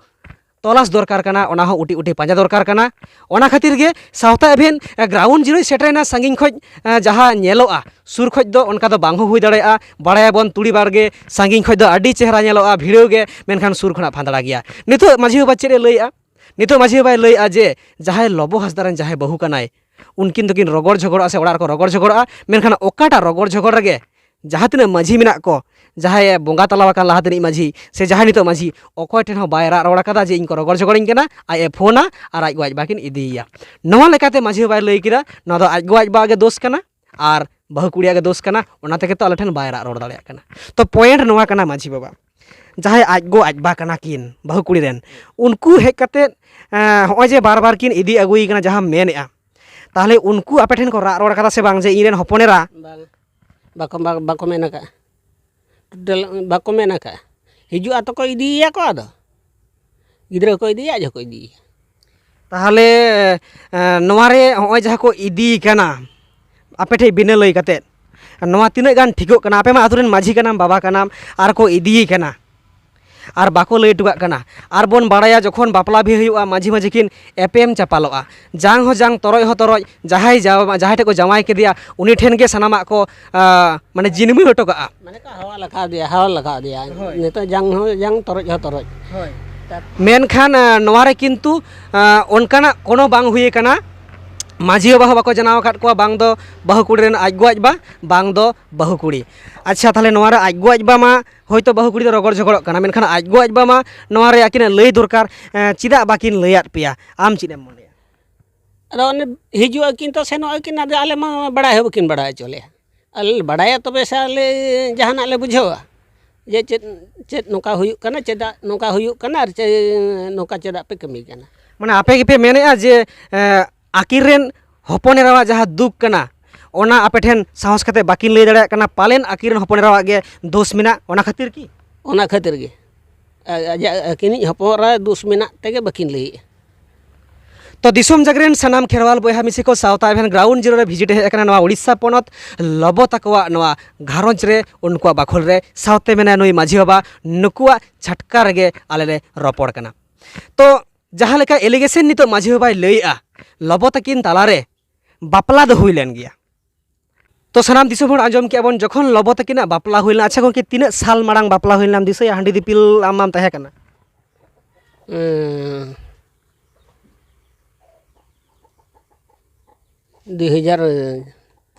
ᱛᱚᱞᱟᱥ ᱫᱚᱨᱠᱟᱨ ᱠᱟᱱᱟ, ᱚᱱᱟ ᱦᱚᱸ ᱩᱴᱤ ᱩᱴᱤ ᱯᱟᱸᱡᱟ ᱫᱚᱨᱠᱟᱨ ᱠᱟᱱᱟ᱾ ᱚᱱᱟ ᱠᱷᱟᱹᱛᱤᱨ ᱜᱮ ᱥᱟᱶᱛᱟ ᱮᱵᱷᱮᱱ, ᱮ, ground zero ᱨᱮ ᱥᱮᱴᱮᱨᱮᱱᱟ, ᱥᱟᱺᱜᱤᱧ ᱠᱷᱚᱡ, ᱮ, ᱡᱟᱦᱟᱸ ᱧᱮᱞᱚᱜᱼᱟ, ᱥᱩᱨ ᱠᱷᱚᱡ ᱫᱚ ᱚᱱᱠᱟ ᱫᱚ ᱵᱟᱝ ᱦᱚᱸ ᱦᱩᱭ ᱫᱟᱲᱮᱭᱟᱜᱼᱟ᱾ ᱵᱟᱲᱟᱭᱟᱵᱚᱱ ᱛᱩᱲᱤ ᱵᱟᱲᱜᱮ ᱥᱟᱺᱜᱤᱧ ᱠᱷᱚᱡ ᱫᱚ ᱟᱹᱰᱤ ᱪᱮᱦᱨᱟ ᱧᱮᱞᱚᱜᱼᱟ, ᱵᱷᱤᱲᱟᱹᱣ ᱜᱮ, ᱢᱮᱱᱠᱷᱟᱱ ᱥᱩᱨ ᱠᱷᱚᱱᱟᱜ ᱯᱷᱟᱸᱫᱽᱲᱟ ᱜᱮᱭᱟ᱾ ᱱᱤᱛᱚᱜ ᱢᱟᱹᱡᱷᱤ ᱵᱟᱵᱟ ᱪᱮᱫ ᱮ ᱞᱟᱹᱭᱮᱜᱼᱟ? ᱱᱤᱛᱚᱜ ᱢᱟᱹᱡᱷᱤ ᱵᱟᱵᱟᱭ ᱞᱟᱹᱭᱮᱜᱼᱟ ᱡᱮ ᱡᱟᱦᱟᱸᱭ ᱞᱚᱵᱚ ᱦᱟᱸᱥᱫᱟ ᱨᱮᱱ ᱡᱟᱦᱟᱸᱭ ᱵᱟᱹᱦᱩ ᱠᱟᱱᱟᱭ, ᱩᱱᱠᱤᱱ ᱫᱚᱠᱤᱱ ᱨᱚᱜᱚᱲ ᱡᱷᱚᱜᱚᱲᱚᱜᱼᱟ ᱥᱮ ᱚᱲᱟᱜ ᱨᱮᱠᱚ ᱨᱚᱜᱚᱲ ᱡᱷᱚᱜᱚᱲᱚᱜᱼᱟ, ᱢᱮᱱᱠᱷᱟᱱ ᱚᱠᱟᱴᱟᱜ ᱨᱚᱜᱚᱲ ᱡᱷᱚᱜᱚᱲ ᱨᱮᱜᱮ ᱡᱟᱦᱟᱸ ᱛᱤᱱᱟᱹᱜ ᱢᱟᱹᱡᱷᱤ ᱢᱮᱱᱟᱜ ᱠᱚ, ᱡᱟᱦᱟᱸᱭ ᱮ ᱵᱚᱸᱜᱟ ᱛᱟᱞᱟ ᱟᱠᱟᱱ ᱞᱟᱦᱟ ᱛᱮᱱᱤᱡ ᱢᱟᱹᱡᱷᱤ ᱥᱮ ᱡᱟᱦᱟᱸᱭ ᱱᱤᱛᱚᱜ ᱢᱟᱹᱡᱷᱤ, ᱚᱠᱚᱭ ᱴᱷᱮᱱ ᱦᱚᱸ ᱵᱟᱭ ᱨᱟᱜ ᱨᱚᱲ ᱟᱠᱟᱫᱟ ᱡᱮ ᱤᱧ ᱠᱚ ᱨᱚᱜᱚᱲ ᱡᱚᱜᱚᱲᱤᱧ ᱠᱟᱱᱟ᱾ ᱟᱡ ᱮ ᱯᱷᱳᱱᱟ ᱟᱨ ᱟᱡ ᱜᱚ ᱟᱡ ᱵᱟ ᱠᱤᱱ ᱤᱫᱤᱭᱮᱭᱟ᱾ ᱱᱚᱣᱟ ᱞᱮᱠᱟᱛᱮ ᱢᱟᱹᱡᱷᱤ ᱵᱟᱵᱟᱭ ᱞᱟᱹᱭ ᱠᱮᱫᱟ, ᱱᱚᱣᱟ ᱫᱚ ᱟᱡ ᱜᱚ ᱟᱡ ᱵᱟ ᱜᱮ ᱫᱳᱥ ᱠᱟᱱᱟ ᱟᱨ ᱵᱟᱹᱦᱩ ᱠᱩᱲᱤᱭᱟᱜ ᱜᱮ ᱫᱳᱥ ᱠᱟᱱᱟ, ᱚᱱᱟ ᱛᱮᱜᱮ ᱛᱚ ᱟᱞᱮ ᱴᱷᱮᱱ ᱵᱟᱭ ᱨᱟᱜ ᱨᱚᱲ ᱫᱟᱲᱮᱭᱟᱜ ᱠᱟᱱᱟ᱾ ᱛᱚ ᱯᱚᱭᱮᱱᱴ ᱱᱚᱣᱟ ᱠᱟᱱᱟ ᱢᱟᱹᱡᱷᱤ ᱵᱟᱵᱟ, ᱡᱟᱦᱟᱸᱭ ᱟᱡ ᱜᱚ ᱟᱡ ᱵᱟ ᱠᱟᱱᱟ ᱠᱤᱱ ᱵᱟᱹᱦᱩ ᱠᱩᱲᱤ ᱨᱮᱱ, ᱩᱱᱠᱩ ᱦᱮᱡ ᱠᱟᱛᱮᱫ, ᱮᱸ, ᱦᱚᱸᱜᱼᱚᱭ ᱡᱮ ᱵᱟᱨ ᱵᱟᱨ ᱠᱤᱱ ᱤᱫᱤ ᱟᱹᱜᱩᱭᱮ ᱠᱟᱱᱟ, ᱡᱟᱦᱟᱸᱢ ᱢᱮᱱᱮᱫᱼᱟ, ᱛᱟᱦᱚᱞᱮ ᱩᱱᱠᱩ ᱟᱯᱮ ᱴᱷᱮᱱ ᱠᱚ ᱨᱟᱜ ᱨᱚᱲ ᱠᱟᱫᱟ ᱥᱮ ᱵᱟᱝ ᱡᱮ ᱤᱧ ᱨᱮᱱ ᱦᱚᱯᱚᱱ ᱮᱨᱟ? ᱵᱟᱝ, ᱵᱟᱠᱚ, ᱵᱟ-, ᱵᱟᱠᱚ ᱢᱮᱱ ᱟᱠᱟᱫᱼᱟ᱾ ᱴᱳᱴᱟᱞ ᱵᱟᱠᱚ ᱢᱮᱱ ᱟᱠᱟᱫᱼᱟ᱾ ᱦᱤᱡᱩᱜ ᱟᱛᱚ ᱠᱚ ᱤᱫᱤᱭᱮᱭᱟ ᱠᱚ, ᱟᱫᱚ ᱜᱤᱫᱽᱨᱟᱹ ᱦᱚᱸᱠᱚ ᱤᱫᱤᱭᱮᱭᱟ, ᱟᱡ ᱦᱚᱸᱠᱚ ᱤᱫᱤᱭᱮᱭᱟ᱾ ᱛᱟᱦᱚᱞᱮ, ᱮᱸ, ᱱᱚᱣᱟ ᱨᱮ ᱦᱚᱸᱜᱼᱚᱭ ᱡᱟᱦᱟᱸ ᱠᱚ ᱤᱫᱤᱭᱮ ᱠᱟᱱᱟ ᱟᱯᱮ ᱴᱷᱮᱡ ᱵᱤᱱᱟᱹ ᱞᱟᱹᱭ ᱠᱟᱛᱮᱫ, ᱱᱚᱣᱟ ᱛᱤᱱᱟᱹᱜ ᱜᱟᱱ ᱴᱷᱤᱠᱚᱜ ᱠᱟᱱᱟ? ᱟᱯᱮ ᱢᱟ ᱟᱛᱳ ᱨᱮᱱ ᱢᱟᱹᱡᱷᱤ ᱠᱟᱱᱟᱢ, ᱵᱟᱵᱟ ᱠᱟᱱᱟᱢ, ᱟᱨ ᱠᱚ ᱤᱫᱤᱭᱮ ᱠᱟᱱᱟ ᱟᱨ ᱵᱟᱠᱚ ᱞᱟᱹᱭ ᱦᱚᱴᱚ ᱠᱟᱜ ᱠᱟᱱᱟ᱾ ᱟᱨ ᱵᱚᱱ ᱵᱟᱲᱟᱭᱟ, ᱡᱚᱠᱷᱚᱱ ᱵᱟᱯᱞᱟ ᱵᱤᱦᱟᱹ ᱦᱩᱭᱩᱜᱼᱟ, ᱢᱟᱹᱡᱷᱤ ᱢᱟᱹᱡᱷᱤ ᱠᱤᱱ ᱮᱯᱮᱢ ᱪᱟᱯᱟᱞᱚᱜᱼᱟ᱾ ᱡᱟᱝ ᱦᱚᱸ ᱡᱟᱝ, ᱛᱚᱨᱚᱡ ᱦᱚᱸ ᱛᱚᱨᱚᱡ, ᱡᱟᱦᱟᱸᱭ ᱡᱟᱶ-, ᱡᱟᱦᱟᱸᱭ ᱴᱷᱮᱱ ᱠᱚ ᱡᱟᱶᱟᱭ ᱠᱮᱫᱮᱭᱟ, ᱩᱱᱤ ᱴᱷᱮᱱ ᱜᱮ ᱥᱟᱱᱟᱢᱟᱜ ᱠᱚ, ᱟ, ᱢᱟᱱᱮ ᱡᱤᱱᱢᱟᱹ ᱦᱚᱴᱚ ᱠᱟᱜᱼᱟ᱾ ᱢᱟᱱᱮ ᱠᱚ ᱦᱟᱣᱟ ᱞᱮᱠᱷᱟ ᱟᱫᱮᱭᱟ, ᱦᱟᱣᱟ ᱞᱮᱠᱷᱟ ᱟᱫᱮᱭᱟ᱾ ᱦᱳᱭ᱾ ᱱᱤᱛᱚᱜ ᱡᱟᱝ ᱦᱚᱸ ᱡᱟᱝ, ᱛᱚᱨᱚᱡ ᱦᱚᱸ ᱛᱚᱨᱚᱡ᱾ ᱦᱳᱭ᱾ ᱢᱮᱱᱠᱷᱟᱱ, ᱟ, ᱱᱚᱣᱟ ᱨᱮ ᱠᱤᱱᱛᱩ, ᱟ, ᱚᱱᱠᱟᱱᱟᱜ ᱠᱳᱱᱳ ᱵᱟᱝ ᱦᱩᱭ ᱟᱠᱟᱱᱟ᱾ ᱢᱟᱹᱡᱷᱤ ᱵᱟᱵᱟ ᱦᱚᱸ ᱵᱟᱠᱚ ᱡᱟᱱᱟᱣ ᱟᱠᱟᱫ ᱠᱚᱣᱟ, ᱵᱟᱝ ᱫᱚ ᱵᱟᱹᱦᱩ ᱠᱩᱲᱤ ᱨᱮᱱ ᱟᱡ ᱜᱚ ᱟᱡ ᱵᱟ, ᱵᱟᱝ ᱫᱚ ᱵᱟᱹᱦᱩ ᱠᱩᱲᱤ᱾ ᱟᱪᱪᱷᱟ, ᱛᱟᱦᱚᱞᱮ ᱱᱚᱣᱟ ᱨᱮ ᱟᱡ ᱜᱚ ᱟᱡ ᱵᱟ ᱢᱟ ᱦᱳᱭᱛᱳ ᱵᱟᱹᱦᱩ ᱠᱩᱲᱤ ᱫᱚ ᱨᱚᱜᱚᱲ ᱡᱷᱚᱜᱚᱲᱚᱜ ᱠᱟᱱᱟ, ᱢᱮᱱᱠᱷᱟᱱ ᱟᱡ ᱜᱚ ᱟᱡ ᱵᱟ ᱢᱟ ᱱᱚᱣᱟ ᱨᱮ ᱟᱹᱠᱤᱱᱟᱜ ᱞᱟᱹᱭ ᱫᱚᱨᱠᱟᱨ, ᱮᱸ, ᱪᱮᱫᱟᱜ ᱵᱟᱹᱠᱤᱱ ᱞᱟᱹᱭᱟᱫ ᱯᱮᱭᱟ? ᱟᱢ ᱪᱮᱫ ᱮᱢ ᱢᱚᱱᱮᱭᱟ? ᱟᱫᱚ ᱚᱱᱮ ᱦᱤᱡᱩᱜ ᱟᱹᱠᱤᱱ ᱛᱚ ᱥᱮᱱᱚᱜ ᱟᱹᱠᱤᱱ, ᱟᱫᱚ ᱟᱞᱮ ᱢᱟ ᱵᱟᱲᱟᱭ ᱦᱚᱸ ᱵᱟᱹᱠᱤᱱ ᱵᱟᱲᱟᱭ ᱦᱚᱪᱚ ᱞᱮᱭᱟ᱾ ᱟᱞᱮ ᱞᱮ ᱵᱟᱲᱟᱭᱟ ᱛᱚᱵᱮ ᱥᱮ ᱟᱞᱮ ᱡᱟᱦᱟᱱᱟᱜ ᱞᱮ ᱵᱩᱡᱷᱟᱹᱣᱟ ᱡᱮ ᱪᱮᱫ, ᱪᱮᱫ ᱱᱚᱝᱠᱟ ᱦᱩᱭᱩᱜ ᱠᱟᱱᱟ, ᱪᱮᱫᱟᱜ ᱱᱚᱝᱠᱟ ᱦᱩᱭᱩᱜ ᱠᱟᱱᱟ, ᱟᱨ ᱪᱮᱫ ᱱᱚᱝᱠᱟ ᱪᱮᱫᱟᱜ ᱯᱮ ᱠᱟᱹᱢᱤ ᱠᱟᱱᱟ᱾ ᱢᱟᱱᱮ ᱟᱯᱮ ᱜᱮᱯᱮ ᱢᱮᱱᱮᱫᱼᱟ ᱡᱮ, ᱮᱸ, ᱟᱹᱠᱤᱱ ᱨᱮᱱ ᱦᱚᱯᱚᱱ ᱮᱨᱟᱣᱟᱜ ᱡᱟᱦᱟᱸ ᱫᱩᱠ ᱠᱟᱱᱟ, ᱚᱱᱟ ᱟᱯᱮ ᱴᱷᱮᱱ ᱥᱟᱦᱚᱥ ᱠᱟᱛᱮ ᱵᱟᱹᱠᱤᱱ ᱞᱟᱹᱭ ᱫᱟᱲᱮᱭᱟᱜ ᱠᱟᱱᱟ, ᱯᱟᱞᱮᱱ ᱟᱹᱠᱤᱱ ᱨᱮᱱ ᱦᱚᱯᱚᱱ ᱮᱨᱟᱣᱟᱜ ᱜᱮ ᱫᱳᱥ ᱢᱮᱱᱟᱜ, ᱚᱱᱟ ᱠᱷᱟᱹᱛᱤᱨ ᱠᱤ? ᱚᱱᱟ ᱠᱷᱟᱹᱛᱤᱨ ᱜᱮ᱾ ᱟ-, ᱟᱡᱟᱜ ᱟᱹᱠᱤᱱᱤᱡ ᱦᱚᱯᱚᱱ ᱮᱨᱟ ᱫᱳᱥ ᱢᱮᱱᱟᱜ ᱛᱮᱜᱮ ᱵᱟᱹᱠᱤᱱ ᱞᱟᱹᱭᱮᱫᱼᱟ᱾ ᱛᱚ ᱫᱤᱥᱚᱢ ᱡᱟᱜᱽᱨᱮᱱ ᱥᱟᱱᱟᱢ ᱠᱷᱮᱨᱣᱟᱞ ᱵᱚᱭᱦᱟ ᱢᱤᱥᱤ ᱠᱚ ᱥᱟᱶᱛᱟ ᱮᱵᱷᱮᱱ ᱜᱨᱟᱣᱩᱱᱰ ᱡᱤᱨᱳ ᱨᱮ ᱵᱷᱤᱡᱤᱴ ᱦᱮᱡ ᱟᱠᱟᱱᱟ ᱱᱚᱣᱟ ᱩᱲᱤᱥᱥᱟ ᱯᱚᱱᱚᱛ ᱞᱚᱵᱚ ᱛᱟᱠᱚᱣᱟᱜ ᱱᱚᱣᱟ ᱜᱷᱟᱨᱚᱸᱡᱽ ᱨᱮ, ᱩᱱᱠᱩᱣᱟᱜ ᱵᱟᱠᱷᱳᱞ ᱨᱮ, ᱥᱟᱶᱛᱮ ᱢᱮᱱᱟᱭᱟ ᱱᱩᱭ ᱢᱟᱹᱡᱷᱤ ᱵᱟᱵᱟ, ᱱᱩᱠᱩᱣᱟᱜ ᱪᱷᱟᱴᱠᱟ ᱨᱮᱜᱮ ᱟᱞᱮ ᱞᱮ ᱨᱚᱯᱚᱲ ᱠᱟᱱᱟ᱾ ᱛᱚ ᱡᱟᱦᱟᱸ ᱞᱮᱠᱟ ᱮᱞᱤᱜᱮᱥᱚᱱ ᱱᱤᱛᱚᱜ ᱢᱟᱹᱡᱷᱤ ᱵᱟᱵᱟᱭ ᱞᱟᱹᱭᱮᱜᱼᱟ ᱞᱚᱵᱚ ᱛᱟᱹᱠᱤᱱ ᱛᱟᱞᱟᱨᱮ ᱵᱟᱯᱞᱟ ᱫᱚ ᱦᱩᱭ ᱞᱮᱱ ᱜᱮᱭᱟ᱾ ᱛᱚ ᱥᱟᱱᱟᱢ ᱫᱤᱥᱚᱢ ᱦᱚᱲ ᱟᱸᱡᱚᱢ ᱠᱮᱜᱼᱟ ᱵᱚᱱ, ᱡᱚᱠᱷᱚᱱ ᱞᱚᱵᱚ ᱛᱟᱹᱠᱤᱱᱟᱜ ᱵᱟᱯᱞᱟ ᱦᱩᱭ ᱞᱮᱱᱟ, ᱟᱪᱪᱷᱟ ᱜᱚᱢᱠᱮ, ᱛᱤᱱᱟᱹᱜ ᱥᱟᱞ ᱢᱟᱲᱟᱝ ᱵᱟᱯᱞᱟ ᱦᱩᱭ ᱞᱮᱱᱟ ᱫᱤᱥᱟᱹᱭᱟ? ᱦᱟᱺᱰᱤ ᱫᱤᱯᱤᱞ ᱟᱢ ᱢᱟᱢ ᱛᱟᱦᱮᱸ ᱠᱟᱱᱟ᱾ ᱮᱸ, ᱫᱩ ᱦᱟᱡᱟᱨ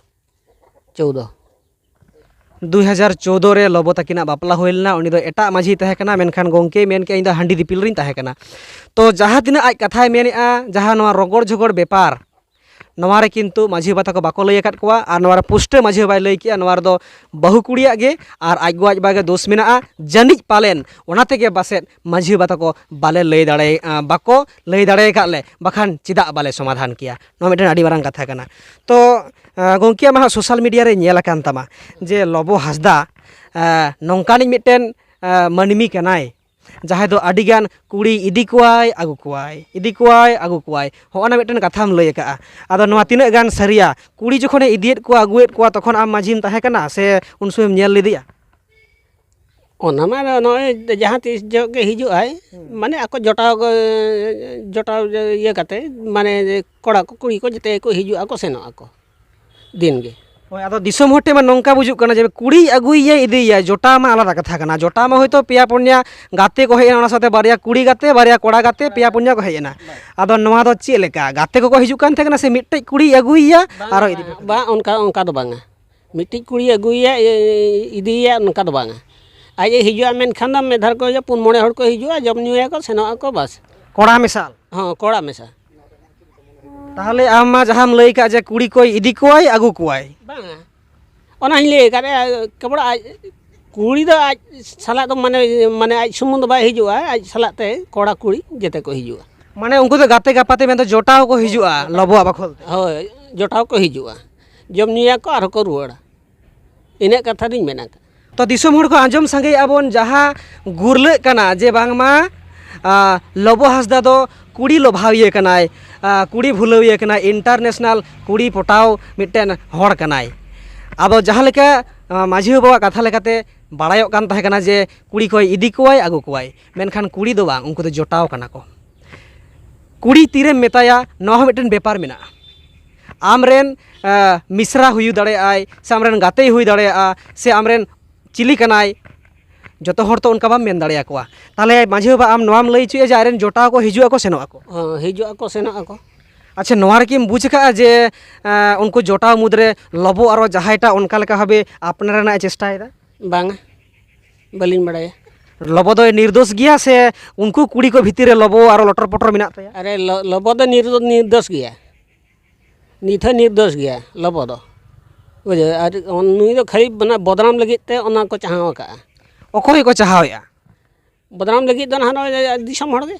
ᱪᱳᱫᱽᱫᱳ᱾ ᱫᱩᱭ ᱦᱟᱡᱟᱨ ᱪᱳᱫᱽᱫᱳ ᱨᱮ ᱞᱚᱵᱚ ᱛᱟᱹᱠᱤᱱᱟᱜ ᱵᱟᱯᱞᱟ ᱦᱩᱭ ᱞᱮᱱᱟ᱾ ᱩᱱᱤ ᱫᱚ ᱮᱴᱟᱜ ᱢᱟᱹᱡᱷᱤᱭ ᱛᱟᱦᱮᱸ ᱠᱟᱱᱟ, ᱢᱮᱱᱠᱷᱟᱱ ᱜᱚᱢᱠᱮᱭ ᱢᱮᱱ ᱠᱮᱜᱼᱟ, "ᱤᱧ ᱫᱚ ᱦᱟᱺᱰᱤ ᱫᱤᱯᱤᱞ ᱨᱤᱧ ᱛᱟᱦᱮᱸ ᱠᱟᱱᱟ᱾" ᱛᱚ, ᱡᱟᱦᱟᱸ ᱛᱤᱱᱟᱹᱜ ᱟᱡ ᱠᱟᱛᱷᱟᱭ ᱢᱮᱱᱮᱜᱼᱟ, ᱡᱟᱦᱟᱸ ᱱᱚᱣᱟ ᱨᱚᱜᱚᱲ ᱡᱷᱚᱜᱚᱲ ᱵᱮᱯᱟᱨ, ᱱᱚᱣᱟ ᱨᱮ ᱠᱤᱱᱛᱩ ᱢᱟᱹᱡᱷᱤ ᱵᱟᱵᱟ ᱛᱟᱠᱚ ᱵᱟᱠᱚ ᱞᱟᱹᱭ ᱟᱠᱟᱫ ᱠᱚᱣᱟ, ᱟᱨ ᱱᱚᱣᱟ ᱨᱮ ᱯᱩᱥᱴᱟᱹ ᱢᱟᱹᱡᱷᱤ ᱵᱟᱵᱟᱭ ᱞᱟᱹᱭ ᱠᱮᱜᱼᱟ, ᱱᱚᱣᱟ ᱨᱮᱫᱚ ᱵᱟᱹᱦᱩ ᱠᱩᱲᱤᱭᱟᱜ ᱜᱮ ᱟᱨ ᱟᱡ ᱜᱚ ᱟᱡ ᱵᱟ ᱜᱮ ᱫᱳᱥ ᱢᱮᱱᱟᱜᱼᱟ᱾ ᱡᱟᱹᱱᱤᱡ ᱯᱟᱞᱮᱱ ᱚᱱᱟ ᱛᱮᱜᱮ ᱯᱟᱥᱮᱫ ᱢᱟᱹᱡᱷᱤ ᱵᱟᱵᱟ ᱛᱟᱠᱚ ᱵᱟᱞᱮ ᱞᱟᱹᱭ ᱫᱟᱲᱮ, ᱟᱸ, ᱵᱟᱠᱚ ᱞᱟᱹᱭ ᱫᱟᱲᱮ ᱟᱠᱟᱫ ᱞᱮ, ᱵᱟᱠᱷᱟᱱ ᱪᱮᱫᱟᱜ ᱵᱟᱞᱮ ᱥᱚᱢᱟᱫᱷᱟᱱ ᱠᱮᱭᱟ? ᱱᱚᱣᱟ ᱢᱤᱫᱴᱮᱱ ᱟᱹᱰᱤ ᱢᱟᱨᱟᱝ ᱠᱟᱛᱷᱟ ᱠᱟᱱᱟ᱾ ᱛᱚ, ᱟᱸ, ᱜᱚᱢᱠᱮ, ᱟᱢᱟᱜ ᱦᱟᱸᱜ social media ᱨᱮ ᱧᱮᱞ ᱟᱠᱟᱱ ᱛᱟᱢᱟ ᱡᱮ ᱞᱚᱵᱚ ᱦᱟᱸᱥᱫᱟ, ᱟᱸ, ᱱᱚᱝᱠᱟᱱᱤᱡ ᱢᱤᱫᱴᱮᱱ, ᱟᱸ, ᱢᱟᱹᱱᱢᱤ ᱠᱟᱱᱟᱭ, ᱡᱟᱦᱟᱸᱭ ᱫᱚ ᱟᱹᱰᱤᱜᱟᱱ ᱠᱩᱲᱤ ᱤᱫᱤ ᱠᱚᱣᱟᱭ, ᱟᱹᱜᱩ ᱠᱚᱣᱟᱭ, ᱤᱫᱤ ᱠᱚᱣᱟᱭ, ᱟᱹᱜᱩ ᱠᱚᱣᱟᱭ, ᱦᱚᱸᱜᱼᱚ ᱱᱟ ᱢᱤᱫᱴᱮᱱ ᱠᱟᱛᱷᱟᱢ ᱞᱟᱹᱭ ᱟᱠᱟᱫᱼᱟ᱾ ᱟᱫᱚ ᱱᱚᱣᱟ ᱛᱤᱱᱟᱹᱜ ᱜᱟᱱ ᱥᱟᱹᱨᱤᱭᱟ? ᱠᱩᱲᱤ ᱡᱚᱠᱷᱚᱱᱮ ᱤᱫᱤᱭᱮᱫ ᱠᱚᱣᱟ, ᱟᱹᱜᱩᱭᱮᱫ ᱠᱚᱣᱟ, ᱛᱚᱠᱷᱚᱱ ᱟᱢ ᱢᱟᱹᱡᱷᱤᱢ ᱛᱟᱦᱮᱸ ᱠᱟᱱᱟ ᱥᱮ ᱩᱱ ᱥᱚᱢᱚᱭᱮᱢ ᱧᱮᱞ ᱞᱮᱫᱮᱭᱟ? ᱚᱱᱟ ᱢᱟ ᱱᱚᱜᱼᱚᱭ ᱡᱟᱦᱟᱸ ᱛᱤᱥ ᱡᱚᱦᱚᱜ ᱜᱮ ᱦᱤᱡᱩᱜ ᱟᱭ, ᱦᱩᱸ᱾ ᱢᱟᱱᱮ ᱟᱠᱚ ᱡᱚᱴᱟᱣ ᱠᱚ, ᱡᱚᱴᱟᱣ ᱤᱭᱟᱹ ᱠᱟᱛᱮ, ᱢᱟᱱᱮ ᱠᱚᱲᱟ ᱠᱚ ᱠᱩᱲᱤ ᱠᱚ ᱡᱚᱛᱚ ᱜᱮᱠᱚ ᱦᱤᱡᱩᱜ ᱟᱠᱚ ᱥᱮᱱᱚᱜ ᱟᱠᱚ ᱫᱤᱱ ᱜᱮ᱾ ᱦᱳᱭ, ᱟᱫᱚ ᱫᱤᱥᱚᱢ ᱦᱚᱲ ᱴᱷᱮᱱ ᱢᱟ ᱱᱚᱝᱠᱟ ᱵᱩᱡᱩᱜ ᱠᱟᱱᱟ ᱡᱮ ᱠᱩᱲᱤᱭ ᱟᱹᱜᱩᱭᱮᱭᱟ, ᱤᱫᱤᱭᱮᱭᱟ, ᱡᱚᱴᱟᱣ ᱢᱟ ᱟᱞᱟᱫᱟ ᱠᱟᱛᱷᱟ ᱠᱟᱱᱟ᱾ ᱡᱚᱴᱟᱣ ᱢᱟ ᱦᱚᱭᱛᱳ ᱯᱮᱭᱟ ᱯᱩᱱᱭᱟ ᱜᱟᱛᱮ ᱠᱚ ᱦᱮᱡ ᱮᱱᱟ, ᱚᱱᱟ ᱥᱟᱶᱛᱮ ᱵᱟᱨᱭᱟ ᱠᱩᱲᱤ ᱜᱟᱛᱮ, ᱵᱟᱨᱭᱟ ᱠᱚᱲᱟ ᱜᱟᱛᱮ, ᱯᱮᱭᱟ ᱯᱩᱱᱭᱟ ᱠᱚ ᱦᱮᱡ ᱮᱱᱟ᱾ ᱟᱫᱚ ᱱᱚᱣᱟ ᱫᱚ ᱪᱮᱫ ᱞᱮᱠᱟ? ᱜᱟᱛᱮ ᱠᱚᱠᱚ ᱦᱤᱡᱩᱜ ᱠᱟᱱ ᱛᱟᱦᱮᱸ ᱠᱟᱱᱟ ᱥᱮ ᱢᱤᱫᱴᱮᱡ ᱠᱩᱲᱤᱭ ᱟᱹᱜᱩᱭᱮᱭᱟ ᱟᱨᱚ ᱤᱫᱤ ᱦᱚᱴᱚ ᱠᱟᱭᱟ? ᱵᱟᱝ, ᱚᱱᱠᱟ, ᱚᱱᱠᱟ ᱫᱚ ᱵᱟᱝᱟ᱾ ᱢᱤᱫᱴᱤᱡ ᱠᱩᱲᱤᱭ ᱟᱹᱜᱩᱭᱮᱭᱟ, ᱤ-, ᱤᱫᱤᱭᱮᱭᱟ, ᱚᱱᱠᱟ ᱫᱚ ᱵᱟᱝᱟ᱾ ᱟᱡ ᱮ ᱦᱤᱡᱩᱜᱼᱟ, ᱢᱮᱱᱠᱷᱟᱱ ᱫᱚ ᱢᱤᱫ ᱫᱷᱟᱣ ᱠᱚ ᱦᱤᱡᱩᱜᱼᱟ, ᱯᱩᱱ ᱢᱚᱬᱮ ᱦᱚᱲ ᱠᱚ ᱦᱤᱡᱩᱜᱼᱟ, ᱡᱚᱢ ᱧᱩᱭᱟᱠᱚ, ᱥᱮᱱᱚᱜ ᱟᱠᱚ, ᱵᱟᱥ᱾ ᱠᱚᱲᱟ ᱢᱮᱥᱟᱞ? ᱦᱚᱸ, ᱠᱚᱲᱟ ᱢᱮᱥᱟ᱾ ᱛᱟᱦᱚᱞᱮ ᱟᱢ ᱢᱟ ᱡᱟᱦᱟᱸᱢ ᱞᱟᱹᱭ ᱠᱟᱜ ᱡᱮ ᱠᱩᱲᱤ ᱠᱚᱭ ᱤᱫᱤ ᱠᱚᱣᱟᱭ, ᱟᱹᱜᱩ ᱠᱚᱣᱟᱭ᱾ ᱵᱟᱝᱟ, ᱚᱱᱟᱧ ᱞᱟᱹᱭ ᱟᱠᱟᱫ, ᱮ, ᱠᱮᱵᱚᱞ ᱟᱡ, ᱠᱩᱲᱤ ᱫᱚ ᱟᱡ ᱥᱟᱞᱟᱜ ᱫᱚ ᱢᱟᱱᱮ, ᱢᱟᱱᱮ ᱟᱡ ᱥᱩᱢᱩᱝ ᱫᱚ ᱵᱟᱭ ᱦᱤᱡᱩᱜᱼᱟ, ᱟᱡ ᱥᱟᱞᱟᱜ ᱛᱮ ᱠᱚᱲᱟ ᱠᱩᱲᱤ ᱡᱮᱛᱮ ᱠᱚ ᱦᱤᱡᱩᱜᱼᱟ᱾ ᱢᱟᱱᱮ ᱩᱱᱠᱩ ᱫᱚ ᱜᱟᱛᱮ ᱜᱟᱯᱟᱛᱮ ᱢᱮᱱᱫᱚ ᱡᱚᱴᱟᱣ ᱠᱚ ᱦᱤᱡᱩᱜᱼᱟ ᱞᱚᱵᱚᱣᱟᱜ ᱵᱟᱠᱷᱳᱞ ᱛᱮ᱾ ᱦᱳᱭ, ᱡᱚᱴᱟᱣ ᱠᱚ ᱦᱤᱡᱩᱜᱼᱟ, ᱡᱚᱢ ᱧᱩᱭᱟᱠᱚ ᱟᱨᱦᱚᱸ ᱠᱚ ᱨᱩᱣᱟᱹᱲᱟ᱾ ᱤᱱᱟᱹᱜ ᱠᱟᱛᱷᱟ ᱫᱚᱧ ᱢᱮᱱᱟ᱾ ᱛᱚ, ᱫᱤᱥᱚᱢ ᱦᱚᱲ ᱠᱚ ᱟᱸᱡᱚᱢ ᱥᱟᱸᱜᱮᱭᱮᱫᱼᱟ ᱵᱚᱱ, ᱡᱟᱦᱟᱸ ᱜᱩᱨᱞᱟᱹᱜ ᱠᱟᱱᱟ ᱡᱮ ᱵᱟᱝᱢᱟ, ᱟ, ᱞᱚᱵᱚ ᱦᱟᱸᱥᱫᱟ ᱫᱚ ᱠᱩᱲᱤ ᱞᱚᱵᱷᱟᱣᱤᱭᱟᱹ ᱠᱟᱱᱟᱭ, ᱟ, ᱠᱩᱲᱤ ᱵᱷᱩᱞᱟᱹᱣᱤᱭᱟᱹ ᱠᱟᱱᱟᱭ, international ᱠᱩᱲᱤ ᱯᱚᱴᱟᱣ ᱢᱤᱫᱴᱮᱱ ᱦᱚᱲ ᱠᱟᱱᱟᱭ᱾ ᱟᱫᱚ ᱡᱟᱦᱟᱸ ᱞᱮᱠᱟ, ᱟ, ᱢᱟᱹᱡᱷᱤ ᱵᱟᱵᱟᱣᱟᱜ ᱠᱟᱛᱷᱟ ᱞᱮᱠᱟᱛᱮ ᱵᱟᱲᱟᱭᱚᱜ ᱠᱟᱱ ᱛᱟᱦᱮᱸ ᱠᱟᱱᱟ ᱡᱮ ᱠᱩᱲᱤ ᱠᱚᱭ ᱤᱫᱤ ᱠᱚᱣᱟᱭ, ᱟᱹᱜᱩ ᱠᱚᱣᱟᱭ, ᱢᱮᱱᱠᱷᱟᱱ ᱠᱩᱲᱤ ᱫᱚ ᱵᱟᱝ, ᱩᱱᱠᱩ ᱫᱚ ᱡᱚᱴᱟᱣ ᱠᱟᱱᱟ ᱠᱚ᱾ ᱠᱩᱲᱤ ᱛᱤᱨᱮᱢ ᱢᱮᱛᱟᱭᱟ, ᱱᱚᱣᱟ ᱦᱚᱸ ᱢᱤᱫᱴᱮᱱ ᱵᱮᱯᱟᱨ ᱢᱮᱱᱟᱜᱼᱟ᱾ ᱟᱢᱨᱮᱱ, ᱮ, ᱢᱤᱥᱨᱟ ᱦᱩᱭ ᱫᱟᱲᱮᱭᱟᱜᱼᱟᱭ, ᱥᱮ ᱟᱢᱨᱮᱱ ᱜᱟᱛᱮᱭ ᱦᱩᱭ ᱫᱟᱲᱮᱭᱟᱜᱼᱟ, ᱥᱮ ᱟᱢᱨᱮᱱ ᱪᱤᱞᱤ ᱠᱟᱱᱟᱭ, ᱡᱚᱛᱚ ᱦᱚᱲ ᱛᱚ ᱚᱱᱠᱟ ᱵᱟᱢ ᱢᱮᱱ ᱫᱟᱲᱮᱭᱟᱠᱚᱣᱟ᱾ ᱛᱟᱦᱚᱞᱮ ᱢᱟᱹᱡᱷᱤ ᱵᱟᱵᱟ, ᱟᱢ ᱱᱚᱣᱟᱢ ᱞᱟᱹᱭ ᱦᱚᱪᱚᱭᱮᱫᱼᱟ ᱡᱮ ᱟᱡᱨᱮᱱ ᱡᱚᱴᱟᱣ ᱠᱚ ᱦᱤᱡᱩᱜ ᱟᱠᱚ, ᱥᱮᱱᱚᱜ ᱟᱠᱚ? ᱦᱚᱸ, ᱦᱤᱡᱩᱜ ᱟᱠᱚ, ᱥᱮᱱᱚᱜ ᱟᱠᱚ᱾ ᱟᱪᱪᱷᱟ, ᱱᱚᱣᱟ ᱨᱮᱠᱤᱢ ᱵᱩᱡᱽ ᱟᱠᱟᱫᱼᱟ ᱡᱮ ᱮᱸ, ᱩᱱᱠᱩ ᱡᱚᱴᱟᱣ ᱢᱩᱫᱽᱨᱮ ᱞᱚᱵᱚ ᱟᱨᱚ ᱡᱟᱦᱟᱸᱭᱴᱟᱜ ᱚᱱᱠᱟ ᱞᱮᱠᱟ ᱵᱷᱟᱵᱮ ᱟᱯᱱᱟᱨ ᱨᱮᱱᱟᱜ ᱮ ᱪᱮᱥᱴᱟᱭᱮᱫᱟ? ᱵᱟᱝᱟ, ᱵᱟᱹᱞᱤᱧ ᱵᱟᱲᱟᱭᱟ᱾ ᱞᱚᱵᱚ ᱫᱚᱭ ᱱᱤᱨᱫᱳᱥ ᱜᱮᱭᱟ ᱥᱮ ᱩᱱᱠᱩ ᱠᱩᱲᱤ ᱠᱚ ᱵᱷᱤᱛᱤᱨ ᱨᱮ ᱞᱚᱵᱚ ᱟᱨᱚ ᱞᱚᱴᱚᱨ ᱯᱚᱴᱚᱨ ᱢᱮᱱᱟᱜ ᱛᱟᱭᱟ? ᱟᱨᱮ, ᱞᱚ-, ᱞᱚᱵᱚ ᱫᱚ ᱱᱤᱨᱫᱳ-, ᱱᱤᱨᱫᱳᱥ ᱜᱮᱭᱟ᱾ ᱱᱤᱛ ᱦᱚᱸ ᱱᱤᱨᱫᱳᱥ ᱜᱮᱭᱟ ᱞᱚᱵᱚ ᱫᱚ᱾ ᱵᱩᱡᱷᱟᱹᱣ? ᱟᱨ ᱱᱩᱭ ᱫᱚ ᱠᱷᱟᱹᱞᱤ ᱚᱱᱟ ᱵᱚᱫᱱᱟᱢ ᱞᱟᱹᱜᱤᱫ ᱛᱮ ᱚᱱᱟ ᱠᱚ ᱪᱟᱦᱟᱣ ᱟᱠᱟᱫᱼᱟ᱾ ᱚᱠᱚᱭ ᱠᱚ ᱪᱟᱦᱟᱣᱮᱫᱼᱟ? ᱵᱚᱫᱱᱟᱢ ᱞᱟᱹᱜᱤᱫ ᱫᱚ ᱱᱟᱦᱟᱜ ᱱᱚᱜᱼᱚᱭ ᱫᱤᱥᱚᱢ ᱦᱚᱲ ᱜᱮ᱾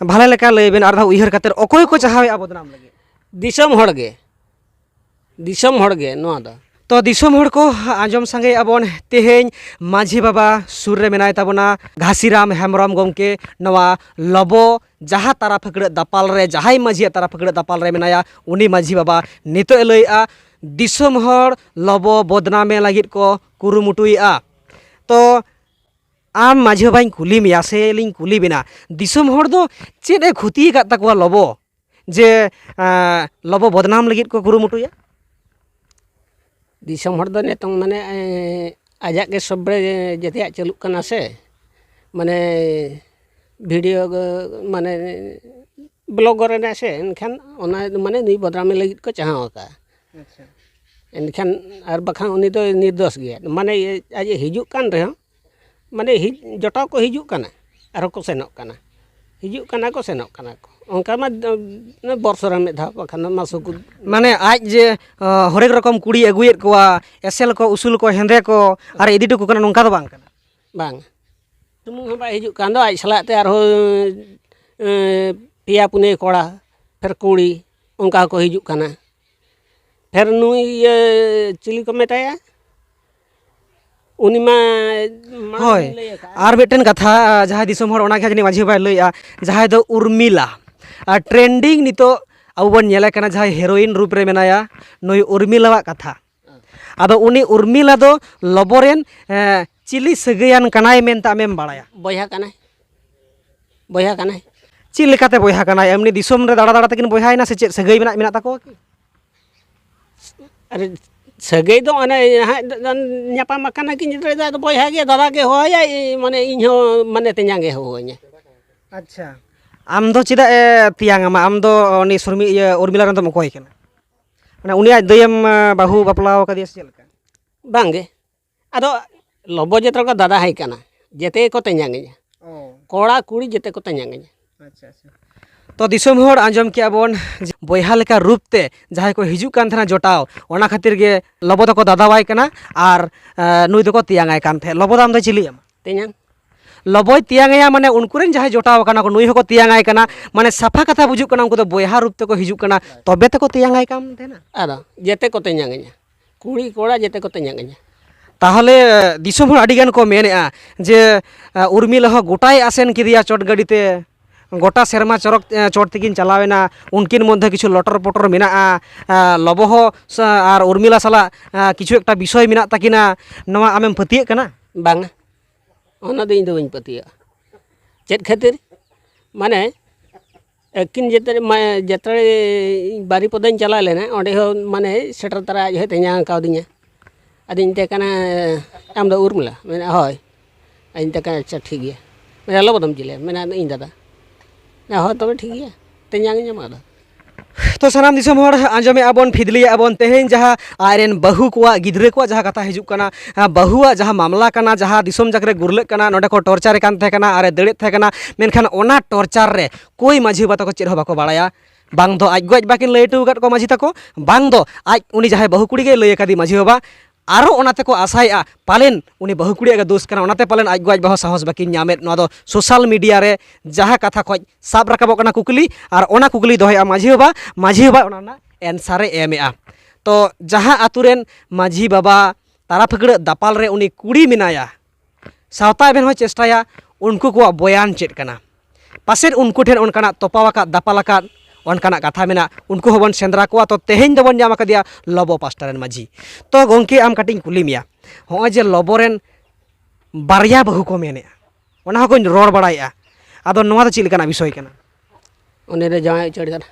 ᱵᱷᱟᱞᱮ ᱞᱮᱠᱟ ᱞᱟᱹᱭ ᱵᱮᱱ, ᱟᱨ ᱫᱷᱟᱣ ᱩᱭᱦᱟᱹᱨ ᱠᱟᱛᱮ, ᱚᱠᱚᱭ ᱠᱚ ᱪᱟᱦᱟᱣᱮᱫᱼᱟ ᱵᱚᱫᱱᱟᱢ ᱞᱟᱹᱜᱤᱫ? ᱫᱤᱥᱚᱢ ᱦᱚᱲ ᱜᱮ, ᱫᱤᱥᱚᱢ ᱦᱚᱲ ᱜᱮ ᱱᱚᱣᱟ ᱫᱚ᱾ ᱛᱚ ᱫᱤᱥᱚᱢ ᱦᱚᱲ ᱠᱚ, ᱟᱸᱡᱚᱢ ᱥᱟᱸᱜᱮᱭᱮᱫᱼᱟ ᱵᱚᱱ, ᱛᱮᱦᱮᱧ ᱢᱟᱹᱡᱷᱤ ᱵᱟᱵᱟ ᱥᱩᱨ ᱨᱮ ᱢᱮᱱᱟᱭ ᱛᱟᱵᱚᱱᱟ ᱜᱷᱟᱥᱤᱨᱟᱢ ᱦᱮᱢᱵᱨᱚᱢ ᱜᱚᱢᱠᱮ, ᱱᱚᱣᱟ ᱞᱚᱵᱚ ᱡᱟᱦᱟᱸ ᱛᱟᱨᱟ ᱯᱷᱟᱹᱠᱲᱟᱹᱜ ᱫᱟᱯᱟᱞ ᱨᱮ, ᱡᱟᱦᱟᱸᱭ ᱢᱟᱹᱡᱷᱤᱭᱟᱜ ᱛᱟᱨᱟ ᱯᱷᱟᱹᱠᱲᱟᱹᱜ ᱫᱟᱯᱟᱞ ᱨᱮ ᱢᱮᱱᱟᱭᱟ, ᱩᱱᱤ ᱢᱟᱹᱡᱷᱤ ᱵᱟᱵᱟ ᱱᱤᱛᱚᱜ ᱮ ᱞᱟᱹᱭᱮᱫᱼᱟ, ᱫᱤᱥᱚᱢ ᱦᱚᱲ ᱞᱚᱵᱚ ᱵᱚᱫᱱᱟᱢᱮ ᱞᱟᱹᱜᱤᱫ ᱠᱚ ᱠᱩᱨᱩᱢᱩᱴᱩᱭᱮᱫᱼᱟ᱾ ᱛᱚ ᱟᱢ ᱢᱟᱹᱡᱷᱤ ᱵᱟᱵᱟᱧ ᱠᱩᱞᱤ ᱢᱮᱭᱟ ᱥᱮ ᱞᱤᱧ ᱠᱩᱞᱤ ᱵᱮᱱᱟ, ᱫᱤᱥᱚᱢ ᱦᱚᱲ ᱫᱚ ᱪᱮᱫ ᱮ ᱠᱷᱚᱛᱤ ᱟᱠᱟᱫ ᱛᱟᱠᱚᱣᱟ ᱞᱚᱵᱚ, ᱡᱮ ᱮᱸ, ᱞᱚᱵᱚ ᱵᱚᱫᱱᱟᱢ ᱞᱟᱹᱜᱤᱫ ᱠᱚ ᱠᱩᱨᱩᱢᱩᱴᱩᱭᱟ? ᱫᱤᱥᱚᱢ ᱦᱚᱲ ᱫᱚ ᱱᱤᱛᱚᱝ ᱢᱟᱱᱮ, ᱮᱸ, ᱟᱡᱟᱜ ᱜᱮ ᱥᱚᱵᱽ ᱨᱮ ᱡᱮᱛᱮᱭᱟᱜ ᱪᱟᱹᱞᱩᱜ ᱠᱟᱱᱟ ᱥᱮ, ᱢᱟᱱᱮ ᱵᱷᱤᱰᱤᱭᱳ ᱜᱮ, ᱢᱟᱱᱮ ᱵᱞᱚᱜ ᱨᱮᱱᱟᱜ ᱥᱮ, ᱮᱱᱠᱷᱟᱱ ᱚᱱᱟ ᱢᱟᱱᱮ ᱱᱩᱭ ᱵᱚᱫᱱᱟᱢ ᱞᱟᱹᱜᱤᱫ ᱠᱚ ᱪᱟᱦᱟᱣ ᱟᱠᱟᱫᱼᱟ᱾ ᱟᱪᱪᱷᱟ᱾ ᱮᱱᱠᱷᱟᱱ ᱟᱨ ᱵᱟᱠᱷᱟᱱ ᱩᱱᱤ ᱫᱚ ᱱᱤᱨᱫᱳᱥ ᱜᱮᱭᱟ, ᱢᱟᱱᱮ ᱟᱡ ᱮ ᱦᱤᱡᱩᱜ ᱠᱟᱱ ᱨᱮᱦᱚᱸ, ᱢᱟᱱᱮ ᱦᱤᱡ-, ᱡᱚᱴᱟᱣ ᱠᱚ ᱦᱤᱡᱩᱜ ᱠᱟᱱᱟ, ᱟᱨᱦᱚᱸ ᱠᱚ ᱥᱮᱱᱚᱜ ᱠᱟᱱᱟ, ᱦᱤᱡᱩᱜ ᱠᱟᱱᱟ ᱠᱚ, ᱥᱮᱱᱚᱜ ᱠᱟᱱᱟ ᱠᱚ, ᱚᱱᱠᱟ ᱢᱟ ᱵᱚᱨᱥᱚ ᱨᱮ ᱢᱤᱫ ᱫᱷᱟᱣ, ᱵᱟᱠᱷᱟᱱ ᱢᱟᱥᱚ ᱠᱚ᱾ ᱢᱟᱱᱮ ᱟᱡ ᱡᱮ ᱚ, ᱦᱚᱨᱮᱠ ᱨᱚᱠᱚᱢ ᱠᱩᱲᱤ ᱟᱹᱜᱩᱭᱮᱫ ᱠᱚᱣᱟ, ᱮᱥᱮᱞ ᱠᱚ, ᱩᱥᱩᱞ ᱠᱚ, ᱦᱮᱸᱫᱮ ᱠᱚ, ᱟᱨ ᱤᱫᱤ ᱦᱚᱴᱚ ᱠᱚ ᱠᱟᱱᱟ, ᱱᱚᱝᱠᱟ ᱫᱚ ᱵᱟᱝ ᱠᱟᱱᱟ? ᱵᱟᱝ, ᱥᱩᱢᱩᱝ ᱦᱚᱸ ᱵᱟᱭ ᱦᱤᱡᱩᱜ ᱠᱟᱱ ᱫᱚ, ᱟᱡ ᱥᱟᱞᱟᱜ ᱛᱮ ᱟᱨᱦᱚᱸ ᱮᱸ, ᱯᱮᱭᱟ ᱯᱩᱱᱭᱟᱹ ᱠᱚᱲᱟ, ᱯᱷᱮᱨ ᱠᱩᱲᱤ, ᱚᱱᱠᱟ ᱦᱚᱸᱠᱚ ᱦᱤᱡᱩᱜ ᱠᱟᱱᱟ᱾ ᱯᱷᱮᱨ ᱱᱩᱭ ᱤᱭᱟᱹ ᱪᱤᱞᱤ ᱠᱚ ᱢᱮᱛᱟᱭᱟ? ᱩᱱᱤ ᱢᱟ ᱢᱟᱲᱟᱝ ᱦᱳᱭ᱾ ᱞᱤᱧ ᱞᱟᱹᱭ ᱟᱠᱟᱫᱼᱟ᱾ ᱟᱨ ᱢᱤᱫᱴᱮᱱ ᱠᱟᱛᱷᱟ, ᱡᱟᱦᱟᱸᱭ ᱫᱤᱥᱚᱢ ᱦᱚᱲ, ᱚᱱᱟ ᱜᱮ ᱡᱟᱹᱱᱤᱡ ᱢᱟᱹᱡᱷᱤ ᱵᱟᱵᱟᱭ ᱞᱟᱹᱭᱮᱫᱼᱟ, ᱡᱟᱦᱟᱸᱭ ᱫᱚ ᱩᱨᱢᱤᱞᱟ, ᱟᱨ ᱴᱨᱮᱱᱰᱤᱝ ᱱᱤᱛᱚᱜ ᱟᱵᱚ ᱵᱚᱱ ᱧᱮᱞᱮ ᱠᱟᱱᱟ, ᱡᱟᱦᱟᱸᱭ ᱦᱤᱨᱳᱭᱤᱱ ᱨᱩᱯ ᱨᱮ ᱢᱮᱱᱟᱭᱟ, ᱱᱩᱭ ᱩᱨᱢᱤᱞᱟᱣᱟᱜ ᱠᱟᱛᱷᱟ᱾ ᱟᱫᱚ ᱩᱱᱤ ᱩᱨᱢᱤᱞᱟ ᱫᱚ ᱞᱚᱵᱚ ᱨᱮᱱ, ᱮᱸ, ᱪᱤᱞᱤ ᱥᱟᱹᱜᱟᱹᱭᱟᱱ ᱠᱟᱱᱟᱭ ᱢᱮᱱᱛᱮ ᱟᱢᱮᱢ ᱵᱟᱲᱟᱭᱟ? ᱵᱚᱭᱦᱟ ᱠᱟᱱᱟᱭ, ᱵᱚᱭᱦᱟ ᱠᱟᱱᱟᱭ᱾ ᱪᱮᱫ ᱞᱮᱠᱟᱛᱮ ᱵᱚᱭᱦᱟ ᱠᱟᱱᱟᱭ? ᱮᱢᱱᱤ ᱫᱤᱥᱚᱢ ᱨᱮ ᱫᱟᱬᱟ ᱫᱟᱬᱟ ᱛᱮᱠᱤᱱ ᱵᱚᱭᱦᱟᱭᱮᱱᱟ ᱥᱮ ᱪᱮᱫ ᱥᱟᱹᱜᱟᱹᱭ ᱢᱮᱱᱟᱜ, ᱢᱮᱱᱟᱜ ᱛᱟᱠᱚᱣᱟ ᱠᱤ? ᱟᱨ ᱥᱟᱹᱜᱟᱹᱭ ᱫᱚ ᱚᱱᱮ ᱦᱟᱸᱜ ᱧᱟᱯᱟᱢ ᱟᱠᱟᱱᱟ ᱠᱤᱱ, ᱟᱫᱚ ᱵᱚᱭᱦᱟ ᱜᱮ, ᱫᱟᱫᱟ ᱜᱮ ᱦᱚᱦᱚᱭᱟᱭ, ᱢᱟᱱᱮ ᱤᱧ ᱦᱚᱸ ᱢᱟᱱᱮ ᱛᱮᱧᱟᱝ ᱜᱮ ᱦᱚᱦᱚᱧᱟ᱾ ᱟᱪᱪᱷᱟ, ᱟᱢ ᱫᱚ ᱪᱮᱫᱟᱜ ᱮ ᱛᱮᱭᱟᱝ ᱟᱢᱟ? ᱟᱢ ᱫᱚ ᱩᱱᱤ ᱥᱩᱨᱢᱤ, ᱤᱭᱟᱹ, ᱩᱨᱢᱤᱞᱟ ᱨᱮᱱ ᱫᱚᱢ ᱚᱠᱚᱭ ᱠᱟᱱᱟ? ᱢᱟᱱᱮ ᱩᱱᱤ ᱟᱡ ᱫᱟᱹᱭᱮᱢ, ᱮ, ᱵᱟᱹᱦᱩ ᱵᱟᱯᱞᱟ ᱟᱠᱟᱫᱮᱭᱟ ᱥᱮ ᱪᱮᱫ ᱞᱮᱠᱟ? ᱵᱟᱝᱜᱮ᱾ ᱟᱫᱚ ᱞᱚᱵᱚ ᱡᱮᱛᱮ ᱠᱚ ᱫᱟᱫᱟ ᱦᱟᱭ ᱠᱟᱱᱟ, ᱡᱮᱛᱮ ᱠᱚ ᱛᱮᱧᱟᱝ ᱤᱧᱟ᱾ ᱚ᱾ ᱠᱚᱲᱟ ᱠᱩᱲᱤ ᱡᱮᱛᱮ ᱠᱚ ᱛᱮᱧᱟᱝ ᱤᱧᱟ᱾ ᱟᱪᱪᱷᱟ, ᱟᱪᱪᱷᱟ᱾ ᱛᱚ ᱫᱤᱥᱚᱢ ᱦᱚᱲ, ᱟᱸᱡᱚᱢ ᱠᱮᱜᱼᱟ ᱵᱚᱱ ᱡᱮ ᱵᱚᱭᱦᱟ ᱞᱮᱠᱟ ᱨᱩᱯ ᱛᱮ ᱡᱟᱦᱟᱸᱭ ᱠᱚ ᱦᱤᱡᱩᱜ ᱠᱟᱱ ᱛᱟᱦᱮᱱᱟ ᱡᱚᱴᱟᱣ, ᱚᱱᱟ ᱠᱷᱟᱹᱛᱤᱨ ᱜᱮ ᱞᱚᱵᱚ ᱫᱚᱠᱚ ᱫᱟᱫᱟᱣᱟᱭ ᱠᱟᱱᱟ ᱟᱨ, ᱮ, ᱱᱩᱭ ᱫᱚᱠᱚ ᱛᱮᱭᱟᱝ ᱟᱭ ᱠᱟᱱ ᱛᱟᱦᱮᱸᱫ᱾ ᱞᱚᱵᱚ ᱫᱚ ᱟᱢ ᱫᱚ ᱪᱤᱞᱤ ᱟᱢ? ᱛᱮᱧᱟᱝ᱾ ᱞᱚᱵᱚᱭ ᱛᱮᱭᱟᱝ ᱟᱭᱟ, ᱢᱟᱱᱮ ᱩᱱᱠᱩ ᱨᱮᱱ ᱡᱟᱦᱟᱸᱭ ᱡᱚᱴᱟᱣ ᱟᱠᱟᱱᱟ ᱠᱚ, ᱱᱩᱭ ᱦᱚᱸᱠᱚ ᱛᱮᱭᱟᱝ ᱟᱭ ᱠᱟᱱᱟ, ᱢᱟᱱᱮ ᱥᱟᱯᱷᱟ ᱠᱟᱛᱷᱟ ᱵᱩᱡᱩᱜ ᱠᱟᱱᱟ, ᱩᱱᱠᱩ ᱫᱚ ᱵᱚᱭᱦᱟ ᱨᱩᱯ ᱛᱮᱠᱚ ᱦᱤᱡᱩᱜ ᱠᱟᱱᱟ, ᱛᱚᱵᱮ ᱛᱮᱠᱚ ᱛᱮᱭᱟᱝ ᱟᱭ ᱠᱟᱱ ᱛᱟᱦᱮᱱᱟ᱾ ᱟᱫᱚ ᱡᱮᱛᱮ ᱠᱚ ᱛᱮᱧᱟᱝ ᱤᱧᱟ, ᱠᱩᱲᱤ ᱠᱚᱲᱟ ᱡᱮᱛᱮ ᱠᱚ ᱛᱮᱧᱟᱝ ᱤᱧᱟ᱾ ᱛᱟᱦᱚᱞᱮ ᱫᱤᱥᱚᱢ ᱦᱚᱲ ᱟᱹᱰᱤ ᱜᱟᱱ ᱠᱚ ᱢᱮᱱᱮᱫᱼᱟ ᱡᱮ, ᱮ, ᱩᱨᱢᱤᱞᱟ ᱦᱚᱸ ᱜᱚᱴᱟᱭ ᱟᱥᱮᱱ ᱠᱮᱫᱮᱭᱟ ᱪᱚᱴ ᱜᱟᱹᱰᱤ ᱛᱮ, ᱜᱚᱴᱟ ᱥᱮᱨᱢᱟ ᱪᱚᱨᱚᱠ, ᱮ, ᱪᱚᱴ ᱛᱮᱠᱤᱱ ᱪᱟᱞᱟᱣ ᱮᱱᱟ, ᱩᱱᱠᱤᱱ ᱢᱚᱫᱽᱫᱷᱮ ᱠᱤᱪᱷᱩ ᱞᱚᱴᱚᱨ ᱯᱚᱴᱚᱨ ᱢᱮᱱᱟᱜᱼᱟ, ᱮ, ᱞᱚᱵᱚ ᱦᱚᱸ ᱥᱟ-, ᱟᱨ ᱩᱨᱢᱤᱞᱟ ᱥᱟᱞᱟᱜ, ᱮ, ᱠᱤᱪᱷᱩ ᱮᱠᱴᱟ ᱵᱤᱥᱚᱭ ᱢᱮᱱᱟᱜ ᱛᱟᱹᱠᱤᱱᱟ, ᱱᱚᱣᱟ ᱟᱢᱮᱢ ᱯᱟᱹᱛᱭᱟᱹᱜ ᱠᱟᱱᱟ? ᱵᱟᱝᱟ, ᱚᱱᱟ ᱫᱚ ᱤᱧ ᱫᱚ ᱵᱟᱹᱧ ᱯᱟᱹᱛᱭᱟᱹᱜᱼᱟ᱾ ᱪᱮᱫ ᱠᱷᱟᱹᱛᱤᱨ? ᱢᱟᱱᱮ ᱟᱹᱠᱤᱱ ᱡᱟᱛᱨᱟ, ᱢᱟ-, ᱡᱟᱛᱨᱟ ᱵᱟᱨᱤᱯᱚᱫᱟᱧ ᱪᱟᱞᱟᱣ ᱞᱮᱱᱟ, ᱚᱸᱰᱮ ᱦᱚᱸ ᱢᱟᱱᱮ ᱥᱮᱴᱮᱨ ᱛᱚᱨᱟ ᱟᱡ ᱦᱚᱸᱭ ᱛᱮᱧᱟᱝ ᱠᱟᱣᱫᱤᱧᱟ᱾ ᱟᱫᱚᱧ ᱢᱮᱛᱟᱭ ᱠᱟᱱᱟ, "ᱟᱢ ᱫᱚ ᱩᱨᱢᱤᱞᱟ?" ᱢᱮᱱᱟ, "ᱦᱳᱭ᱾" ᱟᱫᱚᱧ ᱢᱮᱛᱟᱭ ᱠᱟᱱᱟ, "ᱟᱪᱪᱷᱟ, ᱴᱷᱤᱠ ᱜᱮᱭᱟ᱾ ᱢᱮᱱᱟ, ᱞᱚᱵᱚ ᱫᱚᱢ ᱪᱤᱞᱤᱭᱟ?" ᱢᱮᱱᱟ, "ᱤᱧ ᱫᱟᱫᱟ᱾" ᱢᱮᱱᱟ, "ᱦᱳᱭ, ᱛᱚᱵᱮ ᱴᱷᱤᱠ ᱜᱮᱭᱟ, ᱛᱮᱧᱟᱝ ᱤᱧᱟᱢ ᱟᱫᱚ᱾" ᱛᱚ ᱥᱟᱱᱟᱢ ᱫᱤᱥᱚᱢ ᱦᱚᱲ ᱟᱸᱡᱚᱢᱮᱜᱼᱟ ᱵᱚᱱ, ᱯᱷᱤᱫᱽᱞᱤᱭᱮᱜᱼᱟ ᱵᱚᱱ, ᱛᱮᱦᱮᱧ ᱡᱟᱦᱟᱸ ᱟᱡᱨᱮᱱ ᱵᱟᱹᱦᱩ ᱠᱚᱣᱟᱜ, ᱜᱤᱫᱽᱨᱟᱹ ᱠᱚᱣᱟᱜ ᱡᱟᱦᱟᱸ ᱠᱟᱛᱷᱟ ᱦᱤᱡᱩᱜ ᱠᱟᱱᱟ, ᱟᱸ, ᱵᱟᱹᱦᱩᱣᱟᱜ ᱡᱟᱦᱟᱸ ᱢᱟᱢᱞᱟ ᱠᱟᱱᱟ, ᱡᱟᱦᱟᱸ ᱫᱤᱥᱚᱢ ᱡᱟᱠ ᱨᱮ ᱜᱩᱨᱞᱟᱹᱜ ᱠᱟᱱᱟ, ᱱᱚᱸᱰᱮ ᱠᱚ ᱴᱚᱨᱪᱟᱨᱮ ᱠᱟᱱ ᱛᱟᱦᱮᱸ ᱠᱟᱱᱟ ᱟᱨᱮ ᱫᱟᱹᱲᱮᱫ ᱛᱟᱦᱮᱸ ᱠᱟᱱᱟ, ᱢᱮᱱᱠᱷᱟᱱ ᱚᱱᱟ ᱴᱚᱨᱪᱟᱨ ᱨᱮ ᱠᱳᱭ ᱢᱟᱹᱡᱷᱤ ᱵᱟᱵᱟ ᱛᱟᱠᱚ ᱪᱮᱫ ᱦᱚᱸ ᱵᱟᱠᱚ ᱵᱟᱲᱟᱭᱟ᱾ ᱵᱟᱝ ᱫᱚ ᱟᱡ ᱜᱚ ᱟᱡ ᱵᱟᱵᱟ ᱠᱤᱱ ᱞᱟᱹᱭ ᱦᱚᱴᱚ ᱟᱠᱟᱫ ᱠᱚᱣᱟ ᱢᱟᱹᱡᱷᱤ ᱛᱟᱠᱚ, ᱵᱟᱝ ᱫᱚ ᱟᱡ ᱩᱱᱤ ᱡᱟᱦᱟᱸᱭ ᱵᱟᱹᱦᱩ ᱠᱩᱲᱤ ᱜᱮᱭ ᱞᱟᱹᱭ ᱟᱠᱟᱫᱮ ᱢᱟᱹᱡᱷᱤ ᱵᱟᱵᱟ᱾ ᱟᱨᱚ ᱚᱱᱟ ᱛᱮᱠᱚ ᱟᱥᱟᱭᱮᱜᱼᱟ, ᱯᱟᱞᱮᱱ ᱩᱱᱤ ᱵᱟᱹᱦᱩ ᱠᱩᱲᱤᱭᱟᱜ ᱜᱮ ᱫᱳᱥ ᱠᱟᱱᱟ, ᱚᱱᱟᱛᱮ ᱯᱟᱞᱮᱱ ᱟᱡ ᱜᱚ ᱟᱡ ᱵᱟᱵᱟ ᱦᱚᱸ ᱥᱟᱦᱚᱥ ᱵᱟᱹᱠᱤᱱ ᱧᱟᱢᱮᱫ᱾ ᱱᱚᱣᱟ ᱫᱚ ᱥᱳᱥᱟᱞ ᱢᱤᱰᱤᱭᱟ ᱨᱮ ᱡᱟᱦᱟᱸ ᱠᱟᱛᱷᱟ ᱠᱷᱚᱱ ᱥᱟᱵ ᱨᱟᱠᱟᱵᱚᱜ ᱠᱟᱱᱟ ᱠᱩᱠᱞᱤ, ᱟᱨ ᱚᱱᱟ ᱠᱩᱠᱞᱤ ᱫᱚᱦᱚᱭᱮᱜᱼᱟ ᱢᱟᱹᱡᱷᱤ ᱵᱟᱵᱟ, ᱢᱟᱹᱡᱷᱤ ᱵᱟᱵᱟ ᱚᱱᱟ ᱨᱮᱱᱟᱜ ᱮᱱᱥᱟᱨᱮ ᱮᱢᱮᱜᱼᱟ᱾ ᱛᱚ ᱡᱟᱦᱟᱸ ᱟᱛᱳ ᱨᱮᱱ ᱢᱟᱹᱡᱷᱤ ᱵᱟᱵᱟ ᱛᱟᱨᱟ ᱯᱷᱟᱹᱠᱲᱟᱹᱜ ᱫᱟᱯᱟᱞ ᱨᱮ ᱩᱱᱤ ᱠᱩᱲᱤ ᱢᱮᱱᱟᱭᱟ, ᱥᱟᱶᱛᱟ ᱮᱵᱷᱮᱱ ᱦᱚᱸᱭ ᱪᱮᱥᱴᱟᱭᱟ, ᱩᱱᱠᱩ ᱠᱚᱣᱟᱜ ᱵᱚᱭᱟᱱ ᱪᱮᱫ ᱠᱟᱱᱟ? ᱯᱟᱥᱮᱫ ᱩᱱᱠᱩ ᱴᱷᱮᱱ ᱚᱱᱠᱟᱱᱟᱜ ᱛᱚᱯᱟᱣ ᱟᱠᱟᱫ, ᱫᱟᱯᱟᱞ ᱟᱠᱟᱫ ᱚᱱᱠᱟᱱᱟᱜ ᱠᱟᱛᱷᱟ ᱢᱮᱱᱟᱜ, ᱩᱱᱠᱩ ᱦᱚᱸᱵᱚᱱ ᱥᱮᱸᱫᱽᱨᱟ ᱠᱚᱣᱟ᱾ ᱛᱚ ᱛᱮᱦᱮᱧ ᱫᱚᱵᱚᱱ ᱧᱟᱢ ᱟᱠᱟᱫᱮᱭᱟ ᱞᱚᱵᱚ ᱯᱟᱥᱴᱟ ᱨᱮᱱ ᱢᱟᱹᱡᱷᱤ᱾ ᱛᱚ ᱜᱚᱢᱠᱮ, ᱟᱢ ᱠᱟᱹᱴᱤᱡ ᱤᱧ ᱠᱩᱞᱤ ᱢᱮᱭᱟ, ᱦᱚᱸᱜᱼᱚᱭ ᱡᱮ ᱞᱚᱵᱚ ᱨᱮᱱ ᱵᱟᱨᱭᱟ ᱵᱟᱹᱦᱩ ᱠᱚ ᱢᱮᱱᱮᱜᱼᱟ, ᱚᱱᱟ ᱦᱚᱸᱠᱚᱧ ᱨᱚᱲ ᱵᱟᱲᱟᱭᱮᱜᱼᱟ, ᱟᱫᱚ ᱱᱚᱣᱟ ᱫᱚ ᱪᱮᱫ ᱞᱮᱠᱟᱱᱟᱜ ᱵᱤᱥᱚᱭ ᱠᱟᱱᱟ? ᱩᱱᱤ ᱫᱚ ᱡᱟᱶᱟᱭ ᱩᱪᱟᱹᱲ ᱠᱟᱱᱟ,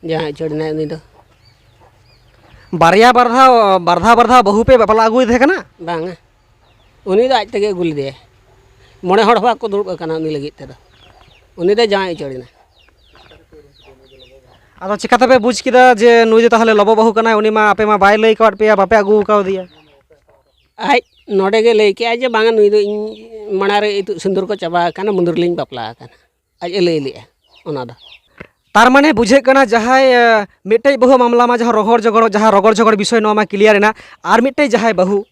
ᱡᱟᱶᱟᱭ ᱩᱪᱟᱹᱲ ᱮᱱᱟᱭ ᱩᱱᱤ ᱫᱚ᱾ ᱵᱟᱨᱭᱟ ᱵᱟᱨ ᱫᱷᱟᱣ, ᱵᱟᱨ ᱫᱷᱟᱣ, ᱵᱟᱨ ᱫᱷᱟᱣ ᱵᱟᱹᱦᱩ ᱯᱮ ᱵᱟᱯᱞᱟ ᱟᱹᱜᱩᱭᱮ ᱛᱟᱦᱮᱸ ᱠᱟᱱᱟ? ᱵᱟᱝᱟ, ᱩᱱᱤ ᱫᱚ ᱟᱡ ᱛᱮᱜᱮ ᱟᱹᱜᱩ ᱞᱮᱫᱮᱭᱟᱭ᱾ ᱢᱚᱬᱮ ᱦᱚᱲ ᱦᱚᱸ ᱵᱟᱠᱚ ᱫᱩᱲᱩᱵ ᱟᱠᱟᱱᱟ ᱩᱱᱤ ᱞᱟᱹᱜᱤᱫ ᱛᱮᱫᱚ᱾ ᱩᱱᱤ ᱫᱚ ᱡᱟᱶᱟᱭ ᱩᱪᱟᱹᱲ ᱮᱱᱟ᱾ ᱟᱫᱚ ᱪᱤᱠᱟᱹ ᱛᱮᱯᱮ ᱵᱩᱡᱽ ᱠᱮᱫᱟ ᱡᱮ ᱱᱩᱭ ᱫᱚ ᱛᱟᱦᱚᱞᱮ ᱞᱚᱵᱚ ᱵᱟᱹᱦᱩ ᱠᱟᱱᱟᱭ? ᱩᱱᱤ ᱢᱟ ᱟᱯᱮ ᱢᱟ ᱵᱟᱭ ᱞᱟᱹᱭ ᱠᱟᱣᱟᱫ ᱯᱮᱭᱟ, ᱵᱟᱯᱮ ᱟᱹᱜᱩ ᱠᱟᱣᱫᱮᱭᱟ᱾ ᱟᱡ ᱱᱚᱰᱮ ᱜᱮ ᱞᱟᱹᱭ ᱠᱮᱜᱼᱟᱭ ᱡᱮ, "ᱵᱟᱝᱟ, ᱱᱩᱭ ᱫᱚ ᱤᱧ ᱢᱟᱲᱟᱝ ᱨᱮ ᱤᱛᱩᱫ ᱥᱤᱸᱫᱩᱨ ᱠᱚ ᱪᱟᱵᱟ ᱟᱠᱟᱱᱟ, ᱢᱩᱫᱽ ᱨᱮᱞᱤᱧ ᱵᱟᱯᱞᱟ ᱟᱠᱟᱱᱟ", ᱟᱡ ᱮ ᱞᱟᱹᱭ ᱞᱮᱜᱼᱟ ᱚᱱᱟ ᱫᱚ᱾ ᱛᱟᱨ ᱢᱟᱱᱮ ᱵᱩᱡᱷᱟᱹᱜ ᱠᱟᱱᱟ ᱡᱟᱦᱟᱸᱭ, ᱮ, ᱢᱤᱫᱴᱮᱡ ᱵᱟᱹᱦᱩ ᱢᱟᱢᱞᱟ ᱢᱟ ᱡᱟᱦᱟᱸ ᱨᱚᱦᱚᱲ ᱡᱚᱜᱚᱲ, ᱡᱟᱦᱟᱸ ᱨᱚᱜᱚᱲ ᱡᱚᱜᱚᱲ ᱵᱤᱥᱚᱭ, ᱱᱚᱣᱟ ᱢᱟ clear ᱮᱱᱟ᱾ ᱟᱨ ᱢᱤᱫᱴᱮᱡ ᱡᱟᱦᱟᱸᱭ ᱵᱟᱹᱦᱩ,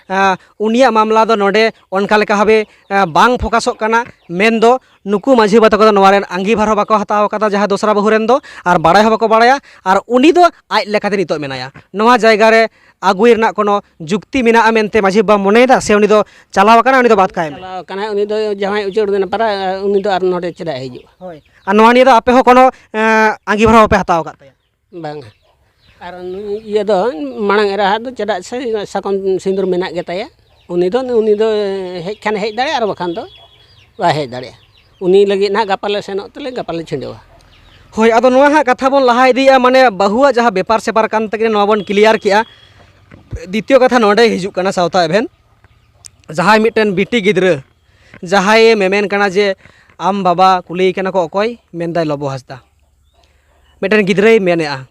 ᱮ, ᱩᱱᱤᱭᱟᱜ ᱢᱟᱢᱞᱟ ᱫᱚ ᱱᱚᱰᱮ ᱚᱱᱠᱟ ᱞᱮᱠᱟ ᱵᱷᱟᱵᱮ, ᱮ, ᱵᱟᱝ ᱯᱷᱳᱠᱟᱥᱚᱜ ᱠᱟᱱᱟ, ᱢᱮᱱᱫᱚ ᱱᱩᱠᱩ ᱢᱟᱹᱡᱷᱤ ᱵᱟᱵᱟ ᱛᱟᱠᱚ ᱫᱚ ᱱᱚᱣᱟ ᱨᱮᱱ ᱟᱸᱜᱤᱵᱷᱟᱨ ᱦᱚᱸ ᱵᱟᱠᱚ ᱦᱟᱛᱟᱣ ᱟᱠᱟᱫᱟ ᱡᱟᱦᱟᱸ ᱫᱚᱥᱨᱟ ᱵᱟᱹᱦᱩ ᱨᱮᱱ ᱫᱚ, ᱟᱨ ᱵᱟᱲᱟᱭ ᱦᱚᱸ ᱵᱟᱠᱚ ᱵᱟᱲᱟᱭᱟ, ᱟᱨ ᱩᱱᱤ ᱫᱚ ᱟᱡ ᱞᱮᱠᱟᱛᱮ ᱱᱤᱛᱚᱜ ᱢᱮᱱᱟᱭᱟ᱾ ᱱᱚᱣᱟ ᱡᱟᱭᱜᱟ ᱨᱮ ᱟᱹᱜᱩᱭ ᱨᱮᱱᱟᱜ ᱠᱳᱱᱳ ᱡᱩᱠᱛᱤ ᱢᱮᱱᱟᱜᱼᱟ ᱢᱮᱱᱛᱮ ᱢᱟᱹᱡᱷᱤ ᱵᱟᱵᱟ ᱢᱚᱱᱮᱭᱮᱫᱟ, ᱥᱮ ᱩᱱᱤ ᱫᱚ ᱪᱟᱞᱟᱣ ᱟᱠᱟᱱᱟ, ᱩᱱᱤ ᱫᱚ ᱵᱟᱫ ᱠᱟᱭ ᱢᱮ? ᱪᱟᱞᱟᱣ ᱟᱠᱟᱱᱟᱭ, ᱩᱱᱤ ᱫᱚ ᱡᱟᱶᱟᱭ ᱩᱪᱟᱹᱲ ᱮᱱᱟ ᱯᱟᱨᱟ, ᱩᱱᱤ ᱫᱚ ᱟᱨ ᱱᱚᱰᱮ ᱪᱮᱫᱟᱜ ᱮ ᱦᱤᱡᱩᱜᱼᱟ? ᱦᱳᱭ, ᱟᱨ ᱱᱚᱣᱟ ᱱᱤᱭᱮ ᱫᱚ ᱟᱯᱮ ᱦᱚᱸ ᱠᱳᱱᱳ, ᱮᱸ, ᱟᱸᱜᱤᱵᱷᱟᱨ ᱦᱚᱸ ᱵᱟᱯᱮ ᱦᱟᱛᱟᱣ ᱟᱠᱟᱫ ᱛᱟᱭᱟ? ᱵᱟᱝᱟ᱾ ᱟᱨ ᱱᱩᱭ ᱤᱭᱟᱹ ᱫᱚ, ᱢᱟᱲᱟᱝ ᱮᱨᱟ ᱦᱟᱜ ᱫᱚ ᱪᱮᱫᱟᱜ ᱥᱮ ᱥᱟᱠᱚᱢ ᱥᱤᱸᱫᱩᱨ ᱢᱮᱱᱟᱜ ᱜᱮᱛᱟᱭᱟ, ᱩᱱᱤ ᱫᱚ, ᱩᱱᱤ ᱫᱚ ᱦᱮᱡ ᱠᱷᱟᱱ ᱦᱮᱡ ᱫᱟᱲᱮᱭᱟᱜᱼᱟ, ᱟᱨ ᱵᱟᱠᱷᱟᱱ ᱫᱚ ᱵᱟᱭ ᱦᱮᱡ ᱫᱟᱲᱮᱭᱟᱜᱼᱟ᱾ ᱩᱱᱤ ᱞᱟᱹᱜᱤᱫ ᱱᱟᱦᱟᱜ ᱜᱟᱯᱟ ᱞᱮ ᱥᱮᱱᱚᱜ ᱛᱮᱞᱮ, ᱜᱟᱯᱟ ᱞᱮ ᱪᱷᱤᱸᱰᱟᱹᱣᱟ᱾ ᱦᱳᱭ, ᱟᱫᱚ ᱱᱚᱣᱟ ᱦᱟᱸᱜ ᱠᱟᱛᱷᱟ ᱵᱚᱱ ᱞᱟᱦᱟ ᱤᱫᱤᱭᱮᱫᱼᱟ, ᱢᱟᱱᱮ ᱵᱟᱹᱦᱩᱣᱟᱜ ᱡᱟᱦᱟᱸ ᱵᱮᱯᱟᱨ ᱥᱮᱯᱟᱨ ᱠᱟᱱ ᱛᱟᱹᱠᱤᱱᱟ, ᱱᱚᱣᱟ ᱵᱚᱱ clear ᱠᱮᱜᱼᱟ᱾ ᱫᱤᱛᱤᱭᱚ ᱠᱟᱛᱷᱟ ᱱᱚᱰᱮ ᱦᱤᱡᱩᱜ ᱠᱟᱱᱟ, ᱥᱟᱶᱛᱟ ᱮᱵᱷᱮᱱ, ᱡᱟᱦᱟᱸᱭ ᱢᱤᱫᱴᱮᱱ ᱵᱤᱴᱤ ᱜᱤᱫᱽᱨᱟᱹ, ᱡᱟᱦᱟᱸᱭᱮ ᱢᱮᱢᱮᱱ ᱠᱟᱱᱟ ᱡᱮ, "ᱟᱢ ᱵᱟᱵᱟ", ᱠᱩᱞᱤᱭᱮ ᱠᱟᱱᱟ ᱠᱚ, "ᱚᱠᱚᱭ?" ᱢᱮᱱᱫᱟᱭ, "ᱞᱚᱵᱚ ᱦᱟᱸᱥᱫᱟ᱾" ᱢᱤᱫᱴᱮᱱ ᱜᱤᱫᱽᱨᱟᱹᱭ ᱢᱮᱱᱮᱫᱼᱟ,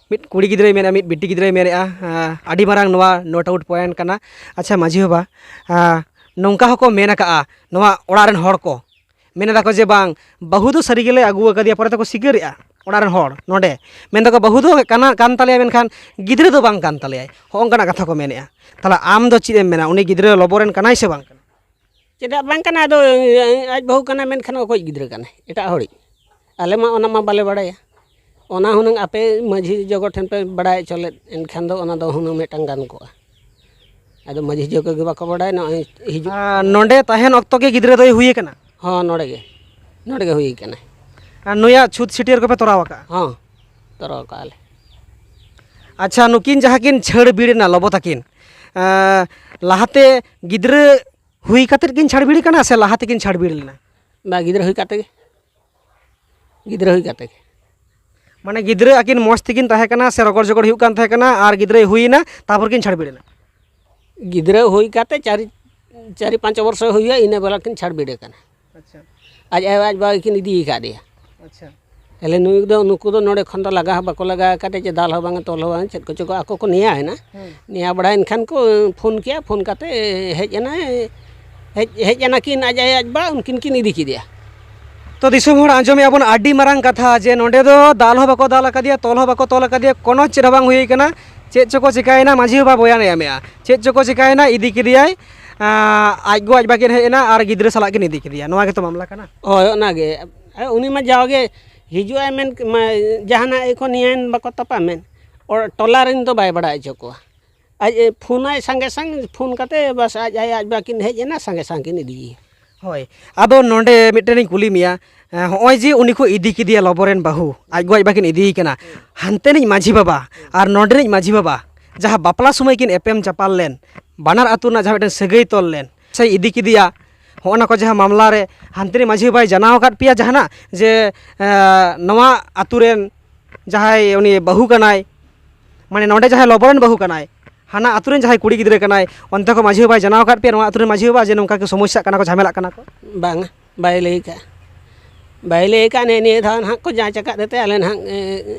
ᱢᱤᱫ ᱠᱩᱲᱤ ᱜᱤᱫᱽᱨᱟᱹᱭ ᱢᱮᱱᱮᱫᱼᱟ, ᱢᱤᱫ ᱵᱤᱴᱤ ᱜᱤᱫᱽᱨᱟᱹᱭ ᱢᱮᱱᱮᱫᱼᱟ, ᱟᱸ, ᱟᱹᱰᱤ ᱢᱟᱨᱟᱝ ᱱᱚᱣᱟ note out point ᱠᱟᱱᱟ᱾ ᱟᱪᱪᱷᱟ ᱢᱟᱹᱡᱷᱤ ᱵᱟᱵᱟ, ᱟᱸ, ᱱᱚᱝᱠᱟ ᱦᱚᱸᱠᱚ ᱢᱮᱱ ᱟᱠᱟᱜᱼᱟ ᱱᱚᱣᱟ ᱚᱲᱟᱜ ᱨᱮᱱ ᱦᱚᱲ ᱠᱚ, ᱢᱮᱱ ᱮᱫᱟ ᱠᱚ ᱡᱮ, "ᱵᱟᱝ, ᱵᱟᱹᱦᱩ ᱫᱚ ᱥᱟᱹᱨᱤ ᱜᱮᱞᱮ ᱟᱹᱜᱩ ᱟᱠᱟᱫᱮᱭᱟ", ᱯᱚᱨᱮ ᱛᱮᱠᱚ ᱥᱤᱠᱟᱹᱨᱮᱜᱼᱟ ᱚᱲᱟᱜ ᱨᱮᱱ ᱦᱚᱲ ᱱᱚᱰᱮ, ᱢᱮᱱ ᱫᱟᱠᱚ, "ᱵᱟᱹᱦᱩ ᱫᱚ ᱠᱟᱱᱟ, ᱠᱟᱱ ᱛᱟᱞᱮᱭᱟ, ᱢᱮᱱᱠᱷᱟᱱ ᱜᱤᱫᱽᱨᱟᱹ ᱫᱚ ᱵᱟᱝ ᱠᱟᱱ ᱛᱟᱞᱮᱭᱟᱭ", ᱦᱚᱸᱜᱼᱚ ᱱᱚᱝᱠᱟᱱᱟᱜ ᱠᱟᱛᱷᱟ ᱠᱚ ᱢᱮᱱᱮᱫᱼᱟ᱾ ᱛᱟᱦᱚᱞᱮ ᱟᱢ ᱫᱚ ᱪᱮᱫ ᱮᱢ ᱢᱮᱱᱟ, ᱩᱱᱤ ᱜᱤᱫᱽᱨᱟᱹ ᱞᱚᱵᱚ ᱨᱮᱱ ᱠᱟᱱᱟᱭ ᱥᱮ ᱵᱟᱝ ᱠᱟᱱᱟ? ᱪᱮᱫᱟᱜ ᱵᱟᱝ ᱠᱟᱱᱟ? ᱟᱫᱚ ᱟᱡ ᱵᱟᱹᱦᱩ ᱠᱟᱱᱟᱭ, ᱢᱮᱱᱠᱷᱟᱱ ᱚᱠᱚᱭ ᱜᱤᱫᱽᱨᱟᱹ ᱠᱟᱱᱟᱭ? ᱮᱴᱟᱜ ᱦᱚᱲᱤᱡ? ᱟᱞᱮ ᱢᱟ ᱚᱱᱟ ᱢᱟ ᱵᱟᱞᱮ ᱵᱟᱲᱟᱭᱟ᱾ ᱚᱱᱟ ᱦᱩᱱᱟᱹᱝ ᱟᱯᱮ ᱢᱟᱹᱡᱷᱤ ᱡᱚᱜᱚ ᱴᱷᱮᱱ ᱯᱮ ᱵᱟᱲᱟᱭ ᱦᱚᱪᱚ ᱞᱮᱫ, ᱮᱱᱠᱷᱟᱱ ᱫᱚ ᱚᱱᱟ ᱫᱚ ᱦᱩᱱᱟᱹᱝ ᱢᱤᱫᱴᱟᱝ ᱜᱟᱱ ᱠᱚᱜᱼᱟ᱾ ᱟᱫᱚ ᱢᱟᱹᱡᱷᱤ ᱡᱚᱜᱚ ᱜᱮ ᱵᱟᱠᱚ ᱵᱟᱲᱟᱭᱟ, ᱱᱚᱜᱼᱚᱭ ᱦᱤᱡᱩᱜ᱾ ᱟᱨ ᱱᱚᱰᱮ ᱛᱟᱦᱮᱱ ᱚᱠᱛᱚ ᱜᱮ ᱜᱤᱫᱽᱨᱟᱹ ᱫᱚᱭ ᱦᱩᱭ ᱟᱠᱟᱱᱟ? ᱦᱚᱸ, ᱱᱚᱰᱮ ᱜᱮ, ᱱᱚᱰᱮ ᱜᱮ ᱦᱩᱭ ᱟᱠᱟᱱᱟ᱾ ᱟᱨ ᱱᱩᱭᱟᱜ ᱪᱷᱩᱛ ᱪᱷᱟᱹᱴᱭᱟᱹᱨ ᱠᱚᱯᱮ ᱛᱚᱨᱟᱣ ᱟᱠᱟᱫᱼᱟ? ᱦᱚᱸ, ᱛᱚᱨᱟᱣ ᱟᱠᱟᱫᱼᱟ ᱞᱮ᱾ ᱟᱪᱪᱷᱟ, ᱱᱩᱠᱤᱱ ᱡᱟᱦᱟᱸ ᱠᱤᱱ ᱪᱷᱟᱹᱲ ᱵᱤᱲ ᱮᱱᱟ ᱞᱚᱵᱚ ᱛᱟᱹᱠᱤᱱ, ᱮᱸ, ᱞᱟᱦᱟᱛᱮ ᱜᱤᱫᱽᱨᱟᱹ ᱦᱩᱭ ᱠᱟᱛᱮᱫ ᱠᱤᱱ ᱪᱷᱟᱹᱲ ᱵᱤᱲ ᱠᱟᱱᱟ ᱥᱮ ᱞᱟᱦᱟ ᱛᱮᱠᱤᱱ ᱪᱷᱟᱹᱲ ᱵᱤᱲ ᱞᱮᱱᱟ? ᱵᱟ, ᱜᱤᱫᱽᱨᱟᱹ ᱦᱩᱭ ᱠᱟᱛᱮ ᱜᱮ᱾ ᱜᱤᱫᱽᱨᱟᱹ ᱦᱩᱭ ᱠᱟᱛᱮ ᱜᱮ᱾ ᱢᱟᱱᱮ ᱜᱤᱫᱽᱨᱟᱹ ᱟᱹᱠᱤᱱ ᱢᱚᱡᱽ ᱛᱮᱠᱤᱱ ᱛᱟᱦᱮᱸ ᱠᱟᱱᱟ ᱥᱮ ᱨᱚᱜᱚᱲ ᱡᱚᱜᱚᱲ ᱦᱩᱭᱩᱜ ᱠᱟᱱ ᱛᱟᱦᱮᱸ ᱠᱟᱱᱟ ᱟᱨ ᱜᱤᱫᱽᱨᱟᱹᱭ ᱦᱩᱭᱮᱱᱟ, ᱛᱟᱨᱯᱚᱨ ᱠᱤᱱ ᱪᱷᱟᱹᱲ ᱵᱤᱲ ᱮᱱᱟ? ᱜᱤᱫᱽᱨᱟᱹ ᱦᱩᱭ ᱠᱟᱛᱮ ᱪᱟᱨᱤ, ᱪᱟᱨᱤ ᱯᱟᱸᱪ ᱵᱚᱨᱥᱚ ᱦᱩᱭᱩᱜᱼᱟ, ᱤᱱᱟᱹ ᱵᱮᱲᱟ ᱠᱤᱱ ᱪᱷᱟᱹᱲ ᱵᱤᱲ ᱟᱠᱟᱱᱟ᱾ ᱟᱪᱪᱷᱟ᱾ ᱟᱡ ᱟᱭᱳ ᱟᱡ ᱵᱟᱵᱟ ᱜᱮᱠᱤᱱ ᱤᱫᱤ ᱟᱠᱟᱫᱮᱭᱟ᱾ ᱟᱪᱪᱷᱟ᱾ ᱛᱟᱦᱞᱮ ᱱᱩᱭ ᱫᱚ, ᱱᱩᱠᱩ ᱫᱚ ᱱᱚᱰᱮ ᱠᱷᱚᱱ ᱫᱚ ᱞᱟᱜᱟ ᱦᱚᱸ ᱵᱟᱠᱚ ᱞᱟᱜᱟ ᱟᱠᱟᱫᱮᱭᱟ, ᱪᱮ ᱫᱟᱞ ᱦᱚᱸ ᱵᱟᱝᱟ, ᱛᱚᱞ ᱦᱚᱸ ᱵᱟᱝᱟ, ᱪᱮᱫ ᱠᱚᱪᱚ ᱠᱚ ᱟᱠᱚ ᱠᱚ ᱱᱮᱭᱟᱣᱮᱱᱟ᱾ ᱦᱩᱸ᱾ ᱱᱮᱭᱟᱣ ᱵᱟᱲᱟᱭᱮᱱ ᱠᱷᱟᱱ ᱠᱚ ᱯᱷᱳᱱ ᱠᱮᱜᱼᱟ, ᱯᱷᱳᱱ ᱠᱟᱛᱮ ᱦᱮᱡ ᱮᱱᱟᱭ, ᱦᱮᱡ, ᱦᱮᱡ ᱮᱱᱟ ᱠᱤᱱ ᱟᱡ ᱟᱭᱳ ᱟᱡ ᱵᱟ, ᱩᱱᱠᱤᱱ ᱠᱤᱱ ᱤᱫᱤ ᱠᱮᱫᱮᱭᱟ᱾ ᱛᱚ ᱫᱤᱥᱚᱢ ᱦᱚᱲ, ᱟᱸᱡᱚᱢᱮᱜᱼᱟ ᱵᱚᱱ ᱟᱹᱰᱤ ᱢᱟᱨᱟᱝ ᱠᱟᱛᱷᱟ, ᱡᱮ ᱱᱚᱰᱮ ᱫᱚ ᱫᱟᱞ ᱦᱚᱸ ᱵᱟᱠᱚ ᱫᱟᱞ ᱟᱠᱟᱫᱮᱭᱟ, ᱛᱚᱞ ᱦᱚᱸ ᱵᱟᱠᱚ ᱛᱚᱞ ᱟᱠᱟᱫᱮᱭᱟ, ᱠᱳᱱᱳ ᱪᱮᱫ ᱦᱚᱸ ᱵᱟᱝ ᱦᱩᱭ ᱟᱠᱟᱱᱟ᱾ ᱪᱮᱫ ᱪᱚᱠᱚ ᱪᱤᱠᱟᱹᱭᱮᱱᱟ, ᱢᱟᱹᱡᱷᱤ ᱵᱟᱵᱟ ᱵᱚᱭᱟᱱᱮ ᱮᱢᱮᱜᱼᱟ, ᱪᱮᱫ ᱪᱚᱠᱚ ᱪᱤᱠᱟᱹᱭᱮᱱᱟ, ᱤᱫᱤ ᱠᱮᱫᱮᱭᱟᱭ, ᱟᱸ, ᱟᱡ ᱜᱚ ᱟᱡ ᱵᱟ ᱠᱤᱱ ᱦᱮᱡ ᱮᱱᱟ ᱟᱨ ᱜᱤᱫᱽᱨᱟᱹ ᱥᱟᱞᱟᱜ ᱠᱤᱱ ᱤᱫᱤ ᱠᱮᱫᱮᱭᱟ᱾ ᱱᱚᱣᱟ ᱜᱮᱛᱚ ᱢᱟᱢᱞᱟ ᱠᱟᱱᱟ᱾ ᱦᱳᱭ, ᱚᱱᱟᱜᱮ᱾ ᱩᱱᱤ ᱢᱟ ᱡᱟᱣᱜᱮ ᱦᱤᱡᱩᱜᱼᱟᱭ ᱢᱮᱱ, ᱢᱟ, ᱡᱟᱦᱟᱱᱟᱜ ᱜᱮᱠᱚ ᱱᱤᱭᱟᱹ ᱵᱟᱠᱚ ᱛᱟᱯᱟᱢ ᱢᱮᱱ, ᱚ-, ᱴᱚᱞᱟ ᱨᱮᱱ ᱫᱚ ᱵᱟᱭ ᱵᱟᱲᱟᱭ ᱦᱚᱪᱚ ᱠᱚᱣᱟ᱾ ᱟᱡ ᱮ ᱯᱷᱳᱱᱟᱭ, ᱥᱟᱸᱜᱮ ᱥᱟᱝ ᱯᱷᱳᱱ ᱠᱟᱛᱮ ᱵᱟᱥ ᱟᱡ ᱟᱭᱳ ᱟᱡ ᱵᱟ ᱠᱤᱱ ᱦᱮᱡ ᱮᱱᱟ, ᱥᱟᱸᱜᱮ ᱥᱟᱝ ᱠᱤᱱ ᱤᱫᱤᱭᱮᱭᱟ᱾ ᱦᱳᱭ, ᱟᱫᱚ ᱱᱚᱰᱮ ᱢᱤᱫᱴᱮᱱᱤᱧ ᱠᱩᱞᱤ ᱢᱮᱭᱟ, ᱮᱸ, ᱦᱚᱸᱜᱼᱚᱭ ᱡᱮ ᱩᱱᱤ ᱠᱚ ᱤᱫᱤ ᱠᱮᱫᱮᱭᱟ, ᱞᱚᱵᱚ ᱨᱮᱱ ᱵᱟᱹᱦᱩ, ᱟᱡ ᱜᱚ ᱟᱡ ᱵᱟ ᱠᱤᱱ ᱤᱫᱤᱭᱮ ᱠᱟᱱᱟ, ᱦᱟᱱᱛᱮᱱᱤᱡ ᱢᱟᱹᱡᱷᱤ ᱵᱟᱵᱟ ᱟᱨ ᱱᱚᱰᱮᱱᱤᱡ ᱢᱟᱹᱡᱷᱤ ᱵᱟᱵᱟ ᱡᱟᱦᱟᱸ ᱵᱟᱯᱞᱟ ᱥᱚᱢᱚᱭ ᱠᱤᱱ ᱮᱯᱮᱢ ᱪᱟᱯᱟᱞ ᱞᱮᱱ, ᱵᱟᱱᱟᱨ ᱟᱹᱛᱩ ᱨᱮᱱᱟᱜ ᱡᱟᱦᱟᱸ ᱢᱤᱫᱴᱮᱱ ᱥᱟᱹᱜᱟᱹᱭ ᱛᱚᱞ ᱞᱮᱱ, ᱥᱮ ᱤᱫᱤ ᱠᱮᱫᱮᱭᱟ, ᱦᱚᱸᱜᱼᱚ ᱱᱟ ᱠᱚ ᱡᱟᱦᱟᱸ ᱢᱟᱢᱞᱟ ᱨᱮ ᱦᱟᱱᱛᱮᱱᱤᱡ ᱢᱟᱹᱡᱷᱤ ᱵᱟᱵᱟᱭ ᱡᱟᱱᱟᱣ ᱟᱠᱟᱫ ᱯᱮᱭᱟ ᱡᱟᱦᱟᱱᱟᱜ ᱡᱮ, ᱮᱸ, ᱱᱚᱣᱟ ᱟᱹᱛᱩ ᱨᱮᱱ ᱡᱟᱦᱟᱸᱭ ᱩᱱᱤ ᱵᱟᱹᱦᱩ ᱠᱟᱱᱟᱭ, ᱢᱟᱱᱮ ᱱᱚᱰᱮ ᱡᱟᱦᱟᱸᱭ ᱞᱚᱵᱚ ᱨᱮᱱ ᱵᱟᱹᱦᱩ ᱠᱟᱱᱟᱭ, ᱦᱟᱱᱟ ᱟᱹᱛᱩ ᱨᱮᱱ ᱡᱟᱦᱟᱸᱭ ᱠᱩᱲᱤ ᱜᱤᱫᱽᱨᱟᱹ ᱠᱟᱱᱟᱭ, ᱚᱱᱛᱮ ᱠᱚ ᱢᱟᱹᱡᱷᱤ ᱵᱟᱵᱟᱭ ᱡᱟᱱᱟᱣ ᱟᱠᱟᱫ ᱯᱮᱭᱟ, ᱱᱚᱣᱟ ᱟᱹᱛᱩ ᱨᱮᱱ ᱢᱟᱹᱡᱷᱤ ᱵᱟᱵᱟ, ᱡᱮ ᱱᱚᱝᱠᱟ ᱠᱚ ᱥᱚᱢᱚᱥᱥᱟᱜ ᱠᱟᱱᱟ ᱠᱚ, ᱡᱷᱟᱢᱮᱞᱟᱜ ᱠᱟᱱᱟ ᱠᱚ? ᱵᱟᱝᱟ, ᱵᱟᱭ ᱞᱟᱹᱭ ᱟᱠᱟᱫᱼᱟ᱾ ᱵᱟᱭ ᱞᱟᱹᱭ ᱟᱠᱟᱫᱼᱟ᱾ ᱱᱤᱭᱟᱹ, ᱱᱤᱭᱟᱹ ᱫᱷᱟᱣ ᱱᱟᱦᱟᱜ ᱠᱚ ᱡᱟᱸᱪ ᱟᱠᱟᱫ ᱛᱮ ᱟᱞᱮ ᱱᱟᱦᱟᱜ, ᱮ,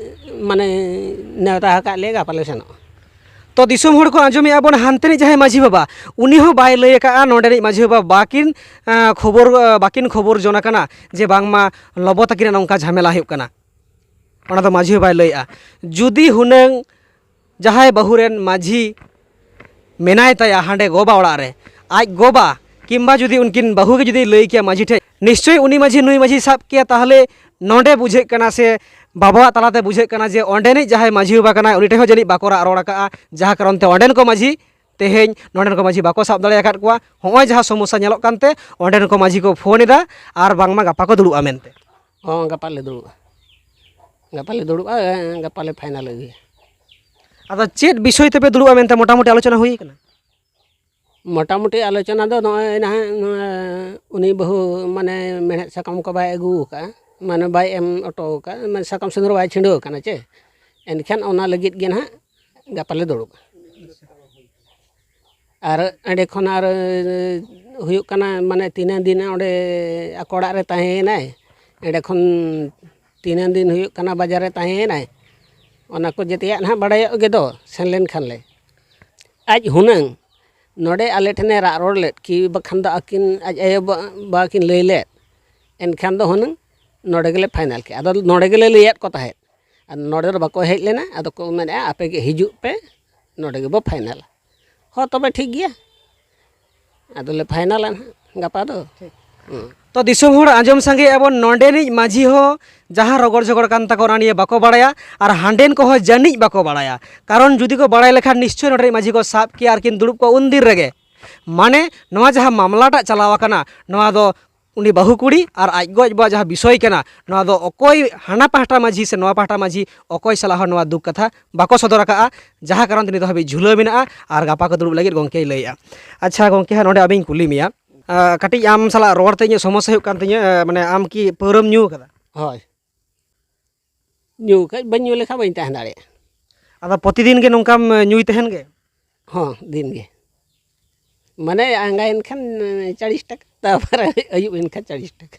ᱢᱟᱱᱮ ᱱᱮᱣᱛᱟ ᱟᱠᱟᱫ ᱞᱮᱭᱟ, ᱜᱟᱯᱟ ᱞᱮ ᱥᱮᱱᱚᱜᱼᱟ᱾ ᱛᱚ ᱫᱤᱥᱚᱢ ᱦᱚᱲ ᱠᱚ ᱟᱸᱡᱚᱢᱮᱜᱼᱟ ᱵᱚᱱ, ᱦᱟᱱᱛᱮ ᱨᱤᱱᱤᱡ ᱡᱟᱦᱟᱸᱭ ᱢᱟᱹᱡᱷᱤ ᱵᱟᱵᱟ, ᱩᱱᱤ ᱦᱚᱸ ᱵᱟᱭ ᱞᱟᱹᱭ ᱟᱠᱟᱫᱼᱟ, ᱱᱚᱰᱮ ᱨᱤᱡ ᱢᱟᱹᱡᱷᱤ ᱵᱟᱵᱟ ᱵᱟᱠᱤᱱ, ᱮ, ᱠᱷᱚᱵᱚᱨ, ᱮ, ᱵᱟᱠᱤᱱ ᱠᱷᱚᱵᱚᱨ ᱡᱚᱱ ᱟᱠᱟᱱᱟ ᱡᱮ ᱵᱟᱝᱢᱟ ᱞᱚᱵᱚ ᱛᱟᱹᱠᱤᱱᱟᱜ ᱱᱚᱝᱠᱟ ᱡᱷᱟᱢᱮᱞᱟ ᱦᱩᱭᱩᱜ ᱠᱟᱱᱟ᱾ ᱚᱱᱟ ᱫᱚ ᱢᱟᱹᱡᱷᱤ ᱵᱟᱵᱟᱭ ᱞᱟᱹᱭᱮᱜᱼᱟ᱾ ᱡᱩᱫᱤ ᱦᱩᱱᱟᱹᱝ ᱡᱟᱦᱟᱸᱭ ᱵᱟᱹᱦᱩ ᱨᱮᱱ ᱢᱟᱹᱡᱷᱤ ᱢᱮᱱᱟᱭ ᱛᱟᱭᱟ ᱦᱟᱸᱰᱮ ᱜᱚᱵᱟ ᱚᱲᱟᱜ ᱨᱮ, ᱟᱡ ᱜᱚᱵᱟ ᱠᱤᱝᱵᱟ ᱡᱩᱫᱤ ᱩᱱᱠᱤᱱ ᱵᱟᱹᱦᱩ ᱜᱮ ᱡᱩᱫᱤ ᱞᱟᱹᱭ ᱠᱮᱭᱟ ᱢᱟᱹᱡᱷᱤ ᱴᱷᱮᱡ, ᱱᱤᱥᱪᱳᱭ ᱩᱱᱤ ᱢᱟᱹᱡᱷᱤ ᱱᱩᱭ ᱢᱟᱹᱡᱷᱤ ᱥᱟᱵ ᱠᱮᱭᱟ᱾ ᱛᱟᱦᱚᱞᱮ ᱱᱚᱰᱮ ᱵᱩᱡᱷᱟᱹᱜ ᱠᱟᱱᱟ ᱥᱮ ᱵᱟᱵᱟᱣᱟᱜ ᱛᱟᱞᱟᱛᱮ ᱵᱩᱡᱷᱟᱹᱜ ᱠᱟᱱᱟ ᱡᱮ ᱚᱸᱰᱮᱱᱤᱡ ᱡᱟᱦᱟᱸᱭ ᱢᱟᱹᱡᱷᱤ ᱵᱟᱵᱟ ᱠᱟᱱᱟᱭ, ᱩᱱᱤ ᱴᱷᱮᱡ ᱦᱚᱸ ᱡᱟᱹᱱᱤᱡ ᱵᱟᱠᱚ ᱨᱟᱜ ᱨᱚᱲ ᱟᱠᱟᱜᱼᱟ, ᱡᱟᱦᱟᱸ ᱠᱟᱨᱚᱱ ᱛᱮ ᱚᱸᱰᱮᱱ ᱠᱚ ᱢᱟᱹᱡᱷᱤ ᱛᱮᱦᱮᱧ ᱱᱚᱸᱰᱮᱱ ᱠᱚ ᱢᱟᱹᱡᱷᱤ ᱵᱟᱠᱚ ᱥᱟᱵ ᱫᱟᱲᱮ ᱟᱠᱟᱫ ᱠᱚᱣᱟ᱾ ᱦᱚᱸᱜᱼᱚᱭ ᱡᱟᱦᱟᱸ ᱥᱚᱢᱚᱥᱥᱟ ᱧᱮᱞᱚᱜ ᱠᱟᱱᱛᱮ ᱚᱸᱰᱮᱱ ᱠᱚ ᱢᱟᱹᱡᱷᱤ ᱠᱚ ᱯᱷᱳᱱ ᱮᱫᱟ ᱟᱨ ᱵᱟᱝᱢᱟ ᱜᱟᱯᱟ ᱠᱚ ᱫᱩᱲᱩᱵᱼᱟ ᱢᱮᱱᱛᱮ᱾ ᱦᱚᱸ, ᱜᱟᱯᱟ ᱞᱮ ᱫᱩᱲᱩᱵᱼᱟ, ᱜᱟᱯᱟ ᱞᱮ ᱫᱩᱲᱩᱵᱼᱟ, ᱜᱟᱯᱟ ᱞᱮ ᱯᱷᱟᱭᱱᱟᱞ ᱟᱹᱜᱩᱭᱟ᱾ ᱟᱫᱚ ᱪᱮᱫ ᱵᱤᱥᱚᱭ ᱛᱮᱯᱮ ᱫᱩᱲᱩᱵᱼᱟ ᱢᱮᱱᱛᱮ ᱢᱚᱴᱟᱢᱩᱴᱤ ᱟᱞᱳᱪᱚᱱᱟ ᱦᱩᱭ ᱟᱠᱟᱱᱟ? ᱢᱚᱴᱟᱢᱩᱴᱤ ᱟᱞᱳᱪᱚᱱᱟ ᱫᱚ ᱱᱚᱜᱼᱚᱭ ᱱᱟᱦᱟᱜ ᱱᱚᱣᱟ ᱩᱱᱤ ᱵᱟᱹᱦᱩ ᱢᱟᱱᱮ ᱢᱮᱲᱦᱮᱫ ᱥᱟᱠᱟᱢ ᱠᱚ ᱵᱟᱭ ᱟᱹᱜᱩ ᱟᱠᱟᱫᱼᱟ, ᱢᱟᱱᱮ ᱵᱟᱭ ᱮᱢ ᱦᱚᱴᱚ ᱟᱠᱟᱫᱼᱟ, ᱢᱟᱱᱮ ᱥᱟᱠᱟᱢ ᱥᱤᱸᱫᱩᱨ ᱵᱟᱭ ᱪᱷᱤᱸᱰᱟᱹᱣ ᱟᱠᱟᱱᱟ ᱪᱮ, ᱮᱱᱠᱷᱟᱱ ᱚᱱᱟ ᱞᱟᱹᱜᱤᱫ ᱜᱮ ᱱᱟᱦᱟᱜ ᱜᱟᱯᱟ ᱞᱮ ᱫᱩᱲᱩᱵᱼᱟ᱾ ᱟᱨ ᱚᱸᱰᱮ ᱠᱷᱚᱱ ᱟᱨ ᱦᱩᱭᱩᱜ ᱠᱟᱱᱟ, ᱢᱟᱱᱮ ᱛᱤᱱᱟᱹᱜ ᱫᱤᱱ ᱚᱸᱰᱮ ᱟᱠᱚ ᱚᱲᱟᱜ ᱨᱮ ᱛᱟᱦᱮᱸᱭᱮᱱᱟᱭ, ᱮᱸᱰᱮ ᱠᱷᱚᱱ ᱛᱤᱱᱟᱹᱜ ᱫᱤᱱ ᱦᱩᱭᱩᱜ ᱠᱟᱱᱟ ᱵᱟᱡᱟᱨ ᱨᱮ ᱛᱟᱦᱮᱸᱭᱮᱱᱟᱭ, ᱚᱱᱟ ᱠᱚ ᱡᱮᱛᱮᱭᱟᱜ ᱱᱟᱦᱟᱜ ᱵᱟᱲᱟᱭᱚᱜ ᱜᱮ ᱫᱚ, ᱥᱮᱱ ᱞᱮᱱ ᱠᱷᱟᱱ ᱞᱮ᱾ ᱟᱡ ᱦᱩᱱᱟᱹᱝ ᱱᱚᱰᱮ ᱟᱞᱮ ᱴᱷᱮᱱᱮ ᱨᱟᱜ ᱨᱚᱲ ᱞᱮᱫ ᱠᱤ ᱵᱟᱠᱷᱟᱱ ᱫᱚ ᱟᱹᱠᱤᱱ ᱟᱡ ᱟᱭᱳ ᱵᱟ-, ᱵᱟᱵᱟ ᱠᱤᱱ ᱞᱟᱹᱭ ᱞᱮᱫ, ᱮᱱᱠᱷᱟᱱ ᱫᱚ ᱦᱩᱱᱟᱹᱝ ᱱᱚᱰᱮ ᱜᱮᱞᱮ ᱯᱷᱟᱭᱱᱟᱞ ᱠᱮᱜᱼᱟ᱾ ᱟᱫᱚ ᱱᱚᱰᱮ ᱜᱮᱞᱮ ᱞᱟᱹᱭᱟᱫ ᱠᱚ ᱛᱟᱦᱮᱸᱫ, ᱟᱨ ᱱᱚᱰᱮ ᱫᱚ ᱵᱟᱠᱚ ᱦᱮᱡ ᱞᱮᱱᱟ᱾ ᱟᱫᱚ ᱠᱚ ᱢᱮᱱᱮᱫᱼᱟ, "ᱟᱯᱮ ᱜᱮ ᱦᱤᱡᱩᱜ ᱯᱮ, ᱱᱚᱰᱮ ᱜᱮᱵᱚ ᱯᱷᱟᱭᱱᱟᱞᱟ᱾" ᱦᱚᱸ, ᱛᱚᱵᱮ ᱴᱷᱤᱠ ᱜᱮᱭᱟ, ᱟᱫᱚᱞᱮ ᱯᱷᱟᱭᱱᱟᱞᱟ ᱱᱟᱦᱟᱜ ᱜᱟᱯᱟ ᱫᱚ᱾ ᱴᱷᱤᱠ᱾ ᱦᱩᱸ᱾ ᱛᱚ, ᱫᱤᱥᱚᱢ ᱦᱚᱲ, ᱟᱸᱡᱚᱢ ᱥᱟᱸᱜᱮ ᱟᱵᱚᱱ, ᱱᱚᱰᱮᱱᱤᱡ ᱢᱟᱹᱡᱷᱤ ᱦᱚᱸ ᱡᱟᱦᱟᱸ ᱨᱚᱜᱚᱲ ᱡᱷᱚᱜᱚᱲ ᱠᱟᱱ ᱛᱟᱠᱚ, ᱚᱱᱟ ᱱᱤᱭᱮ ᱵᱟᱠᱚ ᱵᱟᱲᱟᱭᱟ, ᱟᱨ ᱦᱟᱸᱰᱮᱱ ᱠᱚᱦᱚᱸ ᱡᱟᱹᱱᱤᱡ ᱵᱟᱠᱚ ᱵᱟᱲᱟᱭᱟ᱾ ᱠᱟᱨᱚᱱ ᱡᱩᱫᱤ ᱠᱚ ᱵᱟᱲᱟᱭ ᱞᱮᱠᱷᱟᱱ, ᱱᱤᱥᱪᱳᱭ ᱱᱚᱰᱮᱱᱤᱡ ᱢᱟᱹᱡᱷᱤ ᱠᱚ ᱥᱟᱵ ᱠᱮᱭᱟ ᱟᱨ ᱠᱤᱱ ᱫᱩᱲᱩᱵ ᱠᱚᱜᱼᱟ ᱩᱱ ᱫᱤᱱ ᱨᱮᱜᱮ᱾ ᱢᱟᱱᱮ, ᱱᱚᱣᱟ ᱡᱟᱦᱟᱸ ᱢᱟᱢᱞᱟᱴᱟᱜ ᱪᱟᱞᱟᱣ ᱟᱠᱟᱱᱟ, ᱱᱚᱣᱟ ᱫᱚ ᱩᱱᱤ ᱵᱟᱹᱦᱩ ᱠᱩᱲᱤ ᱟᱨ ᱟᱡ ᱜᱚ ᱟᱡ ᱵᱟᱵᱟ ᱡᱟᱦᱟᱸ ᱵᱤᱥᱚᱭ ᱠᱟᱱᱟ, ᱱᱚᱣᱟ ᱫᱚ ᱚᱠᱚᱭ ᱦᱟᱱᱟ ᱯᱟᱦᱴᱟ ᱢᱟᱹᱡᱷᱤ ᱥᱮ ᱱᱚᱣᱟ ᱯᱟᱦᱴᱟ ᱢᱟᱹᱡᱷᱤ ᱚᱠᱚᱭ ᱥᱟᱞᱟᱜ ᱦᱚᱸ ᱱᱚᱣᱟ ᱫᱩᱠ ᱠᱟᱛᱷᱟ ᱵᱟᱠᱚ ᱥᱚᱫᱚᱨ ᱟᱠᱟᱫᱼᱟ, ᱡᱟᱦᱟᱸ ᱠᱟᱨᱚᱱ ᱛᱮ ᱱᱤᱛ ᱦᱟᱹᱵᱤᱡ ᱡᱷᱩᱞᱟᱹ ᱢᱮᱱᱟᱜᱼᱟ ᱟᱨ ᱜᱟᱯᱟ ᱠᱚ ᱫᱩᱲᱩᱵ ᱞᱟᱹᱜᱤᱫ ᱜᱚᱢᱠᱮᱭ ᱞᱟᱹᱭᱮᱫᱼᱟ᱾ ᱟᱪᱪᱷᱟ ᱜᱚᱢᱠᱮ, ᱦᱟᱸᱜ ᱱᱚᱰᱮ ᱟᱹᱵᱤᱱ ᱠᱩᱞᱤ ᱢᱮᱭᱟ, ᱟᱸ, ᱠᱟᱹᱴᱤᱡ ᱟᱢ ᱥᱟᱞᱟᱜ ᱨᱚᱲ ᱛᱮ ᱤᱧᱟᱹᱜ ᱥᱚᱢᱚᱥᱥᱟ ᱦᱩᱭᱩᱜ ᱠᱟᱱ ᱛᱤᱧᱟᱹ, ᱟᱸ, ᱢᱟᱱᱮ ᱟᱢ ᱠᱤ ᱯᱟᱹᱣᱨᱟᱹᱢ ᱧᱩ ᱟᱠᱟᱫᱟ? ᱦᱳᱭ, ᱧᱩ ᱠᱷᱟᱡ ᱵᱟᱹᱧ ᱧᱩ ᱞᱮᱠᱷᱟᱱ ᱵᱟᱹᱧ ᱛᱟᱦᱮᱸ ᱫᱟᱲᱮᱭᱟᱜᱼᱟ᱾ ᱟᱫᱚ ᱯᱨᱚᱛᱤᱫᱤᱱ ᱜᱮ ᱱᱚᱝᱠᱟᱢ, ᱮ, ᱧᱩᱭ ᱛᱟᱦᱮᱱ ᱜᱮ? ᱦᱚᱸ, ᱫᱤᱱ ᱜᱮ᱾ ᱢᱟᱱᱮ ᱟᱸᱜᱟᱭᱮᱱ ᱠᱷᱟᱱ, ᱮ, ᱪᱟᱲᱤᱥ ᱴᱟᱠᱟ, ᱛᱟᱨᱯᱚᱨᱮ ᱟᱹᱭᱩᱵ ᱮᱱ ᱠᱷᱟᱱ ᱪᱟᱲᱤᱥ ᱴᱟᱠᱟ᱾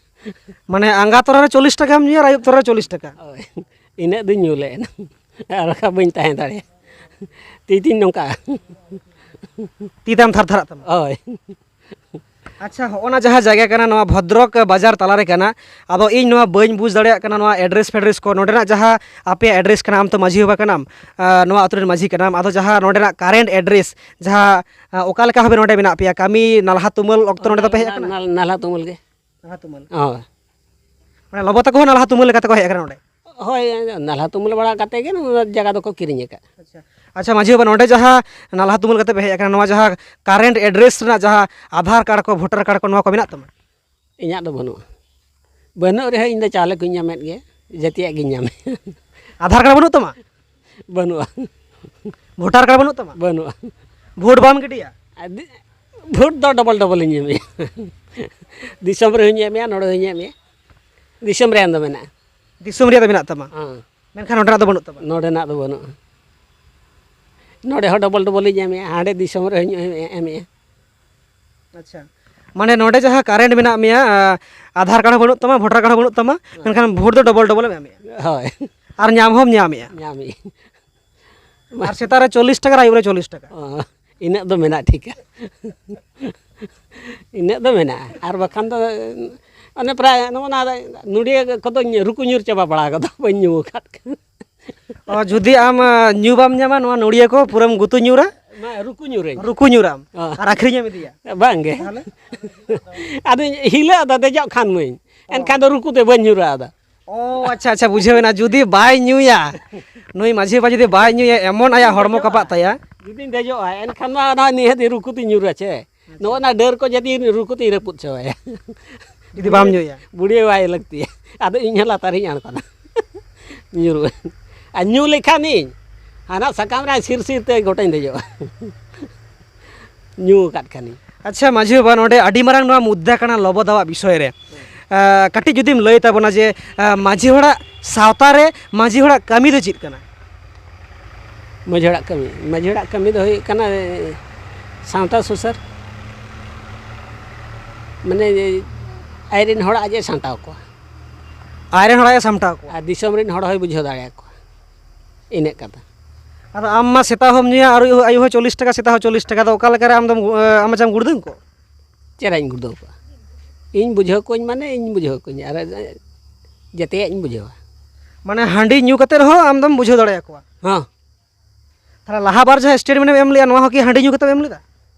ᱢᱟᱱᱮ ᱟᱸᱜᱟ ᱛᱚᱨᱟ ᱨᱮ ᱪᱚᱞᱞᱤᱥ ᱴᱟᱠᱟᱢ ᱧᱩᱭᱟ ᱟᱨ ᱟᱹᱭᱩᱵ ᱛᱚᱨᱟ ᱨᱮ ᱪᱚᱞᱞᱤᱥ ᱴᱟᱠᱟ? ᱦᱳᱭ, ᱤᱱᱟᱹᱜ ᱫᱚᱧ ᱧᱩ ᱞᱮᱫ, ᱟᱨ ᱵᱟᱠᱷᱟᱱ ᱵᱟᱹᱧ ᱛᱟᱦᱮᱸ ᱫᱟᱲᱮᱭᱟᱜᱼᱟ᱾ ᱛᱤ ᱛᱤᱧ ᱱᱚᱝᱠᱟ᱾ ᱛᱤ ᱛᱟᱢ ᱛᱷᱟᱨ ᱛᱷᱟᱨᱟᱜ ᱛᱟᱢᱟ? ᱦᱳᱭ᱾ ᱟᱪᱪᱷᱟ, ᱦᱚᱸᱜᱼᱚ ᱱᱟ ᱡᱟᱦᱟᱸ ᱡᱟᱭᱜᱟ ᱠᱟᱱᱟ, ᱱᱚᱣᱟ ᱵᱷᱚᱫᱨᱚᱠ ᱵᱟᱡᱟᱨ ᱛᱟᱞᱟ ᱨᱮ ᱠᱟᱱᱟ, ᱟᱫᱚ ᱤᱧ ᱱᱚᱣᱟ ᱵᱟᱹᱧ ᱵᱩᱡᱽ ᱫᱟᱲᱮᱭᱟᱜ ᱠᱟᱱᱟ, ᱱᱚᱣᱟ ᱮᱰᱨᱮᱥ ᱯᱷᱮᱰᱨᱮᱥ ᱠᱚ, ᱱᱚᱰᱮᱱᱟᱜ ᱡᱟᱦᱟᱸ ᱟᱯᱮᱭᱟᱜ ᱮᱰᱨᱮᱥ ᱠᱟᱱᱟ, ᱟᱢ ᱛᱚ ᱢᱟᱹᱡᱷᱤ ᱵᱟᱵᱟ ᱠᱟᱱᱟᱢ, ᱟᱸ, ᱱᱚᱣᱟ ᱟᱹᱛᱩ ᱨᱮᱱ ᱢᱟᱹᱡᱷᱤ ᱠᱟᱱᱟᱢ, ᱟᱫᱚ ᱡᱟᱦᱟᱸ ᱱᱚᱰᱮᱱᱟᱜ ᱠᱟᱨᱮᱱᱴ ᱮᱰᱨᱮᱥ, ᱡᱟᱦᱟᱸ, ᱟᱸ, ᱚᱠᱟ ᱞᱮᱠᱟ ᱵᱷᱟᱵᱮ ᱱᱚᱰᱮ ᱢᱮᱱᱟᱜ ᱯᱮᱭᱟ, ᱠᱟᱹᱢᱤ ᱱᱟᱞᱦᱟ ᱛᱩᱢᱟᱹᱞ ᱚᱠᱛᱚ ᱱᱚᱰᱮ ᱫᱚᱯᱮ ᱦᱮᱡ ᱟᱠᱟᱱᱟ? ᱱᱟᱞ-, ᱱᱟᱞᱦᱟ ᱛᱩᱢᱟᱹᱞ ᱜᱮ᱾ ᱱᱟᱞᱦᱟ ᱛᱩᱢᱟᱹᱞ? ᱦᱳᱭ᱾ ᱢᱟᱱᱮ ᱞᱚᱵᱚ ᱛᱟᱠᱚ ᱦᱚᱸ ᱱᱟᱞᱦᱟ ᱛᱩᱢᱟᱹᱞ ᱞᱮᱠᱟᱛᱮ ᱠᱚ ᱦᱮᱡ ᱟᱠᱟᱱᱟ ᱱᱚᱰᱮ? ᱦᱳᱭ, ᱱᱟᱞᱦᱟ ᱛᱩᱢᱟᱹᱞ ᱵᱟᱲᱟ ᱠᱟᱛᱮ ᱜᱮ ᱱᱚᱣᱟ ᱡᱟᱭᱜᱟ ᱫᱚᱠᱚ ᱠᱤᱨᱤᱧ ᱟᱠᱟᱫ᱾ ᱟᱪᱪᱷᱟ᱾ ᱟᱪᱪᱷᱟ, ᱢᱟᱹᱡᱷᱤ ᱵᱟᱵᱟ, ᱱᱚᱰᱮ ᱡᱟᱦᱟᱸ ᱱᱟᱞᱦᱟ ᱛᱩᱢᱟᱹᱞ ᱠᱟᱛᱮ ᱯᱮ ᱦᱮᱡ ᱟᱠᱟᱱᱟ, ᱱᱚᱣᱟ ᱡᱟᱦᱟᱸ ᱠᱟᱨᱮᱱᱴ ᱮᱰᱨᱮᱥ ᱨᱮᱱᱟᱜ ᱡᱟᱦᱟᱸ ᱟᱫᱷᱟᱨ ᱠᱟᱨᱰ ᱠᱚ, ᱵᱷᱳᱴᱟᱨ ᱠᱟᱨᱰ ᱠᱚ, ᱱᱚᱣᱟ ᱠᱚ ᱢᱮᱱᱟᱜ ᱛᱟᱢᱟ? ᱤᱧᱟᱹᱜ ᱫᱚ ᱵᱟᱹᱱᱩᱜᱼᱟ᱾ ᱵᱟᱹᱱᱩᱜ ᱨᱮᱦᱚᱸ ᱤᱧ ᱫᱚ ᱪᱟᱣᱞᱮ ᱠᱚᱧ ᱧᱟᱢᱮᱫ ᱜᱮ, ᱡᱟᱹᱛᱤᱭᱟᱜ ᱜᱤᱧ ᱧᱟᱢᱮᱫ᱾ ᱟᱫᱷᱟᱨ ᱠᱟᱨᱰ ᱵᱟᱹᱱᱩᱜ ᱛᱟᱢᱟ? ᱵᱟᱹᱱᱩᱜᱼᱟ᱾ ᱵᱷᱳᱴᱟᱨ ᱠᱟᱨᱰ ᱵᱟᱹᱱᱩᱜ ᱛᱟᱢᱟ? ᱵᱟᱹᱱᱩᱜᱼᱟ᱾ ᱵᱷᱳᱴ ᱵᱟᱢ ᱜᱤᱰᱤᱭᱟ? ᱟᱨ ᱫᱤ-, ᱵᱷᱳᱴ ᱫᱚ ᱰᱚᱵᱚᱞ ᱰᱚᱵᱚᱞ ᱤᱧ ᱮᱢᱮᱜᱼᱟ᱾ ᱫᱤᱥᱚᱢ ᱨᱮᱦᱚᱸᱧ ᱮᱢᱮᱜᱼᱟ, ᱱᱚᱰᱮ ᱦᱚᱸᱧ ᱮᱢᱮᱜᱼᱟ᱾ ᱫᱤᱥᱚᱢ ᱨᱮᱭᱟᱜ ᱫᱚ ᱢᱮᱱᱟᱜᱼᱟ᱾ ᱫᱤᱥᱚᱢ ᱨᱮᱭᱟᱜ ᱫᱚ ᱢᱮᱱᱟᱜ ᱛᱟᱢᱟ? ᱦᱮᱸ᱾ ᱢᱮᱱᱠᱷᱟᱱ ᱱᱚᱰᱮᱱᱟᱜ ᱫᱚ ᱵᱟᱹᱱᱩᱜ ᱛᱟᱢᱟ? ᱱᱚᱰᱮᱱᱟᱜ ᱫᱚ ᱵᱟᱹᱱᱩᱜᱼᱟ᱾ ᱱᱚᱰᱮ ᱦᱚᱸ ᱰᱚᱵᱚᱞ ᱰᱚᱵᱚᱞ ᱤᱧ ᱮᱢᱮᱜᱼᱟ, ᱦᱟᱸᱰᱮ ᱫᱤᱥᱚᱢ ᱨᱮᱦᱚᱸᱧ ᱮᱢᱮᱜᱼᱟ᱾ ᱟᱪᱪᱷᱟ᱾ ᱢᱟᱱᱮ ᱱᱚᱰᱮ ᱡᱟᱦᱟᱸ ᱠᱟᱨᱮᱱᱴ ᱢᱮᱱᱟᱜ ᱢᱮᱭᱟ, ᱟ, ᱟᱫᱷᱟᱨ ᱠᱟᱨᱰ ᱦᱚᱸ ᱵᱟᱹᱱᱩᱜ ᱛᱟᱢᱟ, ᱵᱷᱳᱴᱟᱨ ᱠᱟᱨᱰ ᱦᱚᱸ ᱵᱟᱹᱱᱩᱜ ᱛᱟᱢᱟ, ᱢᱮᱱᱠᱷᱟᱱ ᱵᱷᱳᱴ ᱫᱚ ᱰᱚᱵᱚᱞ ᱰᱚᱵᱚᱞ ᱮᱢ ᱮᱢᱮᱜᱼᱟ᱾ ᱦᱳᱭ᱾ ᱟᱨ ᱧᱟᱢ ᱦᱚᱸᱢ ᱧᱟᱢᱮᱜᱼᱟ᱾ ᱧᱟᱢᱮᱜᱼᱟ᱾ ᱟᱨ ᱥᱮᱛᱟᱜ ᱨᱮ ᱪᱚᱞᱞᱤᱥ ᱴᱟᱠᱟ ᱟᱨ ᱟᱹᱭᱩᱵ ᱨᱮ ᱪᱚᱞᱞᱤᱥ ᱴᱟᱠᱟ᱾ ᱚ, ᱤᱱᱟᱹᱜ ᱫᱚ ᱢᱮᱱᱟᱜ ᱴᱷᱤᱠᱟ᱾ ᱤᱱᱟᱹᱜ ᱫᱚ ᱢᱮᱱᱟᱜᱼᱟ᱾ ᱟᱨ ᱵᱟᱠᱷᱟᱱ ᱫᱚ ᱚᱱᱮ ᱯᱨᱟᱭ ᱱᱚᱜᱼᱚ ᱱᱟ ᱱᱚᱰᱤᱭᱟᱹ ᱠᱚᱫᱚ ᱨᱩᱠᱩ ᱧᱩᱨ ᱪᱟᱵᱟ ᱵᱟᱲᱟ ᱠᱟᱫᱟ, ᱵᱟᱹᱧ ᱧᱩ ᱟᱠᱟᱫ ᱠᱟᱱᱟ᱾ ᱚ, ᱡᱩᱫᱤ ᱟᱢ, ᱟ, ᱧᱩ ᱵᱟᱢ ᱧᱟᱢᱟ, ᱱᱚᱣᱟ ᱱᱚᱲᱤᱭᱟᱹ ᱠᱚ ᱯᱩᱨᱟᱹᱢ ᱜᱩᱛᱩ ᱧᱩᱨᱟ? ᱢᱟ ᱨᱩᱠᱩ ᱧᱩᱨᱟᱹᱧ᱾ ᱨᱩᱠᱩ ᱧᱩᱨᱟᱢ? ᱚ᱾ ᱟᱨ ᱟᱹᱠᱷᱨᱤᱧᱮᱢ ᱤᱫᱤᱭᱟ? ᱵᱟᱝᱜᱮ᱾ ᱛᱟᱦᱚᱞᱮ? ᱟᱫᱚᱧ ᱦᱤᱞᱟᱹᱜ ᱟᱫᱚ ᱫᱮᱡᱚᱜ ᱠᱷᱟᱱ ᱢᱟᱹᱧ, ᱮᱱᱠᱷᱟᱱ ᱫᱚ ᱨᱩᱠᱩ ᱛᱮ ᱵᱟᱹᱧ ᱧᱩᱨᱟ ᱟᱫᱚ᱾ ᱚ, ᱟᱪᱪᱷᱟ, ᱟᱪᱪᱷᱟ, ᱵᱩᱡᱷᱟᱹᱣ ᱮᱱᱟ᱾ ᱡᱩᱫᱤ ᱵᱟᱭ ᱧᱩᱭᱟ, ᱱᱩᱭ ᱢᱟᱹᱡᱷᱤ ᱵᱟᱵᱟ ᱡᱩᱫᱤ ᱵᱟᱭ ᱧᱩᱭᱟ, ᱮᱢᱚᱱ ᱟᱭᱟᱜ ᱦᱚᱲᱢᱚ ᱠᱟᱯᱟᱜ ᱛᱟᱭᱟ᱾ ᱡᱩᱫᱤᱧ ᱫᱮᱡᱚᱜᱼᱟ, ᱮᱱᱠᱷᱟᱱ ᱢᱟ ᱚᱱᱟ ᱱᱤᱦᱟᱹᱛ ᱨᱩᱠᱩ ᱛᱤᱧ ᱧᱩᱨᱟ ᱪᱮ᱾ ᱱᱚᱜᱼᱚ ᱱᱟ ᱰᱟᱹᱨ ᱠᱚ ᱡᱩᱫᱤ ᱨᱩᱠᱩ ᱛᱤᱧ ᱨᱟᱹᱯᱩᱫ ᱪᱟᱵᱟᱭᱟ᱾ ᱡᱩᱫᱤ ᱵᱟᱢ ᱧᱩᱭᱟ᱾ ᱵᱩᱲᱦᱤ ᱵᱟᱭ ᱞᱟᱹᱠᱛᱤᱭᱟ᱾ ᱟᱫᱚ ᱤᱧ ᱦᱚᱸ ᱞᱟᱛᱟᱨᱤᱧ ᱟᱬᱜᱚᱱᱟ᱾ ᱧᱩᱨᱩᱜᱼᱟ᱾ ᱟᱨ ᱧᱩ ᱞᱮᱠᱷᱟᱱᱤᱧ, ᱦᱟᱱᱟ ᱥᱟᱠᱟᱢ ᱨᱮ ᱥᱤᱨ ᱥᱤᱨ ᱛᱮ ᱜᱚᱴᱟᱧ ᱫᱮᱡᱚᱜᱼᱟ᱾ ᱧᱩ ᱟᱠᱟᱫ ᱠᱷᱟᱱᱤᱧ᱾ ᱟᱪᱪᱷᱟ ᱢᱟᱹᱡᱷᱤ ᱵᱟᱵᱟ, ᱱᱚᱰᱮ ᱟᱹᱰᱤ ᱢᱟᱨᱟᱝ ᱱᱚᱣᱟ ᱢᱩᱫᱽᱫᱟ ᱠᱟᱱᱟ ᱞᱚᱵᱚ ᱫᱟᱣᱟᱜ ᱵᱤᱥᱚᱭ ᱨᱮ᱾ ᱟᱸ, ᱠᱟᱹᱴᱤᱡ ᱡᱩᱫᱤᱢ ᱞᱟᱹᱭ ᱛᱟᱵᱚᱱᱟ ᱡᱮ, ᱟᱸ, ᱢᱟᱹᱡᱷᱤ ᱦᱚᱲᱟᱜ ᱥᱟᱶᱛᱟ ᱨᱮ ᱢᱟᱹᱡᱷᱤ ᱦᱚᱲᱟᱜ ᱠᱟᱹᱢᱤ ᱫᱚ ᱪᱮᱫ ᱠᱟᱱᱟ? ᱢᱟᱹᱡᱷᱤ ᱦᱚᱲᱟᱜ ᱠᱟᱹᱢᱤ, ᱢᱟᱹᱡᱷᱤ ᱦᱚᱲᱟᱜ ᱠᱟᱹᱢᱤ ᱫᱚ ᱦᱩᱭᱩᱜ ᱠᱟᱱᱟ, ᱮ, ᱥᱟᱶᱛᱟ ᱥᱩᱥᱟᱹᱨ, ᱢᱟᱱᱮ ᱟᱡᱨᱮᱱ ᱦᱚᱲᱟᱜ ᱟᱡ ᱮ ᱥᱟᱢᱴᱟᱣ ᱠᱚᱣᱟ᱾ ᱟᱡᱨᱮᱱ ᱦᱚᱲᱟᱜ ᱮ ᱥᱟᱢᱴᱟᱣ ᱠᱚᱣᱟ᱾ ᱟᱨ ᱫᱤᱥᱚᱢ ᱨᱮᱱ ᱦᱚᱲ ᱦᱚᱸᱭ ᱵᱩᱡᱷᱟᱹᱣ ᱫᱟᱲᱮᱭᱟᱠᱚᱣᱟ, ᱤᱱᱟᱹᱜ ᱠᱟᱛᱷᱟ᱾ ᱟᱫᱚ ᱟᱢ ᱢᱟ ᱥᱮᱛᱟᱜ ᱦᱚᱸᱢ ᱧᱩᱭᱟ ᱟᱨ ᱟᱹᱭᱩᱵ ᱦᱚᱸ ᱪᱚᱞᱞᱤᱥ ᱴᱟᱠᱟ, ᱥᱮᱛᱟᱜ ᱦᱚᱸ ᱪᱚᱞᱞᱤᱥ ᱴᱟᱠᱟ, ᱫᱚ ᱚᱠᱟ ᱞᱮᱠᱟᱨᱮ ᱟᱢ ᱫᱚᱢ, ᱮ, ᱟᱢ ᱢᱟᱪᱷᱟᱢ ᱜᱩᱲᱫᱟᱹᱝ ᱠᱚᱜ? ᱪᱮᱫᱟᱜ ᱤᱧ ᱜᱩᱲᱫᱟᱹᱣ ᱠᱚᱜᱼᱟ? ᱤᱧ ᱵᱩᱡᱷᱟᱹᱣ ᱠᱚᱣᱟᱧ ᱢᱟᱱᱮ ᱤᱧ ᱵᱩᱡᱷᱟᱹᱣ ᱠᱚᱣᱟᱧ, ᱟᱨ ᱡᱮᱛᱮᱭᱟᱜ ᱤᱧ ᱵᱩᱡᱷᱟᱹᱣᱟ᱾ ᱢᱟᱱᱮ ᱦᱟᱺᱰᱤ ᱧᱩ ᱠᱟᱛᱮ ᱨᱮᱦᱚᱸ ᱟᱢ ᱫᱚᱢ ᱵᱩᱡᱷᱟᱹᱣ ᱫᱟᱲᱮᱭᱟᱠᱚᱣᱟ? ᱦᱚᱸ᱾ ᱛᱟᱦᱚᱞᱮ ᱞᱟᱦᱟ ᱵᱟᱨ ᱡᱟᱦᱟᱸ ᱥᱴᱮᱴᱢᱮᱱᱴ ᱮᱢ ᱮᱢ ᱞᱮᱜᱼᱟ, ᱱᱚᱣᱟ ᱦᱚᱸ ᱠᱤ ᱦᱟᱺᱰᱤ ᱧᱩ ᱠᱟᱛᱮᱢ ᱮᱢ ᱞᱮᱫᱟ?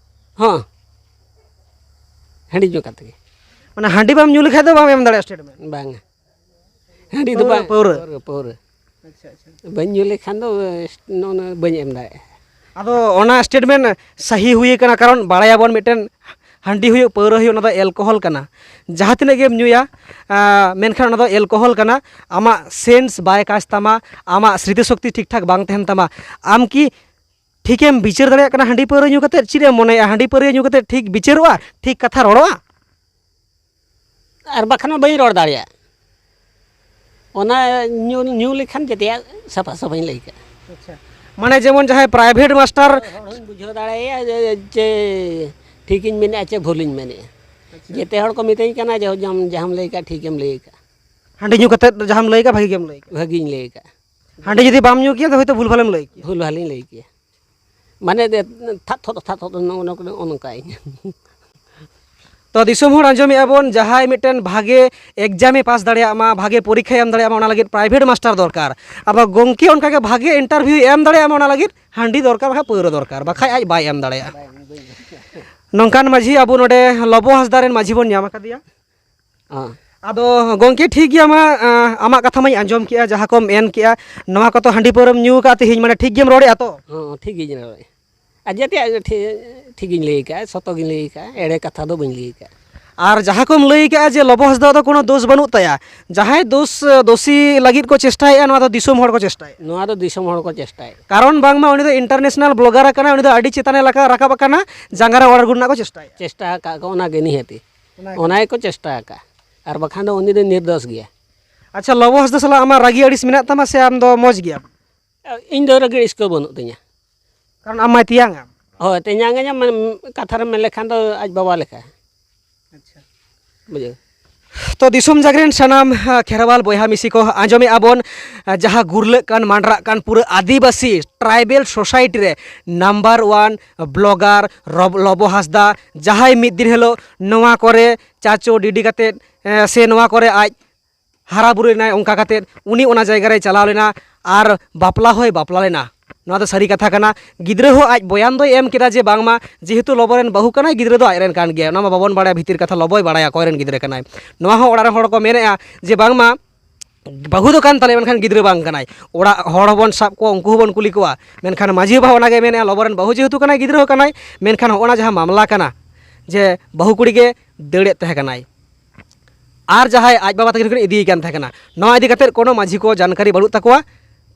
ᱦᱚᱸ, ᱦᱟᱺᱰᱤ ᱧᱩ ᱠᱟᱛᱮ ᱜᱮ᱾ ᱢᱟᱱᱮ ᱦᱟᱺᱰᱤ ᱵᱟᱢ ᱧᱩ ᱞᱮᱠᱷᱟᱡ ᱫᱚ ᱵᱟᱢ ᱮᱢ ᱫᱟᱲᱮᱭᱟᱜᱼᱟ ᱥᱴᱮᱴᱢᱮᱱᱴ? ᱵᱟᱝᱟ, ᱦᱟᱺᱰᱤ ᱫᱚ ᱯᱟᱹᱣᱨᱟᱹ, ᱵᱟᱝ, ᱯᱟᱹᱣᱨᱟᱹ᱾ ᱯᱟᱹᱣᱨᱟᱹ, ᱯᱟᱹᱣᱨᱟᱹ᱾ ᱟᱪᱪᱷᱟ, ᱟᱪᱪᱷᱟ᱾ ᱵᱟᱹᱧ ᱧᱩ ᱞᱮᱠᱷᱟᱱ ᱫᱚ, ᱱᱚᱜᱼᱚ ᱱᱚᱣᱟ ᱵᱟᱹᱧ ᱮᱢ ᱫᱟᱲᱮᱭᱟᱜᱼᱟ᱾ ᱟᱫᱚ ᱚᱱᱟ ᱥᱴᱮᱴᱢᱮᱱᱴ ᱥᱟᱹᱦᱤ ᱦᱩᱭ ᱟᱠᱟᱱᱟ, ᱠᱟᱨᱚᱱ ᱵᱟᱲᱟᱭᱟᱵᱚᱱ ᱢᱤᱫᱴᱮᱱ ᱦᱟᱺᱰᱤ ᱦᱩᱭᱩᱜ, ᱯᱟᱹᱣᱨᱟᱹ ᱦᱩᱭᱩᱜ, ᱚᱱᱟ ᱫᱚ ᱮᱞᱠᱳᱦᱚᱞ ᱠᱟᱱᱟ᱾ ᱡᱟᱦᱟᱸ ᱛᱤᱱᱟᱹᱜ ᱜᱮᱢ ᱧᱩᱭᱟ, ᱟᱸ, ᱢᱮᱱᱠᱷᱟᱱ ᱚᱱᱟ ᱫᱚ ᱮᱞᱠᱳᱦᱚᱞ ᱠᱟᱱᱟ᱾ ᱟᱢᱟᱜ ᱥᱮᱱᱥ ᱵᱟᱭ ᱠᱟᱡᱽ ᱛᱟᱢᱟ, ᱟᱢᱟᱜ ᱥᱨᱤᱛᱤ ᱥᱚᱠᱛᱤ ᱴᱷᱤᱠ ᱴᱷᱟᱠ ᱵᱟᱝ ᱛᱟᱦᱮᱱ ᱛᱟᱢᱟ᱾ ᱟᱢ ᱠᱤ ᱴᱷᱤᱠᱮᱢ ᱵᱤᱪᱟᱹᱨ ᱫᱟᱲᱮᱭᱟᱜ ᱠᱟᱱᱟ ᱦᱟᱺᱰᱤ ᱯᱟᱹᱣᱨᱟᱹ ᱧᱩ ᱠᱟᱛᱮᱫ? ᱪᱮᱫ ᱮᱢ ᱢᱚᱱᱮᱭᱟ, ᱦᱟᱺᱰᱤ ᱯᱟᱹᱣᱨᱟᱹ ᱧᱩ ᱠᱟᱛᱮᱫ ᱴᱷᱤᱠ ᱵᱤᱪᱟᱹᱨᱚᱜᱼᱟ, ᱴᱷᱤᱠ ᱠᱟᱛᱷᱟ ᱨᱚᱲᱚᱜᱼᱟ? ᱟᱨ ᱵᱟᱠᱷᱟᱱ ᱢᱟ ᱵᱟᱹᱧ ᱨᱚᱲ ᱫᱟᱲᱮᱭᱟᱜ᱾ ᱚᱱᱟ ᱧᱩ, ᱧᱩ ᱞᱮᱠᱷᱟᱱ ᱡᱮᱛᱮᱭᱟᱜ ᱥᱟᱯᱷᱟ ᱥᱟᱯᱷᱟᱧ ᱞᱟᱹᱭ ᱠᱟᱜᱼᱟ᱾ ᱟᱪᱪᱷᱟ, ᱢᱟᱱᱮ ᱡᱮᱢᱚᱱ ᱡᱟᱦᱟᱸᱭ ᱯᱨᱟᱭᱵᱷᱮᱴ ᱢᱟᱥᱴᱟᱨ᱾ ᱦᱚᱲ ᱦᱚᱧ ᱵᱩᱡᱷᱟᱹᱣ ᱫᱟᱲᱮᱭᱟᱭᱟ ᱡᱮ, ᱡᱮ ᱴᱷᱤᱠᱤᱧ ᱢᱮᱱᱮᱫᱼᱟ ᱪᱮ ᱵᱷᱩᱞᱤᱧ ᱢᱮᱱᱮᱫᱼᱟ᱾ ᱡᱮᱛᱮ ᱦᱚᱲ ᱠᱚ ᱢᱤᱛᱟᱹᱧ ᱠᱟᱱᱟ ᱡᱮ, "ᱡᱟᱢ-, ᱡᱟᱦᱟᱸᱢ ᱞᱟᱹᱭ ᱠᱟᱜ, ᱴᱷᱤᱠ ᱜᱮᱢ ᱞᱟᱹᱭ ᱠᱟᱜ, ᱦᱟᱺᱰᱤ ᱧᱩ ᱠᱟᱛᱮᱫ ᱡᱟᱦᱟᱸᱢ ᱞᱟᱹᱭ ᱠᱟᱜ, ᱵᱷᱟᱹᱜᱤ ᱜᱮᱢ ᱞᱟᱹᱭ ᱠᱟᱜ᱾ ᱵᱷᱟᱹᱜᱤᱧ ᱞᱟᱹᱭ ᱠᱟᱜ, ᱦᱟᱺᱰᱤ ᱡᱩᱫᱤ ᱵᱟᱢ ᱧᱩ ᱠᱮᱭᱟ, ᱛᱚ ᱦᱚᱭᱛᱳ ᱵᱷᱩᱞ ᱵᱷᱟᱞᱮᱢ ᱞᱟᱹᱭ ᱠᱮᱭᱟ᱾" ᱵᱷᱩᱞ ᱵᱷᱟᱞᱤᱧ ᱞᱟᱹᱭ ᱠᱮᱭᱟ᱾ ᱢᱟᱱᱮ ᱫᱮ-, ᱛᱷᱟᱫ ᱛᱷᱚᱫ, ᱛᱷᱟᱫ ᱛᱷᱚᱫ, ᱱᱚᱜᱼᱚ ᱱᱚᱝᱠᱟ, ᱱᱚᱜᱼᱚ ᱱᱚᱝᱠᱟᱭ᱾ ᱛᱚ ᱫᱤᱥᱚᱢ ᱦᱚᱲ ᱟᱸᱡᱚᱢᱮᱜᱼᱟ ᱵᱚᱱ, ᱡᱟᱦᱟᱸᱭ ᱢᱤᱫᱴᱮᱱ ᱵᱷᱟᱜᱮ exam ᱮ ᱯᱟᱥ ᱫᱟᱲᱮᱭᱟᱜ ᱢᱟ, ᱵᱷᱟᱜᱮ ᱯᱚᱨᱤᱠᱠᱷᱟᱭ ᱮᱢ ᱫᱟᱲᱮᱭᱟᱜ ᱢᱟ, ᱚᱱᱟ ᱞᱟᱹᱜᱤᱫ private master ᱫᱚᱨᱠᱟᱨ᱾ ᱟᱵᱟᱨ ᱜᱚᱢᱠᱮ ᱚᱱᱠᱟᱜᱮ ᱵᱷᱟᱜᱮ interview ᱮᱢ ᱫᱟᱲᱮᱭᱟᱜ ᱢᱟ, ᱚᱱᱟ ᱞᱟᱹᱜᱤᱫ ᱦᱟᱺᱰᱤ ᱫᱚᱨᱠᱟᱨ, ᱵᱟᱠᱷᱟᱡ ᱯᱟᱹᱣᱨᱟᱹ ᱫᱚᱨᱠᱟᱨ, ᱵᱟᱠᱷᱟᱡ ᱟᱡ ᱵᱟᱭ ᱮᱢ ᱫᱟᱲᱮᱭᱟᱜᱼᱟ᱾ ᱱᱚᱝᱠᱟᱱ ᱢᱟᱹᱡᱷᱤ ᱟᱵᱚ ᱱᱚᱰᱮ ᱞᱚᱵᱚ ᱦᱟᱸᱥᱫᱟ ᱨᱮᱱ ᱢᱟᱹᱡᱷᱤ ᱵᱚᱱ ᱧᱟᱢ ᱟᱠᱟᱫᱮᱭᱟ᱾ ᱦᱚᱸ᱾ ᱟᱫᱚ ᱜᱚᱢᱠᱮ, ᱴᱷᱤᱠ ᱜᱮᱭᱟ, ᱢᱟ, ᱟᱸ, ᱟᱢᱟᱜ ᱠᱟᱛᱷᱟ ᱢᱟᱧ ᱟᱸᱡᱚᱢ ᱠᱮᱜᱼᱟ, ᱡᱟᱦᱟᱸ ᱠᱚᱢ ᱮᱱ ᱠᱮᱜᱼᱟ, ᱱᱚᱣᱟ ᱠᱚᱛᱚ ᱦᱟᱺᱰᱤ ᱯᱟᱹᱣᱨᱟᱹᱢ ᱧᱩ ᱟᱠᱟᱫ ᱛᱮᱦᱮᱧ, ᱢᱟᱱᱮ ᱴᱷᱤᱠ ᱜᱮᱢ ᱨᱚᱲᱮᱜᱼᱟ ᱛᱚ? ᱦᱚᱸ, ᱴᱷᱤᱠ ᱜᱤᱧ ᱨᱚᱲᱮᱫᱼᱟ᱾ ᱟᱨ ᱡᱮᱛᱮᱭᱟᱜ ᱜᱮ ᱴᱷᱤᱠ, ᱴᱷᱤᱠ ᱜᱤᱧ ᱞᱟᱹᱭ ᱠᱟᱜᱼᱟ, ᱥᱚᱛᱚ ᱜᱤᱧ ᱞᱟᱹᱭ ᱠᱟᱜᱼᱟ, ᱮᱲᱮ ᱠᱟᱛᱷᱟ ᱫᱚ ᱵᱟᱹᱧ ᱞᱟᱹᱭ ᱠᱟᱜᱼᱟ᱾ ᱟᱨ ᱡᱟᱦᱟᱸ ᱠᱚᱢ ᱞᱟᱹᱭ ᱠᱟᱜᱼᱟ ᱡᱮ ᱞᱚᱵᱚ ᱦᱟᱸᱥᱫᱟ ᱫᱚ ᱠᱳᱱᱳ ᱫᱳᱥ ᱵᱟᱹᱱᱩᱜ ᱛᱟᱭᱟ, ᱡᱟᱦᱟᱸᱭ ᱫᱳᱥ, ᱫᱳᱥᱤ ᱞᱟᱹᱜᱤᱫ ᱠᱚ ᱪᱮᱥᱴᱟᱭᱮᱫᱼᱟ, ᱱᱚᱣᱟ ᱫᱚ ᱫᱤᱥᱚᱢ ᱦᱚᱲ ᱠᱚ ᱪᱮᱥᱴᱟᱭᱮᱫᱼᱟ᱾ ᱱᱚᱣᱟ ᱫᱚ ᱫᱤᱥᱚᱢ ᱦᱚᱲ ᱠᱚ ᱪᱮᱥᱴᱟᱭᱮᱫᱼᱟ᱾ ᱠᱟᱨᱚᱱ ᱵᱟᱝᱢᱟ ᱩᱱᱤ ᱫᱚ international blogger ᱠᱟᱱᱟᱭ, ᱩᱱᱤ ᱫᱚ ᱟᱹᱰᱤ ᱪᱮᱛᱟᱱᱮ ᱞᱟᱠᱟ-, ᱨᱟᱠᱟᱵ ᱟᱠᱟᱱᱟ, ᱡᱟᱸᱜᱟ ᱨᱮ ᱚᱲ ᱟᱬᱜᱚ ᱨᱮᱱᱟᱜ ᱠᱚ ᱪᱮᱥᱴᱟᱭᱮᱫᱼᱟ᱾ ᱪᱮᱥᱴᱟ ᱟᱠᱟᱫ ᱠᱚ, ᱚᱱᱟ ᱜᱮ ᱱᱤᱦᱟᱹᱛᱤ᱾ ᱚᱱᱟ ᱜᱮ᱾ ᱚᱱᱟ ᱜᱮᱠᱚ ᱪᱮᱥᱴᱟ ᱟᱠᱟᱫᱼᱟ, ᱟᱨ ᱵᱟᱠᱷᱟᱱ ᱫᱚ ᱩᱱᱤ ᱫᱚ ᱱᱤᱨᱫᱳᱥ ᱜᱮᱭᱟ᱾ ᱟᱪᱪᱷᱟ, ᱞᱚᱵᱚ ᱦᱟᱸᱥᱫᱟ ᱥᱟᱞᱟᱜ ᱟᱢᱟᱜ ᱨᱟᱹᱜᱤ ᱟᱹᱲᱤᱥ ᱢᱮᱱᱟᱜ ᱛᱟᱢᱟ ᱥᱮ ᱟᱢ ᱫᱚ ᱢᱚᱡᱽ ᱜᱮᱭᱟᱢ? ᱤᱧ ᱫᱚ ᱨᱟᱹᱜᱤ ᱟᱹᱲᱤᱥ ᱠᱚ ᱵᱟᱹᱱᱩᱜ ᱛᱤᱧᱟᱹ᱾ ᱠᱟᱨᱚᱱ ᱟᱢ ᱢᱟᱭ ᱛᱮᱭᱟᱝ ᱟᱢ᱾ ᱦᱳᱭ, ᱛᱮᱭᱟᱝ ᱟᱹᱧᱟᱹ, ᱢᱟᱱᱮ, ᱠᱟᱛᱷᱟ ᱨᱮᱢ ᱢᱮᱱ ᱞᱮᱠᱷᱟᱱ ᱫᱚ ᱟᱡ ᱵᱟᱵᱟ ᱞᱮᱠᱟ᱾ ᱟᱪᱪᱷᱟ᱾ ᱵᱩᱡᱷᱟᱹᱣ᱾ ᱛᱚ, ᱫᱤᱥᱚᱢ ᱡᱟᱜᱽᱨᱮᱱ ᱥᱟᱱᱟᱢ, ᱟ, ᱠᱷᱮᱨᱣᱟᱞ ᱵᱚᱭᱦᱟ ᱢᱤᱥᱤ ᱠᱚ, ᱟᱸᱡᱚᱢᱮᱜᱼᱟ ᱵᱚᱱ, ᱟ, ᱡᱟᱦᱟᱸ ᱜᱩᱨᱞᱟᱹᱜ ᱠᱟᱱ, ᱢᱟᱸᱰᱨᱟᱜ ᱠᱟᱱ ᱯᱩᱨᱟᱹ ᱟᱹᱫᱤᱵᱟᱹᱥᱤ tribal society ᱨᱮ number one blogger ᱨᱚᱵ-, ᱞᱚᱵᱚ ᱦᱟᱸᱥᱫᱟ, ᱡᱟᱦᱟᱸᱭ ᱢᱤᱫ ᱫᱤᱱ ᱦᱤᱞᱳᱜ ᱱᱚᱣᱟ ᱠᱚᱨᱮ ᱪᱟᱪᱳ ᱰᱤᱰᱤ ᱠᱟᱛᱮᱫ, ᱮ, ᱥᱮ ᱱᱚᱣᱟ ᱠᱚᱨᱮ ᱟᱡ ᱦᱟᱨᱟ ᱵᱩᱨᱩᱭᱮᱱᱟᱭ, ᱚᱱᱠᱟ ᱠᱟᱛᱮᱫ ᱩᱱᱤ ᱚᱱᱟ ᱡᱟᱭᱜᱟ ᱨᱮᱭ ᱪᱟᱞᱟᱣ ᱞᱮᱱᱟ ᱟᱨ ᱵᱟᱯᱞᱟ ᱦᱚᱸᱭ ᱵᱟᱯᱞᱟ ᱞᱮᱱᱟ᱾ ᱱᱚᱣᱟ ᱫᱚ ᱥᱟᱹᱨᱤ ᱠᱟᱛᱷᱟ ᱠᱟᱱᱟ᱾ ᱜᱤᱫᱽᱨᱟᱹ ᱦᱚᱸ ᱟᱡ ᱵᱚᱭᱟᱱ ᱫᱚᱭ ᱮᱢ ᱠᱮᱫᱟ ᱡᱮ ᱵᱟᱝᱢᱟ ᱡᱮᱦᱮᱛᱩ ᱞᱚᱵᱚ ᱨᱮᱱ ᱵᱟᱹᱦᱩ ᱠᱟᱱᱟᱭ, ᱜᱤᱫᱽᱨᱟᱹ ᱫᱚ ᱟᱡ ᱨᱮᱱ ᱠᱟᱱ ᱜᱮᱭᱟᱭ᱾ ᱚᱱᱟ ᱢᱟ ᱵᱟᱵᱚᱱ ᱵᱟᱲᱟᱭᱟ ᱵᱷᱤᱛᱤᱨ ᱠᱟᱛᱷᱟ, ᱞᱚᱵᱚᱭ ᱵᱟᱲᱟᱭᱟ ᱚᱠᱚᱭ ᱨᱮᱱ ᱜᱤᱫᱽᱨᱟᱹ ᱠᱟᱱᱟᱭ᱾ ᱱᱚᱣᱟ ᱦᱚᱸ ᱚᱲᱟᱜ ᱨᱮᱱ ᱦᱚᱲ ᱠᱚ ᱢᱮᱱᱮᱫᱼᱟ ᱡᱮ ᱵᱟᱝᱢᱟ ᱵᱟᱹᱦᱩ ᱫᱚ ᱠᱟᱱ ᱛᱟᱞᱮᱭᱟ, ᱢᱮᱱᱠᱷᱟᱱ ᱜᱤᱫᱽᱨᱟᱹ ᱵᱟᱝ ᱠᱟᱱᱟᱭ᱾ ᱚᱲᱟᱜ ᱦᱚᱲ ᱦᱚᱸᱵᱚᱱ ᱥᱟᱵ ᱠᱚᱣᱟ, ᱩᱱᱠᱩ ᱦᱚᱸᱵᱚᱱ ᱠᱩᱞᱤ ᱠᱚᱣᱟ, ᱢᱮᱱᱠᱷᱟᱱ ᱢᱟᱹᱡᱷᱤ ᱵᱟᱵᱟ ᱚᱱᱟᱜᱮ ᱢᱮᱱᱮᱫᱼᱟ, ᱞᱚᱵᱚ ᱨᱮᱱ ᱵᱟᱹᱦᱩ ᱡᱮᱦᱮᱛᱩ ᱠᱟᱱᱟᱭ, ᱜᱤᱫᱽᱨᱟᱹ ᱦᱚᱸ ᱠᱟᱱᱟᱭ, ᱢᱮᱱᱠᱷᱟᱱ ᱦᱚᱸᱜᱼᱚ ᱱᱟ ᱡᱟᱦᱟᱸ ᱢᱟᱢᱞᱟ ᱠᱟᱱᱟ ᱡᱮ ᱵᱟᱹᱦᱩ ᱠᱩᱲᱤ ᱜᱮ ᱫᱟᱹᱲᱮᱫ ᱛᱟᱦᱮᱸ ᱠᱟᱱᱟᱭ, ᱟᱨ ᱡᱟᱦᱟᱸᱭ ᱟᱡ ᱵᱟᱵᱟ ᱛᱟᱹᱠᱤᱱ ᱠᱤᱱ ᱤᱫᱤᱭᱮ ᱠᱟᱱ ᱛᱟᱦᱮᱸ ᱠᱟᱱᱟ᱾ ᱱᱚᱣᱟ ᱤᱫᱤ ᱠᱟᱛᱮᱫ ᱠᱳᱱᱳ ᱢᱟᱹᱡᱷᱤ ᱠᱚ ᱡᱟᱱᱠᱟᱨᱤ ᱵᱟᱹᱱᱩᱜ ᱛᱟᱠᱚᱣᱟ,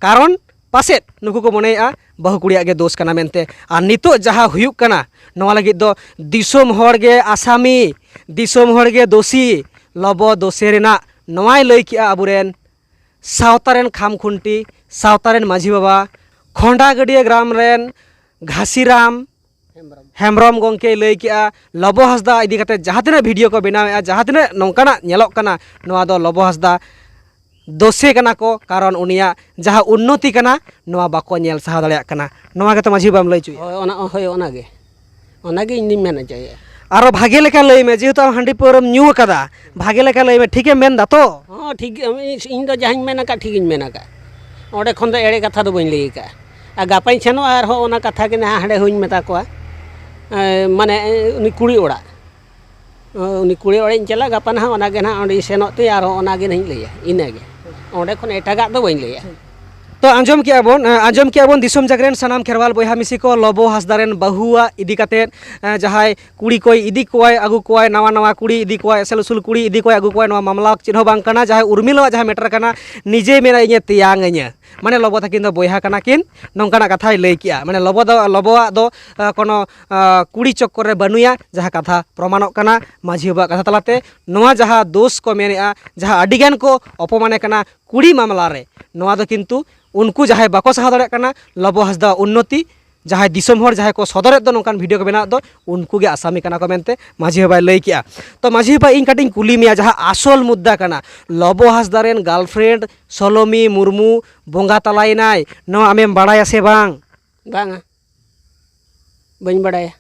ᱠᱟᱨᱚᱱ ᱯᱟᱥᱮᱫ ᱱᱩᱠᱩ ᱠᱚ ᱢᱚᱱᱮᱭᱮᱫᱼᱟ ᱵᱟᱹᱦᱩ ᱠᱩᱲᱤᱭᱟᱜ ᱜᱮ ᱫᱳᱥ ᱠᱟᱱᱟ ᱢᱮᱱᱛᱮ᱾ ᱟᱨ ᱱᱤᱛᱚᱜ ᱡᱟᱦᱟᱸ ᱦᱩᱭᱩᱜ ᱠᱟᱱᱟ, ᱱᱚᱣᱟ ᱞᱟᱹᱜᱤᱫ ᱫᱚ ᱫᱤᱥᱚᱢ ᱦᱚᱲ ᱜᱮ ᱟᱥᱟᱢᱤ, ᱫᱤᱥᱚᱢ ᱦᱚᱲ ᱜᱮ ᱫᱳᱥᱤ᱾ ᱞᱚᱵᱚ ᱫᱳᱥᱮ ᱨᱮᱱᱟᱜ ᱱᱚᱣᱟᱭ ᱞᱟᱹᱭ ᱠᱮᱜᱼᱟ ᱟᱵᱚᱨᱮᱱ ᱥᱟᱶᱛᱟ ᱨᱮᱱ ᱠᱷᱟᱢᱠᱷᱩᱱᱴᱤ, ᱥᱟᱶᱛᱟ ᱨᱮᱱ ᱢᱟᱹᱡᱷᱤ ᱵᱟᱵᱟ, ᱠᱷᱚᱸᱰᱟᱜᱟᱹᱰᱭᱟᱹ ᱜᱨᱟᱢ ᱨᱮᱱ ᱜᱷᱟᱥᱤᱨᱟᱢ ᱦᱮᱢᱵᱨᱚᱢ᱾ ᱦᱮᱢᱵᱨᱚᱢ ᱜᱚᱢᱠᱮᱭ ᱞᱟᱹᱭ ᱠᱮᱜᱼᱟ, ᱞᱚᱵᱚ ᱦᱟᱸᱥᱫᱟ ᱤᱫᱤ ᱠᱟᱛᱮ ᱡᱟᱦᱟᱸ ᱛᱤᱱᱟᱹᱜ ᱵᱷᱤᱰᱤᱭᱳ ᱠᱚ ᱵᱮᱱᱟᱣᱮᱫᱼᱟ, ᱡᱟᱦᱟᱸ ᱛᱤᱱᱟᱹᱜ ᱱᱚᱝᱠᱟᱱᱟᱜ ᱧᱮᱞᱚᱜ ᱠᱟᱱᱟ, ᱱᱚᱣᱟ ᱫᱚ ᱞᱚᱵᱚ ᱦᱟᱸᱥᱫᱟ ᱫᱳᱥᱮ ᱠᱟᱱᱟ ᱠᱚ, ᱠᱟᱨᱚᱱ ᱩᱱᱤᱭᱟᱜ ᱡᱟᱦᱟᱸ ᱩᱱᱱᱚᱛᱤ ᱠᱟᱱᱟ, ᱱᱚᱣᱟ ᱵᱟᱠᱚ ᱧᱮᱞ ᱥᱟᱦᱟᱣ ᱫᱟᱲᱮᱭᱟᱜ ᱠᱟᱱᱟ᱾ ᱱᱚᱣᱟ ᱜᱮᱛᱚ ᱢᱟᱹᱡᱷᱤ ᱵᱟᱵᱟᱢ ᱞᱟᱹᱭ ᱦᱚᱪᱚᱭᱮᱫᱼᱟ? ᱦᱳᱭ, ᱚᱱᱟ, ᱦᱳᱭ, ᱚᱱᱟᱜᱮ, ᱚᱱᱟᱜᱮ ᱤᱧ ᱫᱩᱧ ᱢᱮᱱ ᱦᱚᱪᱚᱭᱮᱫᱼᱟ᱾ ᱟᱨᱚ ᱵᱷᱟᱜᱮ ᱞᱮᱠᱟ ᱞᱟᱹᱭ ᱢᱮ, ᱡᱮᱦᱮᱛᱩ ᱟᱢ ᱦᱟᱺᱰᱤ ᱯᱟᱹᱣᱨᱟᱹᱢ ᱧᱩ ᱟᱠᱟᱫᱟ, ᱵᱷᱟᱜᱮ ᱞᱮᱠᱟ ᱞᱟᱹᱭ ᱢᱮ, ᱴᱷᱤᱠᱮᱢ ᱢᱮᱱ ᱫᱟ ᱛᱚ? ᱦᱚᱸ, ᱴᱷᱤᱠ ᱜᱮ, ᱤᱧ, ᱤᱧ ᱫᱚ ᱡᱟᱦᱟᱸᱧ ᱢᱮᱱ ᱟᱠᱟᱫ, ᱴᱷᱤᱠᱤᱧ ᱢᱮᱱ ᱟᱠᱟᱫ᱾ ᱚᱸᱰᱮ ᱠᱷᱚᱱ ᱫᱚ ᱮᱲᱮ ᱠᱟᱛᱷᱟ ᱫᱚ ᱵᱟᱹᱧ ᱞᱟᱹᱭ ᱟᱠᱟᱫᱼᱟ᱾ ᱟᱨ ᱜᱟᱯᱟᱧ ᱥᱮᱱᱚᱜᱼᱟ, ᱟᱨᱦᱚᱸ ᱚᱱᱟ ᱠᱟᱛᱷᱟ ᱜᱮ ᱱᱟᱦᱟᱜ ᱦᱟᱸᱰᱮ ᱦᱚᱸᱧ ᱢᱮᱛᱟ ᱠᱚᱣᱟ, ᱮᱸ, ᱢᱟᱱᱮ, ᱩᱱᱤ ᱠᱩᱲᱤ ᱚᱲᱟᱜ᱾ ᱩᱱᱤ ᱠᱩᱲᱤ ᱚᱲᱟᱜ ᱤᱧ ᱪᱟᱞᱟᱜᱼᱟ, ᱜᱟᱯᱟ ᱱᱟᱦᱟᱜ ᱚᱱᱟᱜᱮ ᱱᱟᱦᱟᱜ ᱚᱸᱰᱮᱧ ᱥᱮᱱᱚᱜ ᱛᱮ ᱟᱨᱦᱚᱸ ᱚᱱᱟᱜᱮ ᱱᱟᱦᱟᱜ ᱤᱧ ᱞᱟᱹᱭᱟ, ᱤᱱᱟᱹᱜᱮ᱾ ᱚᱸᱰᱮ ᱠᱷᱚᱱ ᱮᱴᱟᱜᱟᱜ ᱫᱚ ᱵᱟᱹᱧ ᱞᱟᱹᱭᱟ᱾ ᱛᱚ, ᱟᱸᱡᱚᱢ ᱠᱮᱜᱼᱟ ᱵᱚᱱ, ᱟᱸᱡᱚᱢ ᱠᱮᱜᱼᱟ ᱵᱚᱱ, ᱫᱤᱥᱚᱢ ᱡᱟᱜᱽᱨᱮᱱ ᱥᱟᱱᱟᱢ ᱠᱷᱮᱨᱣᱟᱞ ᱵᱚᱭᱦᱟ ᱢᱤᱥᱤ ᱠᱚ, ᱞᱚᱵᱚ ᱦᱟᱸᱥᱫᱟ ᱨᱮᱱ ᱵᱟᱹᱦᱩᱣᱟᱜ ᱤᱫᱤ ᱠᱟᱛᱮᱫ, ᱡᱟᱦᱟᱸᱭ ᱠᱩᱲᱤ ᱠᱚᱭ ᱤᱫᱤ ᱠᱚᱣᱟᱭ, ᱟᱹᱜᱩ ᱠᱚᱣᱟᱭ, ᱱᱟᱣᱟ ᱱᱟᱣᱟ ᱠᱩᱲᱤ ᱤᱫᱤ ᱠᱚᱣᱟᱭ, ᱮᱥᱮᱞ ᱩᱥᱩᱞ ᱠᱩᱲᱤ ᱤᱫᱤ ᱠᱚᱣᱟᱭ, ᱟᱹᱜᱩ ᱠᱚᱣᱟᱭ, ᱱᱚᱣᱟ ᱢᱟᱢᱞᱟ ᱪᱮᱫ ᱦᱚᱸ ᱵᱟᱝ ᱠᱟᱱᱟ᱾ ᱡᱟᱦᱟᱸᱭ ᱩᱨᱢᱤᱞᱟᱣᱟᱜ ᱡᱟᱦᱟᱸ ᱢᱮᱴᱟᱨ ᱠᱟᱱᱟ, ᱱᱤᱡᱮᱭ ᱢᱮᱱᱟ ᱤᱧᱮ ᱛᱮᱭᱟᱝ ᱟᱹᱧᱟᱹ, ᱢᱟᱱᱮ ᱞᱚᱵᱚ ᱛᱟᱹᱠᱤᱱ ᱫᱚ ᱵᱚᱭᱦᱟ ᱠᱟᱱᱟ ᱠᱤᱱ, ᱱᱚᱝᱠᱟᱱᱟᱜ ᱠᱟᱛᱷᱟᱭ ᱞᱟᱹᱭ ᱠᱮᱜᱼᱟ᱾ ᱢᱟᱱᱮ ᱞᱚᱵᱚ ᱫᱚ, ᱞᱚᱵᱚᱣᱟᱜ ᱫᱚ, ᱠᱳᱱᱳ ᱠᱩᱲᱤ ᱪᱚᱠᱠᱚᱨ ᱨᱮ ᱵᱟᱹᱱᱩᱭᱟ, ᱡᱟᱦᱟᱸ ᱠᱟᱛᱷᱟ ᱯᱨᱚᱢᱟᱱᱚᱜ ᱠᱟᱱᱟ ᱢᱟᱹᱡᱷᱤ ᱵᱟᱵᱟᱣᱟᱜ ᱠᱟᱛᱷᱟ ᱛᱟᱞᱟᱛᱮ᱾ ᱱᱚᱣᱟ ᱡᱟᱦᱟᱸ ᱫᱳᱥ ᱠᱚ ᱢᱮᱱᱮᱜᱼᱟ, ᱡᱟᱦᱟᱸ ᱟᱹᱰᱤᱜᱟᱱ ᱠᱚ ᱚᱯᱚᱢᱟᱱᱮ ᱠᱟᱱᱟ ᱠᱩᱲᱤ ᱢᱟᱢᱞᱟ ᱨᱮ, ᱱᱚᱣᱟ ᱫᱚ ᱠᱤᱱᱛᱩ ᱩᱱᱠᱩ ᱡᱟᱦᱟᱸᱭ ᱵᱟᱠᱚ ᱥᱟᱦᱟᱣ ᱫᱟᱲᱮᱭᱟᱜ ᱠᱟᱱᱟ ᱞᱚᱵᱚ ᱦᱟᱸᱥᱫᱟ ᱩᱱᱱᱚᱛᱤ, ᱡᱟᱦᱟᱸᱭ ᱫᱤᱥᱚᱢ ᱦᱚᱲ ᱡᱟᱦᱟᱸᱭ ᱠᱚ ᱥᱚᱫᱚᱨᱮᱫ ᱫᱚ ᱱᱚᱝᱠᱟᱱ ᱵᱷᱤᱰᱤᱭᱳ ᱠᱚ ᱵᱮᱱᱟᱣᱮᱫ ᱫᱚ, ᱩᱱᱠᱩ ᱜᱮ ᱟᱥᱟᱢᱤ ᱠᱟᱱᱟ ᱠᱚ ᱢᱮᱱᱛᱮ ᱢᱟᱹᱡᱷᱤ ᱵᱟᱵᱟᱭ ᱞᱟᱹᱭ ᱠᱮᱜᱼᱟ᱾ ᱛᱚ ᱢᱟᱹᱡᱷᱤ ᱵᱟᱵᱟ, ᱤᱧ ᱠᱟᱹᱴᱤᱡ ᱤᱧ ᱠᱩᱞᱤ ᱢᱮᱭᱟ, ᱡᱟᱦᱟᱸ ᱟᱥᱚᱞ ᱢᱩᱫᱽᱫᱟ ᱠᱟᱱᱟ, ᱞᱚᱵᱚ ᱦᱟᱸᱥᱫᱟ ᱨᱮᱱ ᱜᱟᱨᱞᱯᱷᱨᱮᱱᱰ ᱥᱚᱞᱚᱢᱤ ᱢᱩᱨᱢᱩ ᱵᱚᱸᱜᱟ ᱛᱟᱞᱟᱭᱮᱱᱟᱭ, ᱱᱚᱣᱟ ᱟᱢᱮᱢ ᱵᱟᱲᱟᱭᱟ ᱥᱮ ᱵᱟᱝ? ᱵᱟᱝᱟ, ᱵᱟᱹᱧ ᱵᱟᱲᱟᱭᱟ᱾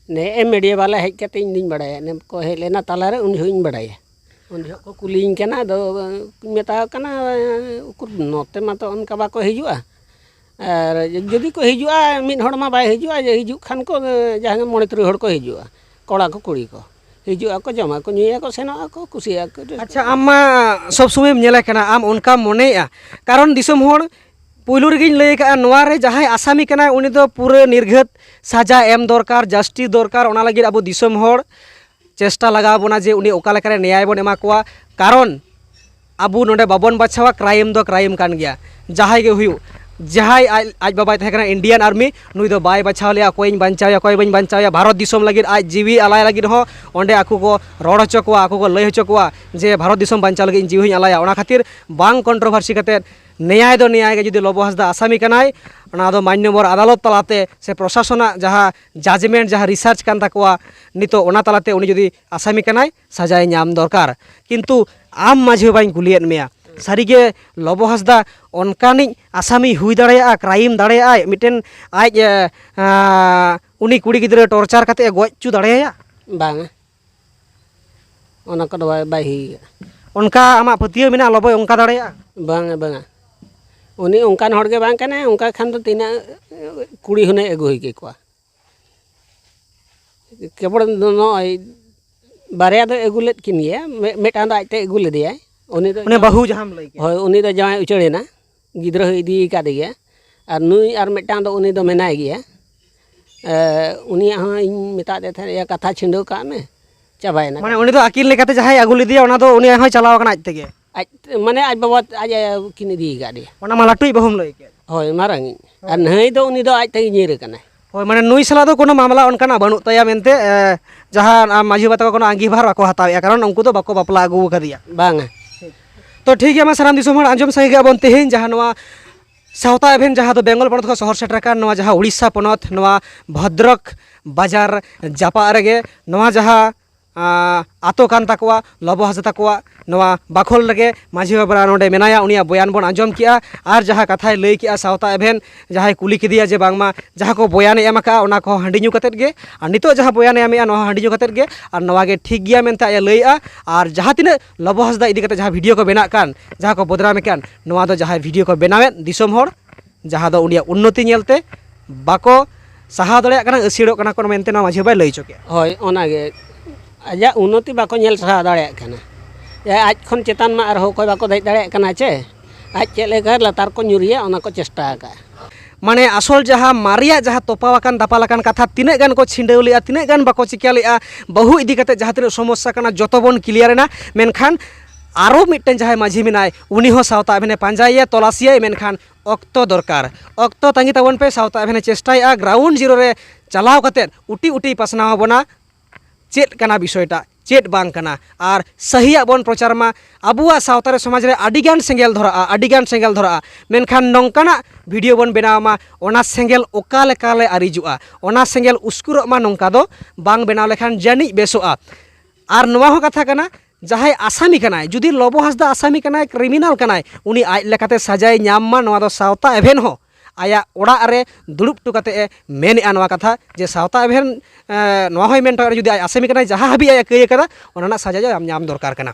ᱱᱮᱜᱼᱮ ᱢᱤᱰᱤᱭᱟ ᱵᱟᱞᱟ ᱦᱮᱡ ᱠᱟᱛᱮ ᱤᱧ ᱫᱩᱧ ᱵᱟᱲᱟᱭᱟ, ᱱᱮ ᱠᱚ ᱦᱮᱡ ᱞᱮᱱᱟ ᱛᱟᱞᱟᱨᱮ, ᱩᱱ ᱡᱚᱦᱚᱜ ᱤᱧ ᱵᱟᱲᱟᱭᱟ᱾ ᱩᱱ ᱡᱚᱦᱚᱜ ᱠᱚ ᱠᱩᱞᱤᱭᱤᱧ ᱠᱟᱱᱟ, ᱟᱫᱚ ᱢᱮᱛᱟᱣ ᱠᱟᱱᱟ, ᱩᱠᱩᱨ ᱱᱚᱛᱮ ᱢᱟᱛᱚ ᱚᱱᱠᱟ ᱵᱟᱠᱚ ᱦᱤᱡᱩᱜᱼᱟ᱾ ᱟᱨ ᱡᱩᱫᱤ ᱠᱚ ᱦᱤᱡᱩᱜᱼᱟ, ᱢᱤᱫ ᱦᱚᱲ ᱢᱟ ᱵᱟᱭ ᱦᱤᱡᱩᱜᱼᱟ, ᱡᱮ ᱦᱤᱡᱩᱜ ᱠᱷᱟᱱ ᱠᱚ ᱡᱟᱦᱟᱸ ᱜᱮ ᱢᱚᱬᱮ ᱛᱩᱨᱩᱭ ᱦᱚᱲ ᱠᱚ ᱦᱤᱡᱩᱜᱼᱟ, ᱠᱚᱲᱟ ᱠᱚ ᱠᱩᱲᱤ ᱠᱚ ᱦᱤᱡᱩᱜ ᱟᱠᱚ, ᱡᱚᱢᱟ ᱠᱚ, ᱧᱩᱭᱟ ᱠᱚ, ᱥᱮᱱᱚᱜ ᱟᱠᱚ, ᱠᱩᱥᱤᱭᱟᱜ ᱟᱠᱚ᱾ ᱟᱪᱪᱷᱟ, ᱟᱢ ᱢᱟ ᱥᱚᱵ ᱥᱚᱢᱚᱭᱮᱢ ᱧᱮᱞᱮ ᱠᱟᱱᱟ, ᱟᱢ ᱚᱱᱠᱟᱢ ᱢᱚᱱᱮᱭᱮᱜᱼᱟ? ᱠᱟᱨᱚᱱ ᱫᱤᱥᱚᱢ ᱦᱚᱲ, ᱯᱩᱭᱞᱩ ᱨᱮᱜᱮᱧ ᱞᱟᱹᱭ ᱟᱠᱟᱫᱼᱟ, ᱱᱚᱣᱟ ᱨᱮ ᱡᱟᱦᱟᱸᱭ ᱟᱥᱟᱢᱤ ᱠᱟᱱᱟᱭ, ᱩᱱᱤ ᱫᱚ ᱯᱩᱨᱟᱹ ᱱᱤᱨᱜᱷᱟᱹᱛ ᱥᱟᱡᱟ ᱮᱢ ᱫᱚᱨᱠᱟᱨ, ᱡᱟᱥᱴᱤᱥ ᱫᱚᱨᱠᱟᱨ᱾ ᱚᱱᱟ ᱞᱟᱹᱜᱤᱫ ᱟᱵᱚ ᱫᱤᱥᱚᱢ ᱦᱚᱲ ᱪᱮᱥᱴᱟ ᱞᱟᱜᱟᱣ ᱵᱚᱱᱟ ᱡᱮ ᱩᱱᱤ ᱚᱠᱟ ᱞᱮᱠᱟᱨᱮ ᱱᱮᱭᱟᱭ ᱵᱚᱱ ᱮᱢᱟ ᱠᱚᱣᱟ᱾ ᱠᱟᱨᱚᱱ ᱟᱵᱚ ᱱᱚᱰᱮ ᱵᱟᱵᱚᱱ ᱵᱟᱪᱷᱟᱣᱟ, ᱠᱨᱟᱭᱤᱢ ᱫᱚ ᱠᱨᱟᱭᱤᱢ ᱠᱟᱱ ᱜᱮᱭᱟ, ᱡᱟᱦᱟᱸᱭ ᱜᱮ ᱦᱩᱭᱩᱜ᱾ ᱡᱟᱦᱟᱸᱭ ᱟᱡ, ᱟᱡ ᱵᱟᱵᱟᱭ ᱛᱟᱦᱮᱸ ᱠᱟᱱᱟ ᱤᱱᱰᱤᱭᱟᱱ ᱟᱨᱢᱤ, ᱱᱩᱭ ᱫᱚ ᱵᱟᱭ ᱵᱟᱪᱷᱟᱣ ᱞᱮᱭᱟ, ᱚᱠᱚᱭᱤᱧ ᱵᱟᱧᱪᱟᱣᱮᱭᱟ, ᱚᱠᱚᱭ ᱵᱟᱹᱧ ᱵᱟᱧᱪᱟᱣᱮᱭᱟ᱾ ᱵᱷᱟᱨᱚᱛ ᱫᱤᱥᱚᱢ ᱞᱟᱹᱜᱤᱫ ᱟᱡ ᱡᱤᱣᱤ ᱟᱞᱟᱭ ᱞᱟᱹᱜᱤᱫ ᱦᱚᱸ ᱚᱸᱰᱮ ᱟᱠᱚ ᱠᱚ ᱨᱚᱲ ᱦᱚᱪᱚ ᱠᱚᱣᱟ, ᱟᱠᱚ ᱠᱚ ᱞᱟᱹᱭ ᱦᱚᱪᱚ ᱠᱚᱣᱟ ᱡᱮ ᱵᱷᱟᱨᱚᱛ ᱫᱤᱥᱚᱢ ᱵᱟᱧᱪᱟᱣ ᱞᱟᱹᱜᱤᱫ ᱤᱧ ᱡᱤᱣᱤ ᱦᱚᱸᱧ ᱟᱞᱟᱭᱟ᱾ ᱚᱱᱟ ᱠᱷᱟᱹᱛᱤᱨ ᱵᱟᱝ ᱠᱚᱱᱴᱨᱳᱵᱷᱟᱨᱥᱤ ᱠᱟᱛᱮᱫ ᱱᱮᱭᱟᱭ ᱫᱚ ᱱᱮᱭᱟᱭ ᱜᱮ᱾ ᱡᱩᱫᱤ ᱞᱚᱵᱚ ᱦᱟᱸᱥᱫᱟ ᱟᱥᱟᱢᱤ ᱠᱟᱱᱟᱭ, ᱚᱱᱟ ᱫᱚ ᱢᱟᱱᱭᱚᱵᱚᱨ ᱟᱫᱟᱞᱚᱛ ᱛᱟᱞᱟᱛᱮ ᱥᱮ ᱯᱨᱚᱥᱟᱥᱚᱱᱟᱜ ᱡᱟᱦᱟᱸ judgement, ᱡᱟᱦᱟᱸ research ᱠᱟᱱ ᱛᱟᱠᱚᱣᱟ, ᱱᱤᱛᱚᱜ ᱚᱱᱟ ᱛᱟᱞᱟᱛᱮ ᱩᱱᱤ ᱡᱩᱫᱤ ᱟᱥᱟᱢᱤ ᱠᱟᱱᱟᱭ, ᱥᱟᱡᱟᱭ ᱧᱟᱢ ᱫᱚᱨᱠᱟᱨ᱾ ᱠᱤᱱᱛᱩ ᱟᱢ ᱢᱟᱹᱡᱷᱤ ᱵᱟᱵᱟᱧ ᱠᱩᱞᱤᱭᱮᱫ ᱢᱮᱭᱟ, ᱥᱟᱹᱨᱤᱜᱮ ᱞᱚᱵᱚ ᱦᱟᱸᱥᱫᱟ ᱚᱱᱠᱟᱱᱤᱡ ᱟᱥᱟᱢᱤ ᱦᱩᱭ ᱫᱟᱲᱮᱭᱟᱜᱼᱟ, crime ᱫᱟᱲᱮᱭᱟᱜᱼᱟᱭ, ᱢᱤᱫᱴᱮᱱ ᱟᱡ, ᱮ, ᱟ, ᱩᱱᱤ ᱠᱩᱲᱤ ᱜᱤᱫᱽᱨᱟᱹ torture ᱠᱟᱛᱮ ᱮ ᱜᱚᱡ ᱦᱚᱪᱚ ᱫᱟᱲᱮᱭᱟᱭᱟ? ᱵᱟᱝᱟ, ᱚᱱᱟ ᱠᱚᱫᱚ ᱵᱟᱭ, ᱵᱟᱭ ᱦᱩᱭᱩᱜᱼᱟ᱾ ᱚᱱᱠᱟ ᱟᱢᱟᱜ ᱯᱟᱹᱛᱭᱟᱹᱣ ᱢᱮᱱᱟᱜᱼᱟ ᱞᱚᱵᱚᱭ ᱚᱱᱠᱟ ᱫᱟᱲᱮᱭᱟᱜᱼᱟ? ᱵᱟᱝᱟ, ᱵᱟᱝᱟ, ᱩᱱᱤ ᱚᱱᱠᱟᱱ ᱦᱚᱲ ᱜᱮ ᱵᱟᱝ ᱠᱟᱱᱟᱭ᱾ ᱚᱱᱠᱟ ᱠᱷᱟᱱ ᱫᱚ ᱛᱤᱱᱟᱹᱜ ᱠᱩᱲᱤ ᱦᱩᱱᱟᱹᱭ ᱟᱹᱜᱩ ᱦᱩᱭ ᱠᱮᱠᱚᱣᱟ᱾ ᱠᱮᱵᱚᱞ ᱱᱚᱜᱼᱚᱭ ᱵᱟᱨᱭᱟ ᱫᱚ ᱟᱹᱜᱩ ᱞᱮᱫ ᱠᱤᱱ ᱜᱮᱭᱟ, ᱢᱤ-, ᱢᱤᱫᱴᱟᱝ ᱫᱚ ᱟᱡᱛᱮ ᱟᱹᱜᱩ ᱞᱮᱫᱮᱭᱟᱭ᱾ ᱩᱱᱤ ᱫᱚ ᱩᱱᱤ ᱵᱟᱹᱦᱩ ᱡᱟᱦᱟᱸᱢ ᱞᱟᱹᱭ ᱠᱮᱫ᱾ ᱦᱳᱭ, ᱩᱱᱤ ᱫᱚ ᱡᱟᱶᱟᱭ ᱩᱪᱟᱹᱲ ᱮᱱᱟ, ᱜᱤᱫᱽᱨᱟᱹ ᱦᱚᱸ ᱤᱫᱤ ᱟᱠᱟᱫᱮ ᱜᱮᱭᱟ᱾ ᱟᱨ ᱱᱩᱭ ᱟᱨ ᱢᱤᱫᱴᱟᱝ ᱫᱚ, ᱩᱱᱤ ᱫᱚ ᱢᱮᱱᱟᱭ ᱜᱮᱭᱟ᱾ ᱮ, ᱩᱱᱤᱭᱟᱜ ᱦᱚᱸ ᱤᱧ ᱢᱮᱛᱟᱫ ᱫᱮ ᱛᱟᱦᱮᱸᱫ, "ᱮᱭᱟ, ᱠᱟᱛᱷᱟ ᱪᱷᱤᱰᱟᱹᱣ ᱠᱟᱜ ᱢᱮ, ᱪᱟᱵᱟᱭᱮᱱᱟ ᱢᱟᱱᱮ ᱠᱟᱛᱷᱟ᱾" ᱩᱱᱤ ᱫᱚ ᱟᱹᱠᱤᱱ ᱞᱮᱠᱟᱛᱮ ᱡᱟᱦᱟᱸᱭ ᱟᱹᱜᱩ ᱞᱮᱫᱮᱭᱟ, ᱚᱱᱟ ᱫᱚ ᱩᱱᱤ ᱦᱚᱸᱭ ᱪᱟᱞᱟᱣ ᱟᱠᱟᱱᱟ ᱟᱡ ᱛᱮᱜᱮ? ᱟᱡ, ᱢᱟᱱᱮ ᱟᱡ ᱵᱟᱵᱟ, ᱟᱡ ᱟᱭᱳ ᱠᱤᱱ ᱤᱫᱤ ᱟᱠᱟᱫᱮᱭᱟ᱾ ᱚᱱᱟ ᱢᱟ ᱞᱟᱹᱴᱩᱭᱤᱡ ᱵᱟᱹᱦᱩᱢ ᱞᱟᱹᱭ ᱠᱮᱫ᱾ ᱦᱳᱭ, ᱢᱟᱨᱟᱝᱤᱡ᱾ ᱟᱨ ᱱᱟᱹᱭ ᱫᱚ, ᱩᱱᱤ ᱫᱚ ᱟᱡ ᱛᱮᱜᱮ ᱧᱤᱨ ᱟᱠᱟᱱᱟᱭ᱾ ᱦᱳᱭ, ᱢᱟᱱᱮ ᱱᱩᱭ ᱥᱟᱞᱟᱜ ᱫᱚ ᱠᱳᱱᱳ ᱢᱟᱢᱞᱟ ᱚᱱᱠᱟᱱᱟᱜ ᱵᱟᱹᱱᱩᱜ ᱛᱟᱭᱟ ᱢᱮᱱᱛᱮ, ᱮ, ᱡᱟᱦᱟᱸ, ᱟ, ᱢᱟᱹᱡᱷᱤ ᱵᱟᱵᱟ ᱛᱟᱠᱚ ᱠᱳᱱᱳ ᱟᱸᱜᱤᱵᱷᱟᱨ ᱵᱟᱠᱚ ᱦᱟᱛᱟᱣᱮᱫᱼᱟ, ᱠᱟᱨᱚᱱ ᱩᱱᱠᱩ ᱫᱚ ᱵᱟᱠᱚ ᱵᱟᱯᱞᱟ ᱟᱹᱜᱩ ᱟᱠᱟᱫᱮᱭᱟ᱾ ᱵᱟᱝᱟ᱾ ᱛᱚ ᱴᱷᱤᱠ ᱜᱮᱭᱟ, ᱢᱟ ᱥᱟᱱᱟᱢ ᱫᱤᱥᱚᱢ ᱦᱚᱲ ᱟᱸᱡᱚᱢ ᱥᱟᱸᱜᱮ ᱠᱟᱜ ᱵᱚᱱ ᱛᱮᱦᱮᱧ ᱡᱟᱦᱟᱸ ᱱᱚᱣᱟ ᱥᱟᱶᱛᱟ ᱮᱵᱷᱮᱱ, ᱡᱟᱦᱟᱸ ᱫᱚ ᱵᱮᱝᱜᱚᱞ ᱯᱚᱱᱚᱛ ᱠᱷᱚᱱ ᱥᱚᱦᱚᱨ ᱥᱮᱴᱮᱨ ᱟᱠᱟᱱ, ᱱᱚᱣᱟ ᱡᱟᱦᱟᱸ ᱩᱲᱤᱥᱥᱟ ᱯᱚᱱᱚᱛ, ᱱᱚᱣᱟ ᱵᱷᱚᱫᱨᱚᱠ ᱵᱟᱡᱟᱨ ᱡᱟᱯᱟᱜ ᱨᱮᱜᱮ ᱱᱚᱣᱟ ᱡᱟᱦᱟᱸ, ᱟᱸ, ᱟᱛᱳ ᱠᱟᱱ ᱛᱟᱠᱚᱣᱟ, ᱞᱚᱵᱚ ᱦᱟᱸᱥᱫᱟ ᱛᱟᱠᱚᱣᱟᱜ ᱱᱚᱣᱟ ᱵᱟᱠᱷᱳᱞ ᱨᱮᱜᱮ ᱢᱟᱹᱡᱷᱤ ᱵᱟᱵᱟ ᱱᱚᱰᱮ ᱢᱮᱱᱟᱭᱟ, ᱩᱱᱤᱭᱟᱜ ᱵᱚᱭᱟᱱ ᱵᱚᱱ ᱟᱸᱡᱚᱢ ᱠᱮᱜᱼᱟ᱾ ᱟᱨ ᱡᱟᱦᱟᱸ ᱠᱟᱛᱷᱟᱭ ᱞᱟᱹᱭ ᱠᱮᱜᱼᱟ ᱥᱟᱶᱛᱟ ᱮᱵᱷᱮᱱ ᱡᱟᱦᱟᱸᱭ ᱠᱩᱞᱤ ᱠᱮᱫᱮᱭᱟ ᱡᱮ ᱵᱟᱝᱢᱟ ᱡᱟᱦᱟᱸ ᱠᱚ ᱵᱚᱭᱟᱱᱮ ᱮᱢ ᱟᱠᱟᱜᱼᱟ, ᱚᱱᱟ ᱠᱚᱦᱚᱸ ᱦᱟᱺᱰᱤ ᱧᱩ ᱠᱟᱛᱮᱫ ᱜᱮ, ᱟᱨ ᱱᱤᱛᱚᱜ ᱡᱟᱦᱟᱸ ᱵᱚᱭᱟᱱᱮ ᱮᱢᱮᱜᱼᱟ, ᱱᱚᱣᱟ ᱦᱚᱸ ᱦᱟᱺᱰᱤ ᱧᱩ ᱠᱟᱛᱮᱫ ᱜᱮ, ᱟᱨ ᱱᱚᱣᱟ ᱜᱮ ᱴᱷᱤᱠ ᱜᱮᱭᱟ ᱢᱮᱱᱛᱮ ᱟᱡ ᱮ ᱞᱟᱹᱭᱮᱜᱼᱟ᱾ ᱟᱨ ᱡᱟᱦᱟᱸ ᱛᱤᱱᱟᱹᱜ ᱞᱚᱵᱚ ᱦᱟᱸᱥᱫᱟ ᱤᱫᱤ ᱠᱟᱛᱮᱫ ᱡᱟᱦᱟᱸ ᱵᱷᱤᱰᱤᱭᱳ ᱠᱚ ᱵᱮᱱᱟᱜ ᱠᱟᱱ, ᱡᱟᱦᱟᱸ ᱠᱚ ᱵᱚᱫᱱᱟᱢᱮ ᱠᱟᱱ, ᱱᱚᱣᱟ ᱫᱚ ᱡᱟᱦᱟᱸᱭ ᱵᱷᱤᱰᱤᱭᱳ ᱠᱚ ᱵᱮᱱᱟᱣᱮᱫ ᱫᱤᱥᱚᱢ ᱦᱚᱲ, ᱡᱟᱦᱟᱸ ᱫᱚ ᱩᱱᱤᱭᱟᱜ ᱩᱱᱱᱚᱛᱤ ᱧᱮᱞᱛᱮ ᱵᱟᱠᱚ ᱥᱟᱦᱟᱣ ᱫᱟᱲᱮᱭᱟᱜ ᱠᱟᱱᱟ, ᱟᱹᱥᱤᱲᱚᱜ ᱠᱟᱱᱟ ᱠᱚ ᱢᱮᱱᱛᱮ ᱱᱚᱣᱟ ᱢᱟᱹᱡᱷᱤ ᱵᱟᱵᱟᱭ ᱞᱟᱹᱭ ᱦᱚᱪᱚ ᱠᱮᱜᱼᱟ᱾ ᱦᱳᱭ, ᱚᱱᱟᱜᱮ᱾ ᱟᱡᱟᱜ ᱩᱱᱱᱚᱛᱤ ᱵᱟᱠᱚ ᱧᱮᱞ ᱥᱟᱦᱟᱣ ᱫᱟᱲᱮᱭᱟᱜ ᱠᱟᱱᱟ᱾ ᱡᱮ ᱟᱡ ᱠᱷᱚᱱ ᱪᱮᱛᱟᱱ ᱢᱟ ᱟᱨᱦᱚᱸ ᱚᱠᱚᱭ ᱵᱟᱠᱚ ᱫᱮᱡ ᱫᱟᱲᱮᱭᱟᱜ ᱠᱟᱱᱟ ᱪᱮ? ᱟᱡ ᱪᱮᱫ ᱞᱮᱠᱟ ᱞᱟᱛᱟᱨ ᱠᱚ ᱧᱩᱨᱮᱭᱟ, ᱚᱱᱟ ᱠᱚ ᱪᱮᱥᱴᱟ ᱟᱠᱟᱜᱼᱟ᱾ ᱢᱟᱱᱮ ᱟᱥᱚᱞ ᱡᱟᱦᱟᱸ ᱢᱟᱨᱮᱭᱟᱜ ᱡᱟᱦᱟᱸ ᱛᱚᱯᱟᱣ ᱟᱠᱟᱱ ᱫᱟᱯᱟᱞ ᱟᱠᱟᱱ ᱠᱟᱛᱷᱟ, ᱛᱤᱱᱟᱹᱜ ᱜᱟᱱ ᱠᱚ ᱪᱷᱤᱸᱰᱟᱹᱣ ᱞᱮᱜᱼᱟ, ᱛᱤᱱᱟᱹᱜ ᱜᱟᱱ ᱵᱟᱠᱚ ᱪᱤᱠᱟᱹ ᱞᱮᱜᱼᱟ, ᱵᱟᱹᱦᱩ ᱤᱫᱤ ᱠᱟᱛᱮ ᱡᱟᱦᱟᱸ ᱛᱤᱱᱟᱹᱜ ᱥᱚᱢᱚᱥᱥᱟ ᱠᱟᱱᱟ, ᱡᱚᱛᱚ ᱵᱚᱱ ᱠᱞᱤᱭᱟᱨ ᱮᱱᱟ᱾ ᱢᱮᱱᱠᱷᱟᱱ ᱟᱨᱚ ᱢᱤᱫᱴᱮᱱ ᱡᱟᱦᱟᱸᱭ ᱢᱟᱹᱡᱷᱤ ᱢᱮᱱᱟᱭ, ᱩᱱᱤ ᱦᱚᱸ ᱥᱟᱶᱛᱟ ᱮᱵᱷᱮᱱᱮ ᱯᱟᱸᱡᱟᱭᱮᱭᱟ, ᱛᱚᱞᱟᱥᱮᱭᱟᱭ, ᱢᱮᱱᱠᱷᱟᱱ ᱚᱠᱛᱚ ᱫᱚᱨᱠᱟᱨ᱾ ᱚᱠᱛᱚ ᱛᱟᱺᱜᱤ ᱛᱟᱵᱚᱱ ᱯᱮ, ᱥᱟᱶᱛᱟ ᱮᱵᱷᱮᱱᱮ ᱪᱮᱥᱴᱟᱭᱮᱜᱼᱟ ᱜᱨᱟᱣᱩᱱᱰ ᱡᱤᱨᱳ ᱨᱮ ᱪᱟᱞᱟᱣ ᱠᱟᱛᱮ ᱩᱴᱤ ᱩᱴᱤ ᱯᱟᱥᱱᱟᱣ ᱟᱵᱚᱱᱟ᱾ ᱪᱮᱫ ᱠᱟᱱᱟ ᱵᱤᱥᱚᱭᱴᱟᱜ? ᱪᱮᱫ ᱵᱟᱝ ᱠᱟᱱᱟ, ᱟᱨ ᱥᱟᱹᱦᱤᱭᱟᱜ ᱵᱚᱱ ᱯᱨᱚᱪᱟᱨ ᱢᱟ᱾ ᱟᱵᱚᱣᱟᱜ ᱥᱟᱶᱛᱟ ᱨᱮ, ᱥᱚᱢᱟᱡᱽ ᱨᱮ ᱟᱹᱰᱤᱜᱟᱱ ᱥᱮᱸᱜᱮᱞ ᱫᱷᱚᱨᱟᱜᱼᱟ, ᱟᱹᱰᱤᱜᱟᱱ ᱥᱮᱸᱜᱮᱞ ᱫᱷᱚᱨᱟᱜᱼᱟ, ᱢᱮᱱᱠᱷᱟᱱ ᱱᱚᱝᱠᱟᱱᱟᱜ ᱵᱷᱤᱰᱤᱭᱳ ᱵᱚᱱ ᱵᱮᱱᱟᱣ ᱢᱟ, ᱚᱱᱟ ᱥᱮᱸᱜᱮᱞ ᱚᱠᱟ ᱞᱮᱠᱟ ᱞᱮ ᱟᱹᱨᱤᱡᱚᱜᱼᱟ, ᱚᱱᱟ ᱥᱮᱸᱜᱮᱞ ᱩᱥᱠᱩᱨᱚᱜ ᱢᱟ, ᱱᱚᱝᱠᱟ ᱫᱚ ᱵᱟᱝ ᱵᱮᱱᱟᱣ ᱞᱮᱠᱷᱟᱱ ᱡᱟᱹᱱᱤᱡ ᱵᱮᱥᱚᱜᱼᱟ᱾ ᱟᱨ ᱱᱚᱣᱟ ᱦᱚᱸ ᱠᱟᱛᱷᱟ ᱠᱟᱱᱟ, ᱡᱟᱦᱟᱸᱭ ᱟᱥᱟᱢᱤ ᱠᱟᱱᱟᱭ, ᱡᱩᱫᱤ ᱞᱚᱵᱚ ᱦᱟᱸᱥᱫᱟ ᱟᱥᱟᱢᱤ ᱠᱟᱱᱟᱭ, ᱠᱨᱤᱢᱤᱱᱟᱞ ᱠᱟᱱᱟᱭ, ᱩᱱᱤ ᱟᱡ ᱞᱮᱠᱟᱛᱮ ᱥᱟᱡᱟᱭ ᱧᱟᱢ ᱢᱟ, ᱱᱚᱣᱟ ᱫᱚ ᱥᱟᱶᱛᱟ ᱮᱵᱷᱮᱱ ᱦᱚᱸ ᱟᱭᱟᱜ ᱚᱲᱟᱜ ᱨᱮ ᱫᱩᱲᱩᱵ ᱦᱚᱴᱚ ᱠᱟᱛᱮ ᱮ ᱢᱮᱱᱮᱜᱼᱟ ᱱᱚᱣᱟ ᱠᱟᱛᱷᱟ, ᱡᱮ ᱥᱟᱶᱛᱟ ᱮᱵᱷᱮᱱ, ᱮ, ᱱᱚᱣᱟ ᱦᱚᱸᱭ ᱢᱮᱱ ᱦᱚᱴᱚ ᱠᱟᱜᱼᱟ, ᱡᱩᱫᱤ ᱟᱡ ᱟᱥᱟᱢᱤ ᱠᱟᱱᱟᱭ, ᱡᱟᱦᱟᱸ ᱦᱟᱹᱵᱤᱡ ᱟᱡ ᱟᱹᱭᱠᱟᱹᱭ ᱠᱟᱫᱟ, ᱚᱱᱟ ᱨᱮᱱᱟᱜ ᱥᱟᱡᱟ ᱫᱚ ᱧᱟᱢ, ᱧᱟᱢ ᱫᱚᱨᱠᱟᱨ ᱠᱟᱱᱟ᱾